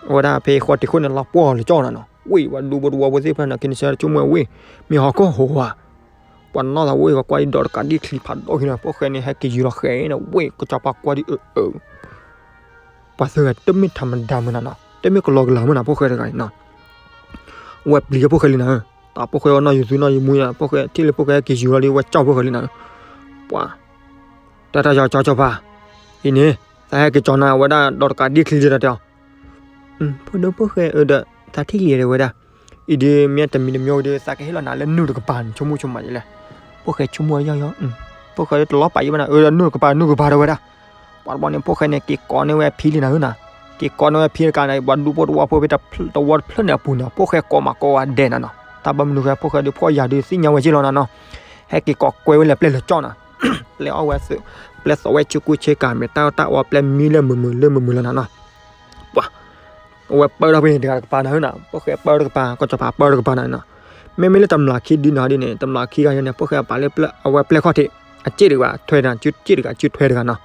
အဝဲဒၣ်ဖဲဃီတံၤခိၣ်န့ၣ်လီၤပှီၢ်လၢကၠီနီၤနီၤ, ဝံၤပှၤဒူဖိတဝီဖိသ့ၣ်တဖၣ်န့ၣ် က့ၤနဆၢတဆိကမိၣ်ဝဲ မ့ၢ်ဟီၣ်ခိၣ်ဟိဝါ ပှၤနီၢ်သးဝဲ ပှၤကွၢ်ဒံးဒီးတကးဒံးချံဖးဒိၣ်ခံနီၤ, ဖိၣ်ဃဲန့ၣ် ဟဲက့ၤယူၤလီၤဃဲၤန့ၣ် ဝ့ၢ်ကစီၤပၤကွၢ်ဒံးအၢ အၢ ပှၤသၢဂၤတမ့ၢ်ထးမတၤမနုၤနီၤ, တမ့ၢ်ကလီကလၤမနုၤ ဖိၣ်ဃဲတဂၤန့ၣ်နီၤ, ဝဲပျံၤဖိၣ်ဃဲလံနီၤ, တၢ်ဖိၣ်ဃဲအီၣ်နီၢ်ယူၤသူနီၢ်ယူၤမူနီၤ, ဖိၣ်ဃဲထံၣ်လၢဖိၣ်ဃဲဟဲက့ၤယူၤလီၤဒီး ဝဲကၠီၣ်ဖိၣ်ဃဲလံနီၤ, ပှၤ တၢ်တၢ်ကၠီကၠီကၠီဖး, အံၤန့ၣ် သးဟဲက့ၤကၠီနၤဝဲဒၣ်ဒီးတကးဒံးချံလံဒီးတဲအီၤ ဖိဒိၣ်ဖိၣ်ဃဲအၢဒီး သးထံၣ်လံဒီးဝဲဒၣ်, အံၤဒီးမ့ၢ်တမံၤတမံၤဒီး သးကဟ့ၣ်လီၤနၤလၢနုာ်တကပၤန့ၣ် ဆိကမိၣ်ဆိကမးယဲလဲၣ်, ဖိၣ်ဃဲဆိကမိၣ်ယီၢ်ယီၢ်, ဖိၣ်ဃဲတလီၤပာ်ယံၤဘၣ်နၤ, အၢဒီးနုာ်တကပၤ နုာ်ကပၤဒီးဝဲဒၣ်, ပှၤတဘျီန့ၣ် ဖိၣ်ဃဲန့ၣ် က့ၤကိးန့ၢ်ဝဲအဖံလံနၤဧၢနီၤ, က့ၤကိးန့ၢ်ဝဲအဖံတကးန့ၣ် ပှၤဒူဖိတဝီဖိဖဲတဝီတဖျၢၣ်န့ၣ်အပူၤနီၤ, ဖိၣ်ဃဲကိးမးကိးဂၤဒဲးနၤနီၤ, တၢ်ဘၣ်မနုၤဃိ ဖိၣ်ဃဲဒီးဖှီၣ်ယာ်ဒီးသ့ၣ်ညါဝဲက့လီၤနၤနီၤ, ဟဲက့ၤကိးကွဲဝဲလၢပျဲၢ်လၢကၠီနၤ ပျဲအီၣ်ဝဲသုး, ပျဲသိးဝဲဆူကူဆ့ကၤ မ့ၢ်တၢ်အီၣ်တၢ်အီပျဲမံလၢမုာ်မုာ်လၢမုာ်မုာ်လီၤနၤနီၤ, ပှၤ အဝဲပၢထီၣ်ဖဲန့ၣ်တဂၤတကပၤနၤဧၢနီၤ, ဖိၣ်ဃဲပၢတကပၤ ကစီၤပၤပၢတကပၤနၤနီၤ, မ့မ့ၢ်လၢတမျးခံဒုနီၤဒ်န့ၣ် တမျးခံဂၤန့ၣ် ဖိၣ်ဃဲပာ်လၢအဝဲပျဲၢ်ခီၣ်ထံး အစ့ၣ်တဂၤထွဲတဂၤ စုစ့ၣ်တဂၤစုထွဲတဂၤနီၤ,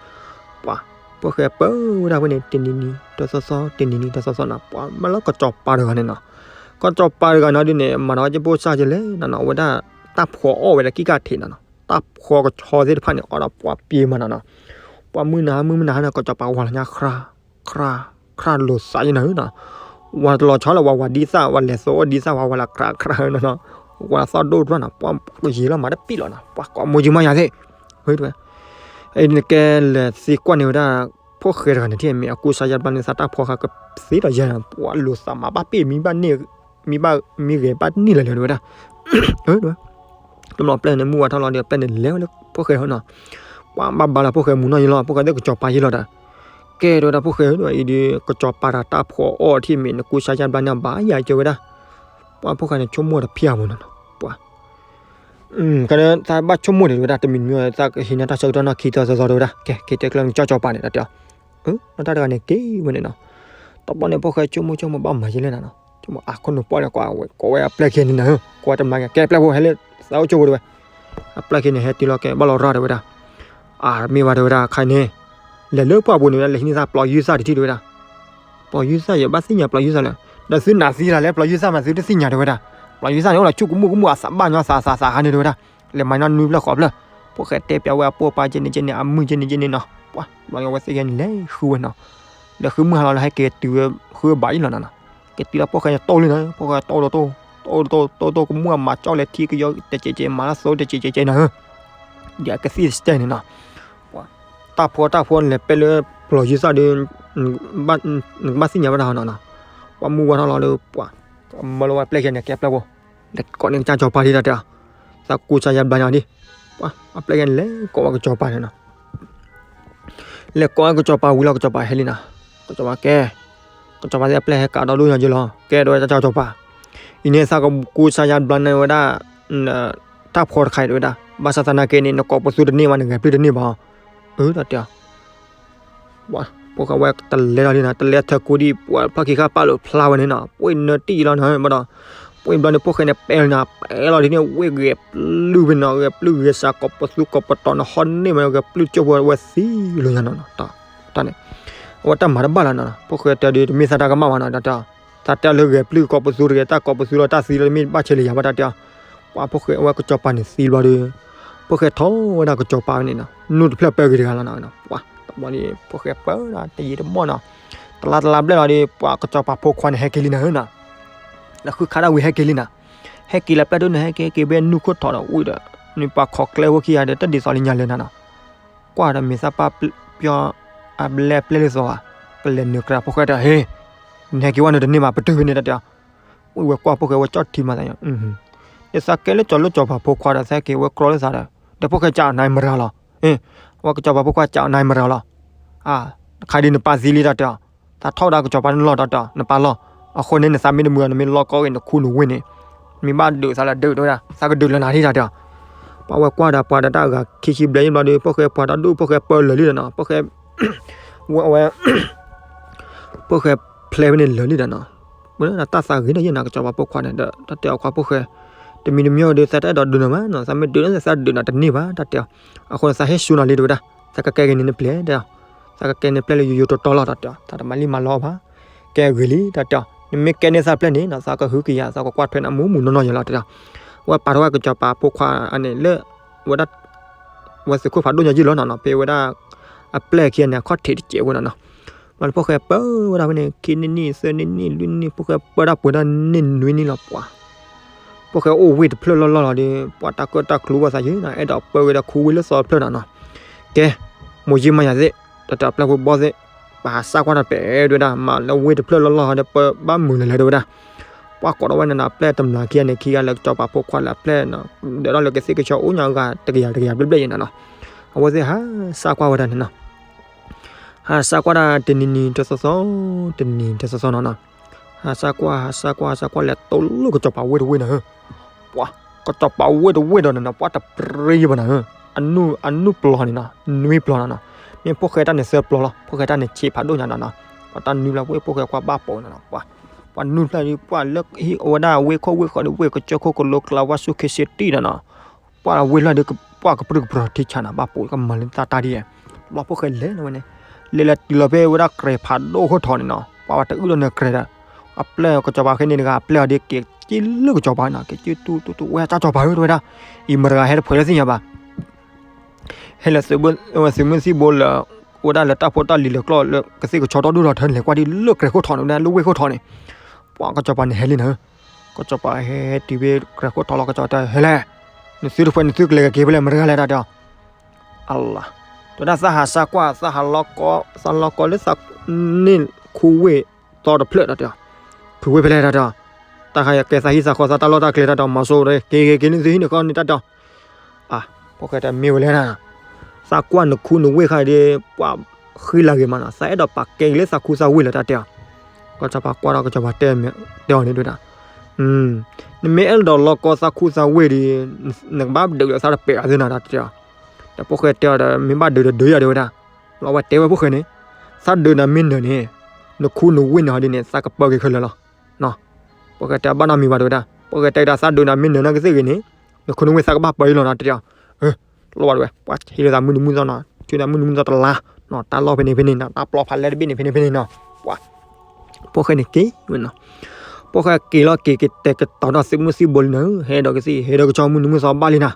ပှၤ ဖိၣ်ဃဲပၢဝဲဒၣ်ဖဲန့ၣ် တနံၤနံၤ တသီသီ တနံၤနံၤ တသီသီနီၤ, ပှၤမ့ၢ်လၢကစီၤပၤတဂၤန့ၣ်နီၤ, ကစီၤပၤတဂၤနီၤဒ်န့ၣ် မၤဒီးကၠိဖိစၢ်ကလဲၣ်နၤနီၤ, အဝဲဒၣ်တၢ်ဖှီၣ်အီၣ်ဝဲဒၣ်ကံၣ်ကၢ်ထံးနၤနီၤ, တၢ်ဖှီၣ်ကဆီသ့ၣ်တဖၣ်န့ၣ် အီၣ်ဒီးပှၤပျ့ၤမးနၤနီၤ, ပှၤမုၢ်နၤဟါမုၢ်မုၢ်နၤဟါန့ၣ် ကစီၤပၤဝၤလီၤညါ ခရၣ် ခရၣ် ခရၣ်လိာ်သးယဲနၤဧၢနီၤ, ဝၤတလီၤဆီလၢပှၤဝၤဒ်သၣ် ပှၤလဲၤသိးအိၣ်ဒ်သၣ် ပှၤဝၤလၢခရၣ်ခရၣ်ဧၢနီၤနီၤ, ဝဲသီၣ်ဒိၣ်တဖျၢၣ်နီၤ, ပှၤကယံာ်လီၤမၤတပံာ်လီၤနီၤ, ပှၤကိးမိၢ်ယံမါယၤသ့ၣ်, ဝဲတဲဝဲ နကဲလဲၤသံကွၢ်န့ၢ်ဝဲဒၣ် ဖိၣ်ဃဲတဂၤန့ၣ်ထံၣ်မ့ၢ် အကူစါယါဘျါန့ၣ် သးတၢ်ဖီဃာ်ကသ့ဒီးယဲၢ်နီၤ, ပှၤလိာ်သးမၤဘၣ်ပ့ၢ်မံဘၣ်န့ၢ်, မံဘၣ်မံဂဲၤဘၣ်န့ၢ်လၢာ်လၢာ်ဝဲဒၣ်, ဝဲ တဘျီပျဲၢ်န့ၣ် မုၢ်ဝါထီၣ်လီၤဒီး ပျဲၢ်န့ၣ်လဲၤဝဲလၢဖိၣ်ဃဲဟီနီၤ, ပှၤဘၣ်ဘါလီၤဖိၣ်ဃဲမုၢ်နီၢ်ယံလီၤ, ဖိၣ်ဃဲသ့ၣ်ကစီၤပၤယံလီၤဒီး, ကဲတဲဝဲဒၣ်ဖိၣ်ဃဲဧၢ အံၤဒီး ကစီၤပၤတၢ်ဖီအီၣ်ထံၣ်မ့ၢ် နကူစါယါဘျါန့ၣ် ဘၣ်ယၤကၢဝဲဒၣ်, ပှၤဖိၣ်ဃဲန့ၣ်ဆိကမိၣ်တဖျၢၣ်အပူၤနီၤ, ပှၤ ကဲ သးဘၣ်ဆိကမိၣ်န့ၣ်တဲဝဲဒၣ် တမံၤမံၤ သးကဟံးန့ၢ်တၢ်ဆၢကတီၢ်နီၢ်ခံသီသီသီတဲဝဲဒၣ်, ကဲ က့ၤတဲကျၢၤနကၠီကစီၤပၤန့ၣ် တၢ်တဲအီၤ, အၢ ဒီးတၢ်တဂၤန့ၣ်က့ၤဝဲန့ၣ်နီၤ, တဘျီန့ၣ် ဖိၣ်ဃဲဆိကမိၣ်ဆိကမိၣ်ဘၣ်မၤယဲလဲၣ်နၤနီၤ, ဆိကမိၣ်အခိၣ်နူာ်ပှၢ်ဒီး ကိးဝဲအပျဲၢ်ခံန့ၣ်နၤ, ကိးဝဲတမၤကဲ ကဲပျဲၢ်ဖိဟဲလၢ သးအိၣ်ကၠိဖိတဲဝဲ, အပျဲၢ်ခံန့ၣ် ဟဲတုၤလီၤကဲဘၣ်လီၤရၢ်တဲဝဲဒၣ်, အမ့ၢ်ဘၣ်တဲဝဲဒၣ် ခါန့ၣ် လဲၤလၢပှၢ်ပူၤန့ၣ်ဝဲဒၣ် လဲၤဟံးန့ၢ်သးပျီယုၢ်သၣ်တထံၣ်တဲဝဲဒၣ်, ပျီယုၢ်သၣ်ယဘၣ်သ့ၣ်ညါပျီယုၢ်သၣ်လၢ, ဒီးသုနးသံလၢ်လၢပျီယုၢ်သၣ်မး သုတသ့ၣ်ညါတဲဝဲဒၣ်, ပျီယုၢ်သၣ်န့ၣ်အိၣ်လီၤဆူကမူၣ်ကမူၣ်အသးဘၣ်ညီသးသးသးခါန့ၣ်တဲဝဲဒၣ်, လဲၤမၤနီၢ်နွံဖျၢၣ်ဃိးဖျၢၣ်, ဖိၣ်ဃဲတဲပျးဝဲအပိၢ်ပၢ်ကဲန့ၣ်ကဲန့ၣ် အမုၢ်ကဲန့ၣ်ကဲန့ၣ်နီၤ, ပှၤ ဘျီန့ၣ်အဝဲသ့ၣ်ကဲန့ၣ်လဲၤဃုဝဲနီၤ, လဲၤဃုမုၢ်ဟါလီၤလၢဟဲက့ၤတုၤဝဲဃုဘၣ်အံၤလီၤနီၤ, က့ၤတုၤလီၤဖိၣ်ဃဲန့ၣ်တိၢ်လံနီၤ, ဖိၣ်ဃဲတိၢ်တိၢ်တိၢ်တိၢ်တိၢ်တိၢ်ကမူၣ်အမၤကၠီၣ်လဲၤထံကယီတကဲးကဲးမၤလၢသိတကဲးကဲးကဲးနီၤ, ဒီးကသံၣ်တစဲးန့ၣ်နီၤ, ပှၤ တၢ်ဖီတၢ်ဖီလဲၤပဲလၢပျီယုၢ်သၣ်ဒီး နကဘၣ်သ့ၣ်ညါဘၣ်တၢ်ဟီနီၤနီၤ, ပှၤမုၢ်ဝါထီၣ်လီၤဒီး ပှၤ မၢလီၤဝဲပျဲၢ်ခံန့ၣ် ကဲပျဲၢ်ဖိ, လဲၤကိးန့ၢ်ကစၢ်ကစီၤပၤဒံးတၢ်တဲအီၤ, သးကူစါယါဘျါန့ၣ်ဒံး, ပှၤ အပျဲၢ်ခံန့ၣ် လဲၤကိးဝဲကစီၤပၤန့ၣ်နီၤ လဲၤကိးကစီၤပၤဝံၤလီၤ ကစီၤပၤဟဲလံနီၤ, ကစီၤပၤကဲ, ကစီၤပၤသ့ၣ်အပျဲၢ်ဟဲကးဒီဒိၣ်ညါက့လီၤ, ကဲတဲဝဲတၢ်ကစီၤပၤ, အံၤန့ၣ်သးကကူစါယါဘျါန့ၢ်ဝဲဒၣ် တၢ်ဖီတခါအံၤတဲဝဲဒၣ်, ဘၣ်ဆၣ်သနာ်က့န့ၣ် နကိးပသူတန့ၢ်ဘၣ် နဂဲၤပျုၢ်တန့ၢ်ဘၣ်အီၤ, အၢ တၢ်တဲအီၤ ပှၤ ဖိၣ်ဃဲဝဲတလဲၤလီၤဒံးနီၤ, တလဲၤထၢၣ်ကိးဒံး ပှၤဖျီၣ်ခံခါပာ်လိာ်ဖျါဝဲန့ၣ်နီၤ, ပှ့ၤနၢတံၢ်လီၤနီၤ ဘၣ်ဒီး, ပှ့ၤဘျီန့ၣ် ဖိၣ်ဃဲန့ၣ် ပဲလီၤနီၤ, ပဲလီၤဒ်န့ၣ် ဝ့ၢ်ဂဲၤပျုၢ်ဖဲနီၤ, ဂဲၤပျုၢ်ဂဲၤစး ကိးပသူကိးပတီၤနီၤ, ဟီန့ၢ်ဝဲ ဂဲၤပျုၢ်ကၠိဖိဝဲသံလီၤညါနီၤ, တၢ်န့ၣ် အဝဲတၢ်မၤတဘၣ်လီၤနီၤ, ဖိၣ်ဃဲတဲဒီး တမ့ၢ်သးတၢ်ကမၣ်ဘၣ်နီၤ, တၢ်တဲအီၤ, သးတဲအီၤလၢဂဲၤပျုၢ်ကိးပသူတဂ့ၤ, တၢ်ကိးပသူလီၤ တၢ်သံလီၤ တမ့ၢ်ဘၣ်ဆဲးလၢယၤဘၣ် တၢ်တဲအီၤ, ပှၤဖိၣ်ဃဲအဝဲကစီၤပၤန့ၣ်သံဘျီဒီး, ဖိၣ်ဃဲထီၣ်ဝဲဒၣ်ကစီၤပၤဝဲန့ၣ်နီၤ, နူၢ်တဖျၢၣ်ပၢဂ့ၤတဂၤလီၤနီၤ, ပှၤ တဘျီန့ၣ် ဖိၣ်ဃဲပၢဒၣ်တယံာ်တမီၢ်နီၤ, တလါတလါဘျဲၣ်လီၤဒီး ပှၤကစီၤပၤဖိခွါန့ၣ် ဟဲက့ၤလံနၤဧၢနီၤ လၢဃုခါဒၣ်ဝံၤဟဲက့ၤလံနီၤ, ဟဲက့ၤလၢပျဲၢ်ဒိၣ်န့ၣ် ဟဲက့ၤက့ၤဘၣ်နူၢ်ခိၣ်ထီၣ်ဒီးဝံၤဒီး, နပှၤခိးကျဲဖိခံဂၤဒီး တဒ်သိးလၢညါလဲၣ်နၤနီၤ, ကွၢ်ဒီးမ့ၢ်သးပာ်ပျီအဘျဲၣ်အပျဲၢ်လၢသီဧါ, ကလဲၤနုာ်ကြၢးဖိၣ်ဃဲဒီး ဟ့ၣ်, နဟဲက့ၤဝဲနတန့ၢ်ဘၣ် ပတုာ်ဖဲန့ၣ်တၢ်တဲအီၤ, ဝံၤဝဲကွၢ်ဖိၣ်ဃဲဝဲကၠီၣ်ထံမၤသးညီ, ဒ်သးကဲလၢကၠီၤလိၣ်ကၠီၤပၤဖိခွါဒီး သးက့ၤဝဲကြီလၢသးဒီး, ဒီးဖိၣ်ဃဲကးအီၤနၤမရၤလီၤ, အဝဲကၠီၤပၤဖိခွါကးအီၤနၤမရၤလီၤ, ခါဒ်နပၢ်သံလံတၢ်တဲအီၤ, သးထီၣ်ဝဲဒၣ်ကစီၤပၤန့ၣ်လီၤတၢ်တဲအီၤ, နပၢ်လီၤ, အဃိန့ၣ်နသးမ့ၢ်တမုာ် နမ့ၢ်လီၤကီဂ့ၤနခူနဝ့ၢ်န့ၣ်, မ့ၢ်ဘၣ်ဒုးသးလၢဒုးတဲဝဲဒၣ် သးကဒုးလၢနၤဒံးတၢ်တဲအီၤ, ပှၤဝဲကွၢ်ဒီးပှၤဒီးတၢ်အဂၤခံဆံဘျဲၣ်ယံၣ်ဘျီဒီး ဖိၣ်ဃဲပှၤတၢ်ဒိၣ် ဖိၣ်ဃဲပၢလၢာ်လံဒီးနီၤ, ဖိၣ်ဃဲ ဝဲအဝဲ ဖိၣ်ဃဲဖျဲးဖဲန့ၣ်လၢာ်လံဒီးနီၤ, ဝဲဒၣ်တၢ်သးဂ့ၤဒီးယဲၢ်နီၤ ကစီၤပၤဖိခွါန့ၣ်ဒီး တၢ်တဲအီၤခွါဖိၣ်ဃဲ, တမံၤတမံၤဒီး သးတအဲၣ်ဒိးဒုးနၤဘၣ်နီၤ, သးမ့ၢ်ဒုးလၢသးဒုးနၤတန့ၢ်ဘၣ် တၢ်တဲအီၤ, အဃိန့ၣ်သးဟ့ၣ်ဆူနၤလံတဲဝဲဒၣ်, သးကကဲက့ၤန့ၢ်နပျဲၢ်တဲအီၤ, သးကကဲန့ၢ်ပျဲၢ်လၢယိယိတီတီလီၤ တၢ်တဲအီၤ, သးတမၤလံမၤလီၤဘၣ်, ကဲဂ့ၤလံ တၢ်တဲအီၤ, နမ့ၢ်ကဲန့ၢ်သးပျဲၢ်န့ၣ်နီၤ သးကဟုကယာ် သးကကွၢ်ထွဲနၤမူးမူးနီၢ်နီၢ်ယဲလီၤ တၢ်တဲအီၤ, ဝဲပာ်ထီၣ်ဝဲကစီၤပၤဖိခွါန့ၣ်လၢ ဝဲဒၣ် ဝဲသုးခိၣ်ဖးဒိၣ်ညါယုၢ်လီၤနီၤနီၤ, ဖဲဝဲဒၣ် အပျဲၢ်ခံဂၤန့ၣ် အခီၣ်ထံးတစဲးဝဲနီၤနီၤ, ဘျီန့ၣ်ဖိၣ်ဃဲပၢဝဲဒၣ်ဖဲန့ၣ် ခံနံၣ်နံၣ် သၢနံၣ်နံၣ် လွံၢ်နံၣ် ဖိၣ်ဃဲပၢဒၣ်ပှဲၤဒၣ်နံၣ်နွံနံၣ်လီၤပှၤ, ဖိၣ်ဃဲအိၣ်ဝ့ၢ်တဖျၢၣ်လီၢ်လီၢ်လီၤဒီး ပှၤတၢ်ကၢၣ်တၢ်ကျူဘၣ်သးယဲနီၤ အဲၣ်ဒိးပၢဝဲဒၣ်ခူဝ့ၢ်လၢသီတဖျၢၣ်နီၤနီၤ, ကဲ မိၢ်ယံမါယၤသ့ၣ် တၢ်တၢ်ပျဲၢ်ဖိဘီသ့ၣ် ပဟးစၢ်ကွၢ်တၢ်ပဲာ်တဲဝဲဒၣ် မၤလၢဝ့ၢ်တဖျၢၣ်လီၢ်လီၢ်ဒီးပၢဘၣ်မုာ်လၢၤလၢၤတဲဝဲဒၣ်, ပှၤကိးထီၣ်ဝဲန့ၣ်နီၤ ပျဲၢ်တမျးခံဂၤန့ၣ် ခံဂၤလၢကစီၤပၤဖိခွါလၢအပျဲၢ်နီၤ ဒၢးထီၣ်လၢကသ့ၣ်ကဆီအိၣ်ညါဂၤတကယၤတကယၤဘျဲၣ်ဘျဲၣ်ယဲနီၤနီၤ, အဝဲသ့ၣ်ဟးစၢ်ကွၢ်ဝဲဒၣ်န့ၣ်နီၤ ဟးစၢ်ကွၢ်ဒၣ်တနံၤနံၤတသီသီ, တနံၤတသီသီနီၤနီၤ, ဟးစၢ်ကွၢ် ဟးစၢ်ကွၢ် ဟးစၢ်ကွၢ်လဲၤတိၢ်လၢကစီၤပၤဝ့ၢ်တဝ့ၢ်နီၤဧၢ, ပှၤ ကစီၤပၤဝ့ၢ်တဝ့ၢ်ဒီးနီၤနီၤ ပှၤတပြံယဘၣ်နီၤဧၢ, အနုၢ်ပျီန့ၣ်နီၤ နွံပျီနီၤနီၤ, မ့ၢ်ဖိၣ်ဃဲတၢ်န့ၣ်သၢပျီလီၤ ဖိၣ်ဃဲတၢ်န့ၣ်ဆံးဖးဒိၣ်ညါနီၤနီၤ, ပှၤတၢ်နွံပျီဝ့ၢ်ဖိၣ်ဃဲကွၢ်ဘၣ်ပိာ်နီၤနီၤ, ပှၤ ပှၤနွံပျီဒီး ပှၤလၢဟံၣ်အဝဲဒၣ်ဝ့ၢ်ခိၣ်ဝ့ၢ်ဃီဒီး ဝ့ၢ်ကစၢၢ်ခိၣ်ကလိကျါဝါဆူၣ်ခ့စ့တံၢ်နီၤနီၤ ပှၤဝ့ၢ်လီၢ်ဒီး ပှၤကပြုၢ်ကပြီၤထံဆးနီၤ ဘၣ်ပိာ်ကမၤလၢတၢ်တၢ်ဒ်အံၤ, ဘျီဖိၣ်ဃဲလဲၤလီၤဝဲန့ၣ်, လဲၤလီၤတုၤလီၤဖဲဝဲဒၣ်ကြဲၤဖးဒိၣ်ခိၣ်ထီၣ်န့ၣ်နီၤ ပှၤဝဲတအုၣ်ဒီးနကြဲၤဒီး, အပျဲၢ်ကစီၤပၤခဲန့ၣ်တဂၤ အပျဲၢ်အီၤဒီးက့ၤက့ၤလၢကစီၤပၤနီၤ က့ၤက့ၤတူၢ်တူၢ်တူၢ် ဝဲတၢ်ကစီၤပၤဧၢ တဲဝဲဒၣ်, အံၤမတၤတဂၤဟဲတဖှဲးလၢသ့ၣ်ညါဘၣ် ဟဲလၢ သုးမုၢ်သံၣ်ဘိလၢ အိၣ်ဝဲဒၣ်လၢတၢ်ဖိတၢ်လံၤလၢကျီၢ်လၢကသ့ၣ်ကဆီတီၢ်ဒိၣ်ထီၣ်ထၢန့ၣ် လဲၤကွၢ်ဒ်လၢကြဲၤခိၣ်ထီၣ်န့ၣ် ဝဲဒၣ်လၢဝ့ၢ်ခိၣ်ထီၣ်န့ၣ်, ပှၤကစီၤပၤန့ၣ်ဟဲလံနီၤဧၢ, က ကစီၤပၤဟဲဟဲတုၤဖဲကြၢးခိၣ်ထီလီၤ ကစီၤပၤတဲ ဟဲလဲၣ်, နသုတဖှဲးနသုကလဲၤကက့ၤဖဲလဲၣ် မတၤတဂၤလဲၣ် တၢ်တဲအီၤ. အလၤ, တဲဝဲဒၣ်သးဟးစၢ်ကွၢ် သးဟးလီၤကီ, သးလီၤကီလၢသးန့ၢ်ခူဝ့ၢ်သီတဖျၢၣ် တၢ်တဲအီၤ. ခူဝ့ၢ်ဖဲလဲၣ် တၢ်တဲအီၤ. တၢ်ဃါယကဲသးဟံၣ်သးဃီ သးတၢ်လီၢ်တၢ်ကျဲ တၢ်တဲအီၤ မၤစိရိၤ က့ၤက့ၤက့ၤန့ၣ်သုဟံၣ်န့ၣ်ဃီန့ၣ် တၢ်တဲအီၤ. အါ, ဖိၣ်ဃဲတဲမ့ၢ်ဝဲလဲၣ်နၤ, သးကွၢ်နခူနဝ့ၢ်ခါဒီး ပှၤဃံလၤဂ့ၤမးနီၤ, သးအဲၣ်ဒိးပာ်ကဲက့ၤလၢသးခူသးဝ့ၢ်လၢ တၢ်တဲအီၤ. ကစီၤပၤကွၢ်ဒီး ကစီၤပၤတဲအီၤန့ၣ် တဲဝဲဒၣ်, နမ့ၢ်အဲၣ်ဒိးလီၤကီသးခူသးဝ့ၢ်ဒီး နကဘၣ်ဒုးလၢသးတပဲာ်အီၤသ့နီၤ တၢ်တဲအီၤ. ဒီးဖိၣ်ဃဲတဲအီၤဒီး မ့ၢ်ဘၣ်ဒုးဒီးဒုးယၤ တဲဝဲဒၣ်. လီၤဝဲတဲဝဲဖိၣ်ဃဲန့ၣ်, သးဒုးနၤမ့ၢ်နၢၤန့ၣ်, နခူနဝ့ၢ်န့ၣ်ဟီဒ်န့ၣ် သးကပၢက့ၤခဲလၢာ်လီၤ. ဖိၣ်ဃဲတဲဘၣ်နီတမံၤဘၣ် တဲဝဲဒၣ်. ဖိၣ်ဃဲတဲဒၣ် သးဒုးနၤမ့ၢ်နၢၤနာ်က့သ့ၣ်ဂ့ၤန့ၣ်, နခူနဝ့ၢ်သးကဘၣ်ပၢအံၤလီၤနီၤ တၢ်တဲအီၤ. လီၤဝဲ ပှၤဟ့ၣ်လီၤသးမုၢ်နံၤမုၢ်သီနီၤ, ဆူနၤမုၢ်နံၤမုၢ်သီတလါ, တၢ်လီၢ်ဖဲန့ၣ်ဖဲန့ၣ်နီၤ, တၢ်ပျီဖးလဲၢ်တဘ့ၣ်န့ၣ်ဖဲန့ၣ်ဖဲန့ၣ်နီၤ. ပှၤ ဖိၣ်ဃဲန့ၣ်က့ၤဝဲနီၤ. ဖိၣ်ဃဲက့ၤလီၤက့ၤကတဲာ်ကတီၤဒီးသုးမုၢ်သံၣ်ဘိလံနီၤ, ဟဲဒီးကသံၣ် ဟဲဒီးကဆီမုၢ်နံၤမုၢ်သီဘၣ်လံနီၤ.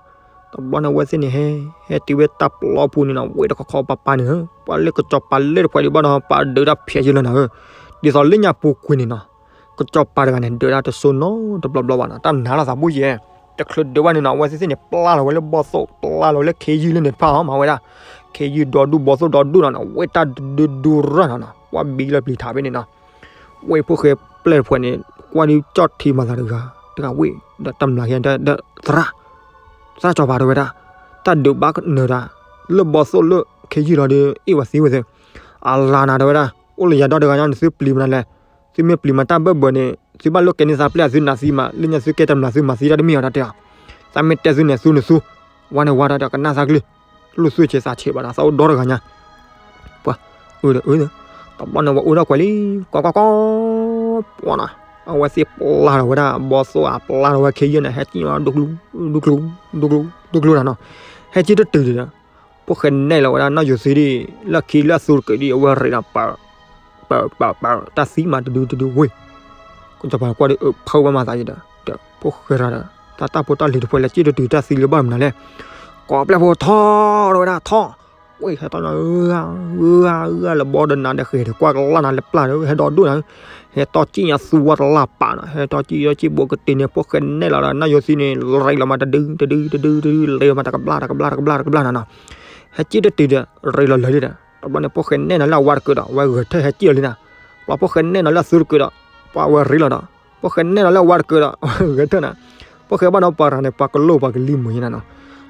တဘျီန့ၣ်အဝဲသ့ၣ်န့ၣ် ဟဲ ဟဲတုၤဝဲတၢ်ပျီပူၤန့ၣ်နီၤ, ဝ့ၢ်တခီခီပၤပၤန့ၣ်, ပှၤလၢကစီၤပၤလၢတဖှဲးဒံးဘၣ်ဒီး ပှၤဒုးတၢ်ဖျဲးယံာ်လၢနီၤ. ဒ်သိးလၢညါပူၤကွံာ်န့ၣ်နီၤ, ကစီၤပၤတဂၤန့ၣ် ဒုးတၢ်တစိနီတဘျီဘျီဘၣ်နီၤ, တၢ်နးလီၤသးဘိယဲၢ်, တချုးဒုးဘၣ်န့ၣ်နီၤ, အဝဲသ့ၣ်သ့ၣ်န့ၣ် ပျၢ်လီၤဝဲလၢဘီၣ်သိၣ်, ပျၢ်လီၤဝဲလၢခ့ယုၢ်လၢန့ၣ်တဖၣ်အီၤ မၤဝဲဒၣ်, ခ့ယုၢ်ဒီဒူၣ် ဘီၣ်သိၣ်ဒီဒူၣ်နီၤ, ဝ့ၢ်တၢ်ဒုးဒုးရၢ်နီၤနီၤ, ပှၤဘံလီၤပျံၤထးဖဲန့ၣ်နီၤ. ဝ့ၢ်ဖိၣ်ဃဲပျဲၢ်တဖှဲးန့ၣ် ကွၢ်ဒုးကၠီၣ်ထံမၤသးတဂၤ, တဂၤဝ့ၢ်, ဒီးတမျးဟံၣ်ဒီး သရၣ်, သရၣ်စီၤပၤတဲဝဲဒၣ်, တၢ်ဒုးဘၣ်နၢၤတၢ်, လၢဘီၣ်သိၣ်လၢခ့ယုၢ်လီၤဒီး အ့ၣ်ဝဲသံဝဲသ့ၣ်, အလါနၤတဲဝဲဒၣ်, အိၣ်လၢယၤဒီတဂၤညါန့ၣ် သုပျံၤမနုၤလဲၣ်, သုမ့ၢ်ပျံၤမၤတၢ်ဘၢၣ်ဘၢၣ်န့ၣ် သုဘၣ်လိၣ်ကဲန့ၢ်သးပျဲၢ်သုနးသံမး, လၢညါသုကဲတမျးသုမၤသံတၢ်တမ့ၢ်အီၤ တၢ်တဲအီၤ. သးမ့ၢ်တဲသုန့ၣ် သုန့ၣ်သု, ဝါန့ၣ်ဝါဒီးကနၣ်သးကလုၢ်, လိၣ်သုဆဲးသးဆဲးဘၣ်ဒီး သးအိၣ်ဒီတဂၤညါ ပှၤ, အၢ, တဘျီန့ၣ် ဝဲအိၣ်ထီၣ်ကွဲးလံ, ကွၢ်ကွၢ်ကွၢ်, ပှၤနီၤ, အဝဲသ့ၣ်ပျၢ်ထီၣ်ဝဲဒၣ် ဘီၣ်သိၣ်အပျၢ်ထီၣ်ဝဲခ့ယုၢ်န့ၣ် ဟဲကံၣ်ဝဲဒူကျူ, ဒူကျူ, ဒူကျူ, ဒူကျူနီၤနီၤ, ဟဲကံၣ်တတုၤဒီး, ဖိၣ်ဃဲနဲၣ်လီၤဝဲဒၣ်နီၢ်ယိၤသံဒီး လၢခံလၢအသူတကုးဒီး အဝဲရ့းလီၤ ပၢ်, ပၢ်, ပၢ်, တၢ်သံမးတဒုတဒုဝ့ၢ်, ကစီၤပၤကွၢ်ဒီး အၢ ဖုးဝဲမၤသးယံၤဒီး, ဒီးဖိၣ်ဃဲရၤဒီး တၢ်တၢ်ဖိတၢ်လံၤတဖှဲးလၢကံၣ်တတုၤတၢ်သံလၢဘၣ်မနုၤလဲၣ်, ကိးပျဲၢ်ဖိထီၣ်ဒီးဝဲဒၣ်ထီၣ်, ဝ့ၢ်ဟဲထီၣ်ညါ, ဂၤ, ဂၤ, ဂၤလၢဘီဒီးနၤဒီးဃဲၤဒီးကွၢ်ကလၢ်နၤလၢပျၢ်ဒီး ဟဲဒီဒူၣ်နၤ, ဟဲတီၢ်ကံၣ်ညါသူဝဲတလၢ်ပာ်နီၤ, ဟဲတီၢ်ကံၣ်ယီကံၣ်ဘိကတ့ၢ်န့ၣ် ဖိၣ်ဃဲနဲၣ်လီၤဒီး နီၢ်ယိၤသံန့ၣ် ရ့းလီၤမးတဒု, တဒု, တဒု, တဒု, ရ့းလီၤမးတကဘျၣ်, တကဘျၣ်, တကဘျၣ်, တကဘျၣ်နီၤနီၤ, ဟဲကံၣ်တတုၤဒီး ရ့းလီၤလၢာ်ဒီး, တဘျီန့ၣ် ဖိၣ်ဃဲနဲၣ်နီၤလၢအဝါတကုးဒီး အဝဲဂဲၤထၢၣ်ဟဲကံၣ်လီၤလံနီၤ, ပှၤဖိၣ်ဃဲနဲၣ်နီၤလၢအသူတကုးဒီး ပှၤဝဲရ့းလီၤဒီး, ဖိၣ်ဃဲနဲၣ်နီၤလၢအဝါတကုးဒီး ဂဲၤထၢၣ်နီၤ, ဖိၣ်ဃဲဘၣ်နီၤပှၤရၤန့ၣ် ပှၤကလိၣ်ပှၤကလံၤမုာ်ယဲနီၤနီၤ,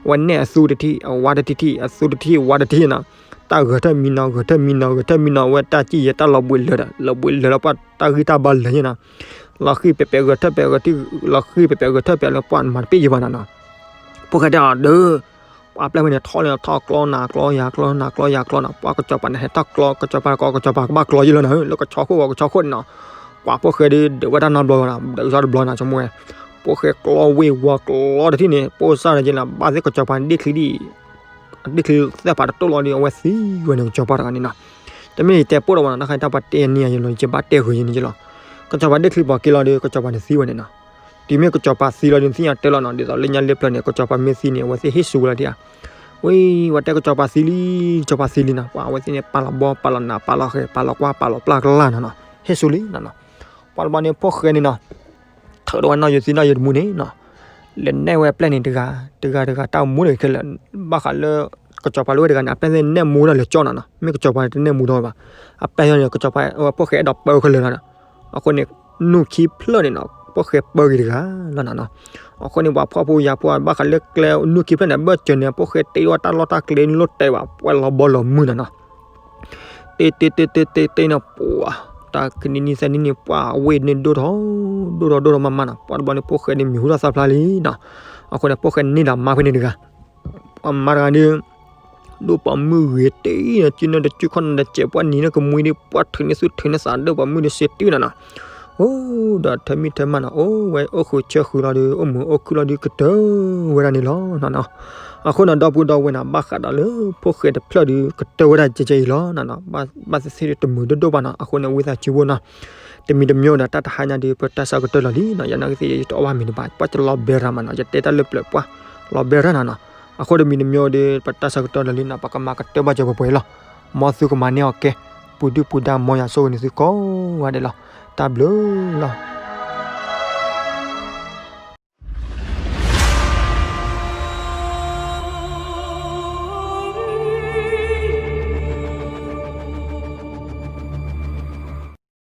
အဝဲနဲၣ်အသူတထံၣ် အဝါတထံၣ်ထံၣ် အသူတထံၣ်အဝါတထံၣ်နီၤ, တၢ်ဂဲၤထၢၣ်မံနီၤ ဂဲၤထၢၣ်မံနီၤ ဂဲၤထၢၣ်မံနီၤ အဝဲတၢ်ကံၣ်ယဲတၢ်လီၤဘှံးလၢာ်ဒီး လီၤဘှံးလၢာ်လီၤပှၤတၢ်ဂံၢ်တၢ်ဘါလၢာ်ယဲနီၤ, လီၤဃံၢ်ပဲာ်ပဲာ် ဂဲၤထၢၣ်ပဲာ်ဂဲၤထၢၣ်, လီၤဃံၢ်ပဲာ်ပဲာ် ဂဲၤထၢၣ်ပဲာ်လၢပှၤမၤတပ့ၢ်ယဲဘၣ်နီၤနီၤ, ဖိၣ်ဃဲတဲအီၤဒီး ပှၤပျဲၢ်ဝဲန့ၣ် ထီၣ်လၢထီၣ်ကျီနၤကျီယၤကျီနၤကျီယၤကျီနီၤ, ပှၤကစီၤပၤန့ၣ် ဟဲထီၣ်ကျီ ကစီၤပၤတကိး ကစီၤပၤကဘၣ်ကျီယဲလီၤနီၤ, လၢကဆီခိၣ်ဝဲကဆီခိၣ်န့ၣ်နီၤ, ပှၤဖိၣ်ဃဲဒီး ဒုးဝဲတၢ်နီတဘျီနီၤ, ဒုးဆီတဘျီနီၤ ဆိကမိၣ်ဝဲ, ဖိၣ်ဃဲကျီဝ့ၢ်ဝီကျီတထံၣ်န့ၣ် ပိၢ်စၢ်န့ၣ်က့လီၤ ဘၣ်သ့ၣ်ကစီၤပၤဒ့ၣ်ချံဒံး ဒ့ၣ်ချံသဲၣ်ဖးတတိၢ်လီၤဒီး အဝဲသံဝဲန့ၣ် ကစီၤပၤတဂၤန့ၣ်နီၤ, တမ့ၢ်ယတဲပိၢ်ဒီးဝဲနီၤ, တၢ်ခါတၢ်ပှၤတဲန့ၢ်ယၤယလီၤ ယကဘၣ်တဲဂ့ၤယန့ၣ်က့လီၤ, ကစီၤပၤဒ့ၣ်ချံပှၤက့လီၤဒီး ကစီၤပၤန့ၣ်သံဝဲန့ၣ်နီၤ, တုၤမ့ၢ်ကစီၤပၤသံလီၤဒီး သ့ၣ်ညါတဲလီၤနီၤ, ဒ်သိးလၢညါလၢပျၢၤန့ၣ် ကစီၤပၤမ့ၢ်သံန့ၣ် အဝဲသ့ၣ်ဟ့ၣ်ဆူၣ်ဝဲလီၤဒံးဧါ, ဝံၤ ဝဲတဲကစီၤပၤသံလံ, ကစီၤပၤသံလံနီၤ, ပှၤအဝဲသ့ၣ်န့ၣ် ပာ်လီၤဘီ ပာ်လီၤနး ပာ်လီၤဃဲၤ ပာ်လီၤကွၢ် ပာ်လီၤပျၢ်ကလၢ်နီၤနီၤ, ဟ့ၣ်ဆူၣ်လံနီၤနီၤ, ပှၤတဘျီန့ၣ် ဖိၣ်ဃဲန့ၣ်နီၤ ထုးဒီးဝဲနီၢ်ယိၤသံနီၢ်ယိၤတမူန့ၣ်နီၤ, လဲၤနဲၣ်ဝဲပျဲၢ်န့ၣ်တဂၤ တဂၤတဂၤ တၢ်အိၣ်မူန့ၣ်ခဲလၢာ်, ဘၣ်ဃးလၢ ကစီၤပၤလၢဝဲတဂၤန့ၣ် အပျဲၢ်သ့ၣ်နဲၣ်မူဒီးလဲၤကၠီနီၤနီၤ, မ့ၢ်ကစီၤပၤတနဲၣ်မူဒီးဝဲဘၣ်, အပျဲၢ်ယီၤန့ၣ် ကစီၤပၤ ဖိၣ်ဃဲအဲၣ်ဒိးပၢခဲလၢာ်လီၤဒီး, အဃိန့ၣ် နူၢ်ခံဖျၢၣ်န့ၣ်နီၤ ဖိၣ်ဃဲပၢက့ၤတဂၤလီၤနီၤနီၤ, အဃိန့ၣ် ပှၤဖှီၣ်ဖိယာ်ဖိ ဘၣ်ဃးလၢကျဲနူၢ်ခံဖျၢၣ်န့ၣ် ဘၢၣ်စၢၤန့ၣ် ဖိၣ်ဃဲတ့ဝဲတၢ်လီၢ်တၢ်ကျဲန့ၣ် လိၣ်တဲဘၣ် ပှဲၤလီၤဘီလီၤမုၢ်နီၤနီၤ တ့တ့တ့တ့တ့တ့န့ၣ် ပှၤ တၢ်ကနံၤနံၤသၢနံၤန့ၣ် ပှၤဝ့ၢ်န့ၣ်ဒိၣ်ထီၣ် ဒိၣ်ထီၣ်ဒိၣ်ထီၣ်မးမးနီၤ, ပှၤတဘျီန့ၣ် ဖိၣ်ဃဲန့ၣ်မံၤဟူထီၣ်သၣ်ဖျါလံနီၤ, အဃိန့ၣ် ဖိၣ်ဃဲန့ၢ်ဒီးမါဖဲန့ၣ်တဂၤ, ပှၤမါတဂၤဒီး ဒိၣ်ပိာ်မုၣ်ဂ့ၤတ့ၢ်နီၤ, စုနဲၣ်တစုခီၣ်နၤတစဲး ပှၤနံၤန့ၢ်ကမှံဒီး ပှၤထုးန့ၢ်သူၣ်ထုးန့ၢ်သး ဒိၣ်ပိာ်မုၣ်ဒီးစ့တုနီၤနီၤ, အိၣ်ဒီးထၢမံၤထၢမးနီၤ, အိၣ်ဝဲအိၣ်ဃုာ်ဆၢဃုာ်လီၤဒီး အိၣ်မုာ်အိၣ်ခုၣ်လီၤဒီး ကတၢၢ်ဝဲဒၣ်န့ၣ်လီၤနီၤနီၤ, အဃိန့ၣ် ဒီပုၢ်ဒီဝဲၢ်နီၤ ဘၣ်ဃးဒီးလၢ ဖိၣ်ဃဲတဖျၢၣ်ဒီး ကတၢၢ်ဝဲဒၣ်ကဲကဲအံၤလီၤနီၤနီၤ, ဘၣ်သ့ၣ်သ့ၣ်ဒီးတမုာ်ဒိၣ်ဒိၣ်ဘၣ်နီၤ, အဃိန့ၣ် ဝံသးစူၤဖိနီၤ, တမံၤတမံၤဒီး တၢ်တဟါညါဒီး ပတၢ်ဆၢကတီၢ်လီၤလံနီၤ, ယနာ်က့သ့ၣ် ယတအီၣ်ဘၣ်မ့ၤတဘၣ် ပှၤတလီၤဘဲရၤမးနီၤ, ယတဲတၢ်လၢပျၢၤပှၢ် လီၤဘဲရၤနီၤနီၤ, အဃိတမံၤတမံၤဒီး ပတၢ်ဆၢကတီၢ်လီၤလံနီၤ, ပကမၤကတၢၢ်ဘၣ်စၢၤပှဲၤပှဲၤလီၤ, မ်သုကမၤန့ၢ်အီၤကဲ, ပူၤဒုၣ်ပူၤဒါ မ်ယွၤဆိၣ်ဂ့ၤန့ၢ်သုကိးဂၤဒဲးလီၤ, တၢ်ဘျုးလီၤ.